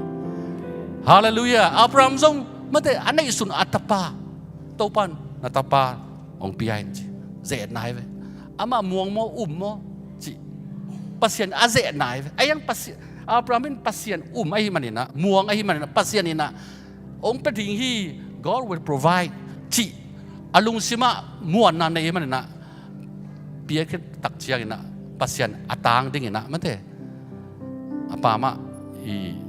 Halleluiah. Abraham zong, mate, a neihsun a tapa, "Topa in na tapa hong pia in," ci. Zehna hi ve. Amah muang maw, um maw, cih Pasian a zehna hi ve. Ahi hang Pasian, Abraham in Pasian um ahih manin ah, muang ahih manin ah, Pasian in ah hong pia ding hi, "God will provide," cih a lungsimah muanna nei ahih manin ah, piakhia tak ciangin ah Pasian a tang dingin ah, mate, a pa mah i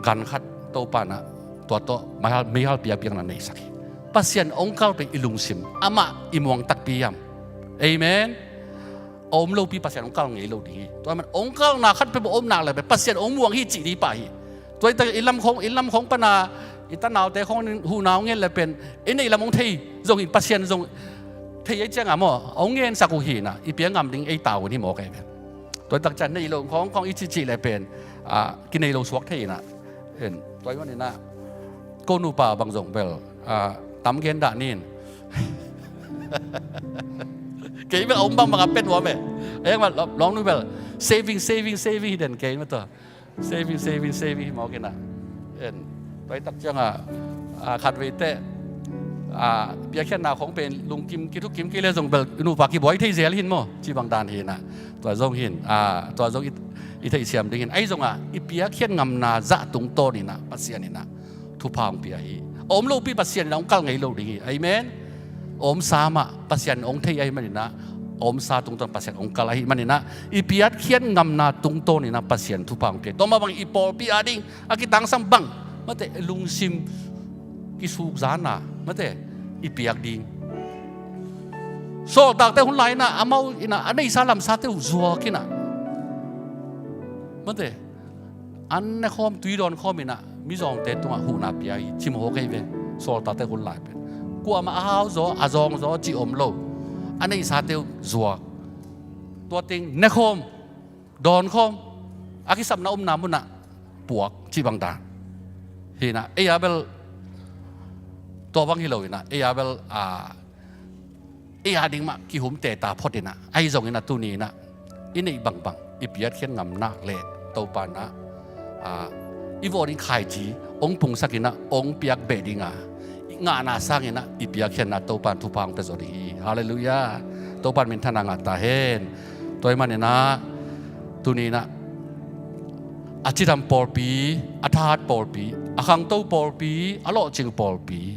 gan khat Topa in ah tua tawh meihal, meihal piakpiakna neisak hi. Pasian hong kal pen i lungsim, amah i muang takpi hiam? Amen. A om lopi Pasian hong kal ngei lo ding hi. Tua man hong kalna khat peuh om nak leh pen Pasian hong muang hi cih ding pah hi. Tua hi tak i lam khawng, i lam khawng pan a i tanaute khawng in huhna hong ngen leh pen i neih lam hong thei zong hi, Pasian zong thei ei ciangah maw, hong ngensak uh hi in ah, i pia ngam ding ei tau un hi mawk ahi ve. Tua hi tak ciang nei lo khawng khawng i cihcih leh pen, ah, kinei lo suak thei in ah. Hen, tua hi manin ah ko nupa bang zong bel, ah, tam gen dah ning. Kei bel a om bangbang a pia nuam e. Ahi hang bel, lawng nu bel saving, saving, saving hi den kei mah tua. Saving, saving, saving hi mawk in ah. Hen, tua hi tak ciangah, ah, khat vei teh, ah, piakkhiatna khawng pen lungkim kithukim kei leh zong bel nupa kibuai thei zel hi in maw, cih bang dan hi in ah. Tua zong hi in, ah, tua zong i, i theihsiam ding hi in. Ahi zongah i piakkhiat ngamna zah tungtawn in ah Pasian in ah thupha hong pia hi. A om lopi Pasian in ah hong kal ngei lo ding hi. Amen. A omsa mah Pasian hong thei ahih manin ah, a omsa tungtawn Pasian hong kal ahih manin ah, i piatkhiat ngamna tungtawn in ah Pasian thupha hong pia hi. Tua mah bang i pawlpi a ding a kitangsam bang, mate, lungsim kisukzana, mate, i piak ding. Sawltakte hun lai in ah amau in ah a neihsa lamsate uh zuak in ah, mate, an ne khawm, tui dawn khawm in ah mizawngte tungah huhna pia hi, ci mawk ahi ve. Sawltakte hun lai pen kuamah a hau zaw, a zawng zaw cih om lo. A neihsate uh zuak. Tua teng ne khawm, dawn khawm, a kisapna omna munah puak cih bang dan hi in ah, ei a bel tua bang hi lo in ah, ei a bel, ah, ei a ding mah kihum teta phot in ah, ahi zongin ah tuni in ah i neih bangbang i piatkhiat ngam nak leh Topa in ah, ah, i vawh ding khaici hong pungsak in ah hong piak beh ding a, i ngahna sangin ah i piakkhiatna Topa in thupha hong pia zaw ding hi. Halleluiah. Topa in minthanna ngah ta hen. Tua ahih manin ah tuni in ah a cidam pawlpi, a thahat pawlpi, a khangto pawlpi, a lawhcing pawlpi,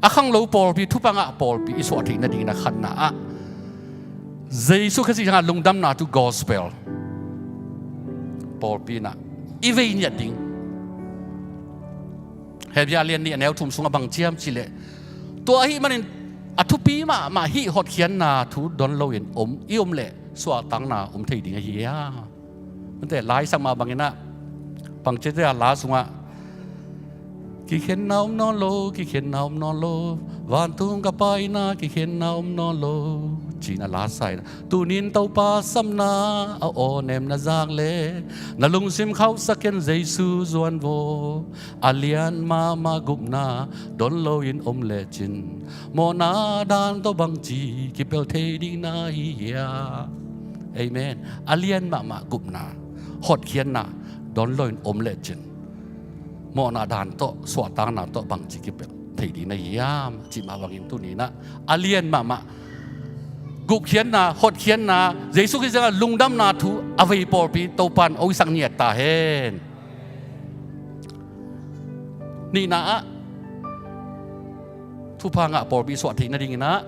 a khanglo pawlpi, thupha ngah pawlpi i suah theih nadingin ah khatna ah Jesu Khazih hangah lungdamna thu gospel pawlpi in ah i vei ngiat ding. Hebru lian nih a neu thum sungah bang ci hiam cih leh, tua ahih manin a thupi mahmah hih hotkhiatna thu don loin om i om leh suahtakna om thei ding ahi a. Mate, Lai Siangtho mah bangin ah, bang ci hiam, la sungah Kikhenna om nawn lo, kikhenna om nawn lo, vantung ka Pa inn ah kikhenna om nawn lo, ci-in a la sa in ah, tuni-in Topa sapna a aw nem na zak leh, na lungsim khauhsak in Jesu zuan vo. A lian mahmah gupna don loin om lecin, mawhna dan tawh bangci kipelh thei ding na hi hiam? Amen. A lian mahmah gupna, hotkhiatna don loin om lecin, mawhna dan tawh, suahtakna tawh bangci kipelh thei ding na hi hiam, cih mah bangin tuni-in ah a lian mahmah gupkhiatna, hotkhiatna, Jesu Khrih zangah lungdamna thu a vei pawlpi Topa in hong hisak ngiat ta hen. Nihna ah, thupha ngah pawlpi suah theih nadingin ah,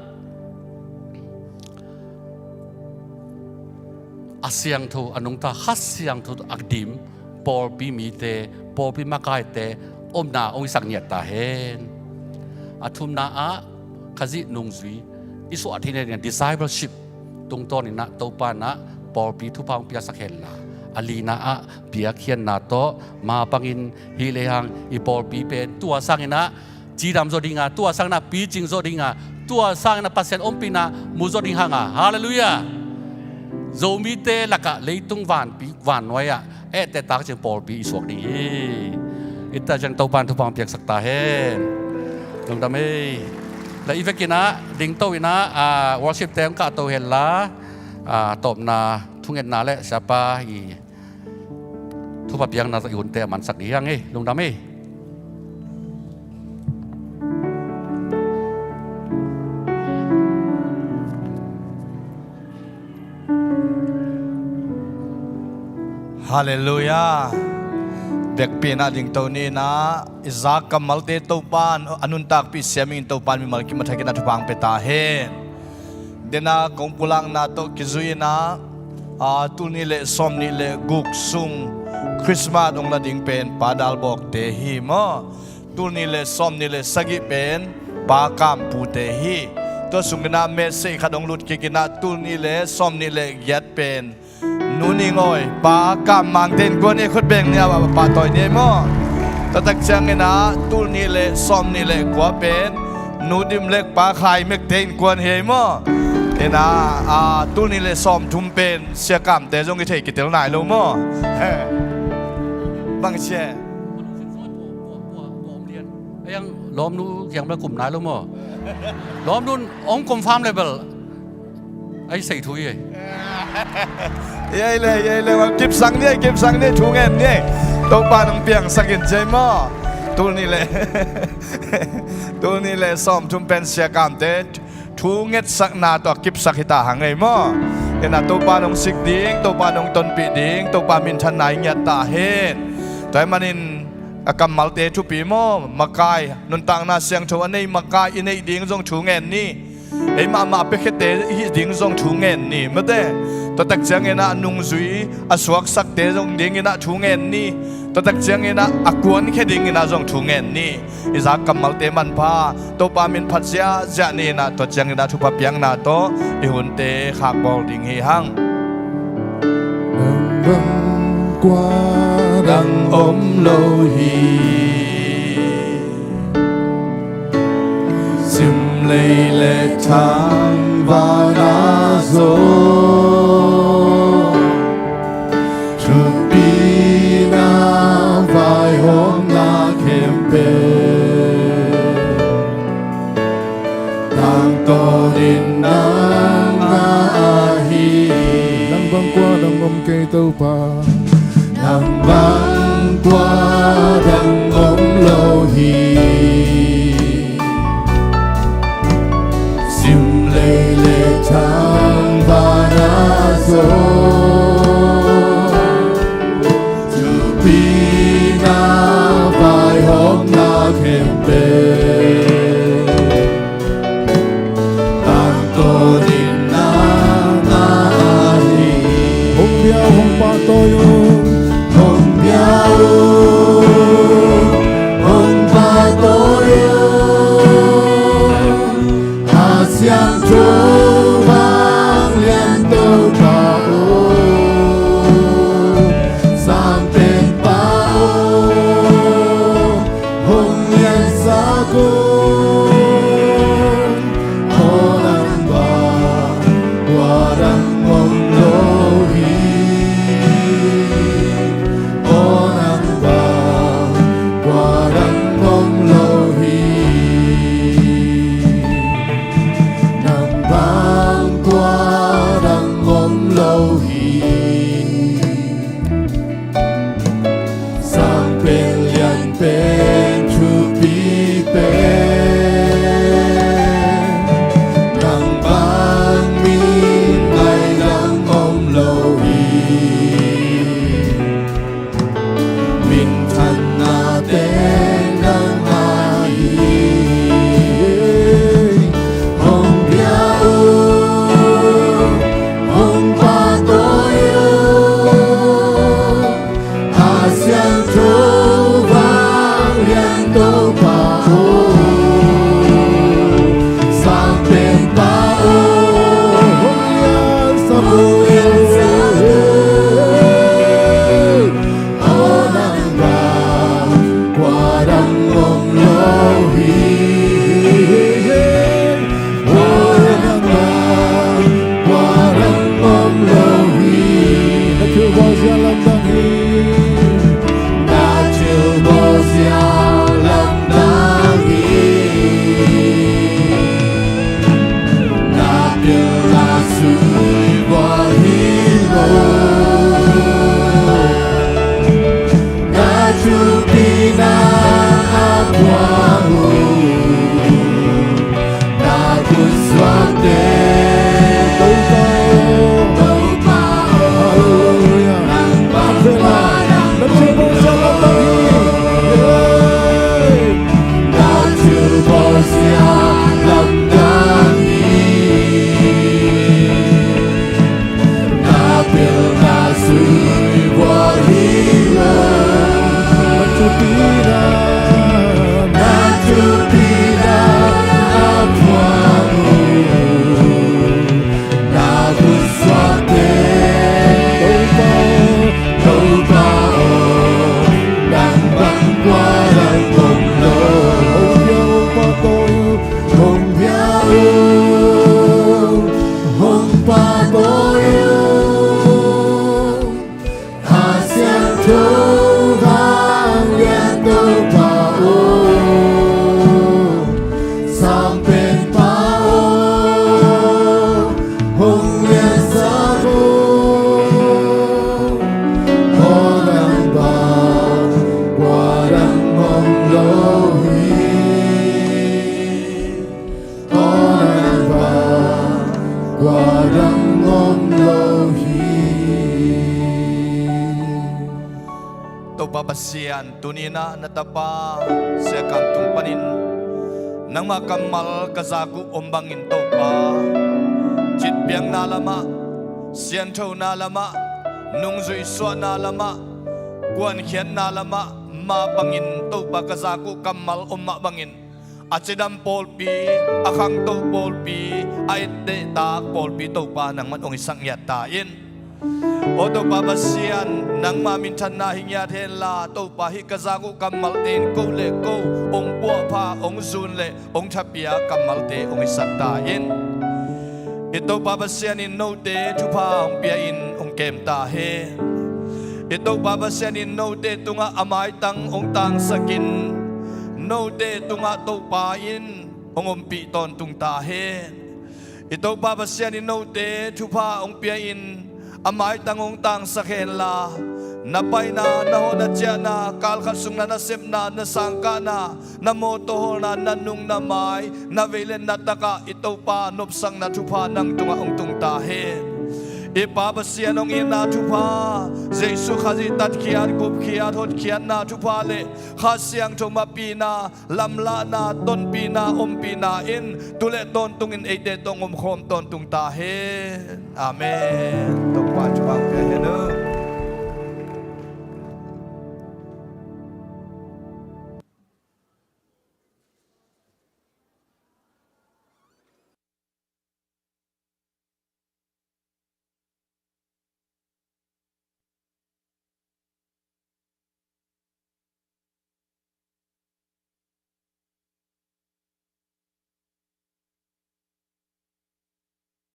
a siangtho, a nungta, Kha Siangtho a dim pawlpi mite, pawlpi makaite omna hong hisak ngiat ta hen. A thumna ah, Khazih nungzui i suah theih nadingin ah discipleship tungtawnin ah Topa in ah pawlpi thupha hong piaksak henla, a lina ah piakkhiatna tawh mapangin hi lehang i pawlpi pen tua sangin ah cidam zaw ding a, tua sangin ah picing zaw ding a, tua sangin ah Pasian ompihna mu zaw ding hang a. Halleluiah. Zomite lakah leitung vanpi, vannuai ah etteh takciang pawlpi i suak ding hi. Hita ciang Topa in thupha hong piaksak ta hen. Lungdam ei. La i vekin ah dingto in ah, ah, worship te hong kahto henla, ah, tawpna thungetna le siapa i thupha piakna tawh i hunte a mansak ding hi hang ei. Lungdam ei. Halleluiah. Biakpiakna dingto ni in ah, i zak kammalte Topa in a nuntakpih siam in, Topa in mimal kim a thakin ah thupha hong pia ta hen. Dena kong pulakna tawh kizui in ah, a, tul nih le sawm nih le guk sung Christmas hong la ding pen Pa Dal Bawkte hi maw. Tul nih le sawm nih le sagih pen Pa Kam Pute hi. Tua sung in ah message khat hong lut kik in ah, tul nih le sawm nih le giat pen Nu Ning Awi, Pa Kam Mangte innkuan hi. Khut beng ni a, pahtawi ni maw. Tua tak ciangin ah tul nih le sawm nih le kua pen Nu Dim Lek, Pa Khai Mekte innkuan hi maw. In ah, a, tul nih le sawm thum pen Sia Kamte zong i thei kitel nai lo maw. Bang sia. Lawmnu kiang bel kum nai lo maw. Lawmnu hong kum fam le bel a i sei thu hi ei. Ei le, ei le, kipsak ni ei, kipsak ni ei, thu ngen ni ei. Topa in hong piangsak in ci ei maw. Tul nih le, tul nih le sawm thum pen Sia Kamte thu ngetsakna tawh a kipsak hi ta hang ei maw. In ah Topa in hong sik ding, Topa in hong tonpih ding, Topa minthanna i ngiat ta hen. Tua ahih manin a kammalte thupi maw, makai, nuntakna siangtho a nei makai i neih ding zong thu ngen ni. Ei mahmah a piakhiate i hih ding zong thu ngen ni. Mate, tua tak ciangin ah nungzui a suaksakte zong dingin ah thu ngen ni. Tua tak ciangin ah a kuankhia dingin ah zong thu ngen ni. I zak kammalte manpha, Topa min phat ziahziah ni in ah, tua ciangin ah thupha piakna tawh i hunte khakbawl ding hi hang. Nang bang kua dang om lo hi. Sim lei le thang vana zaw, thupina vaihawmna khempeuh tangtawnin nang a hi. Nang bang kua dang om kei Topa. Nang bang kua dang om lo hi. Sim lei le thang vana zaw, thupina vaihawmna khempeuh tangtawnin nang a hi. Hong bia uh, hong pahtawi uh. Hong bia uh, Hong pha bawi uh, Kha Siangtho vanglian Topa aw, Sang Penpa aw, hong liansak un, aw dang bang kua dang om lo hi. Aw dang bang kua dang om lo hi. Topa Pasian, tuni-in ah na tapa Sia Kam tung panin nangmah kammal ka zak uh om bangin Topa, citpiakna lamah, sianthona lamah, nungzuisuahna lamah, kuankhiatna lamah mah bangin Topa ka zak uh kammal om mah bangin a cidam pawlpi, a khangto pawlpi, a ettehtak pawlpi Topa nangman hong hisak ngiat ta in. Aw Topa Pasian, nangma minthanna hi ngiat henla Topa hih ka zak uh kammalte in ko le ko hong puahpha, hong zun le hong thapia kammalte hong hisak ta in. I Topa Pasian in note thupha hong pia-in hong kem ta hen. I Topa Pasian in note tungah a maitang hong tangsakin, note tungah Topa in hong ompih tawntung ta hen. I Topa Pasian in note thupha hong pia-in a maitang hong tangsak henla, na paina, na hawhna ciahna, kalkhat sungna na sepna, na sangkahna, na mawtaw hawlna, na nung na mai, na vei le na takah i Topa nopsakna thupha nang tungah hong tung ta hen. I Pa Pasian hong itna thupha, Jesu Khazih tatkhiat, gupkhiat, hotkhiatna thupha le Kha Siangtho mapina, lamlahna, tonpihna, ompihna in tu le tawntungin eite tawh hong omkhawm tawntung ta hen. Amen. Topa thupha hong pia hen uh.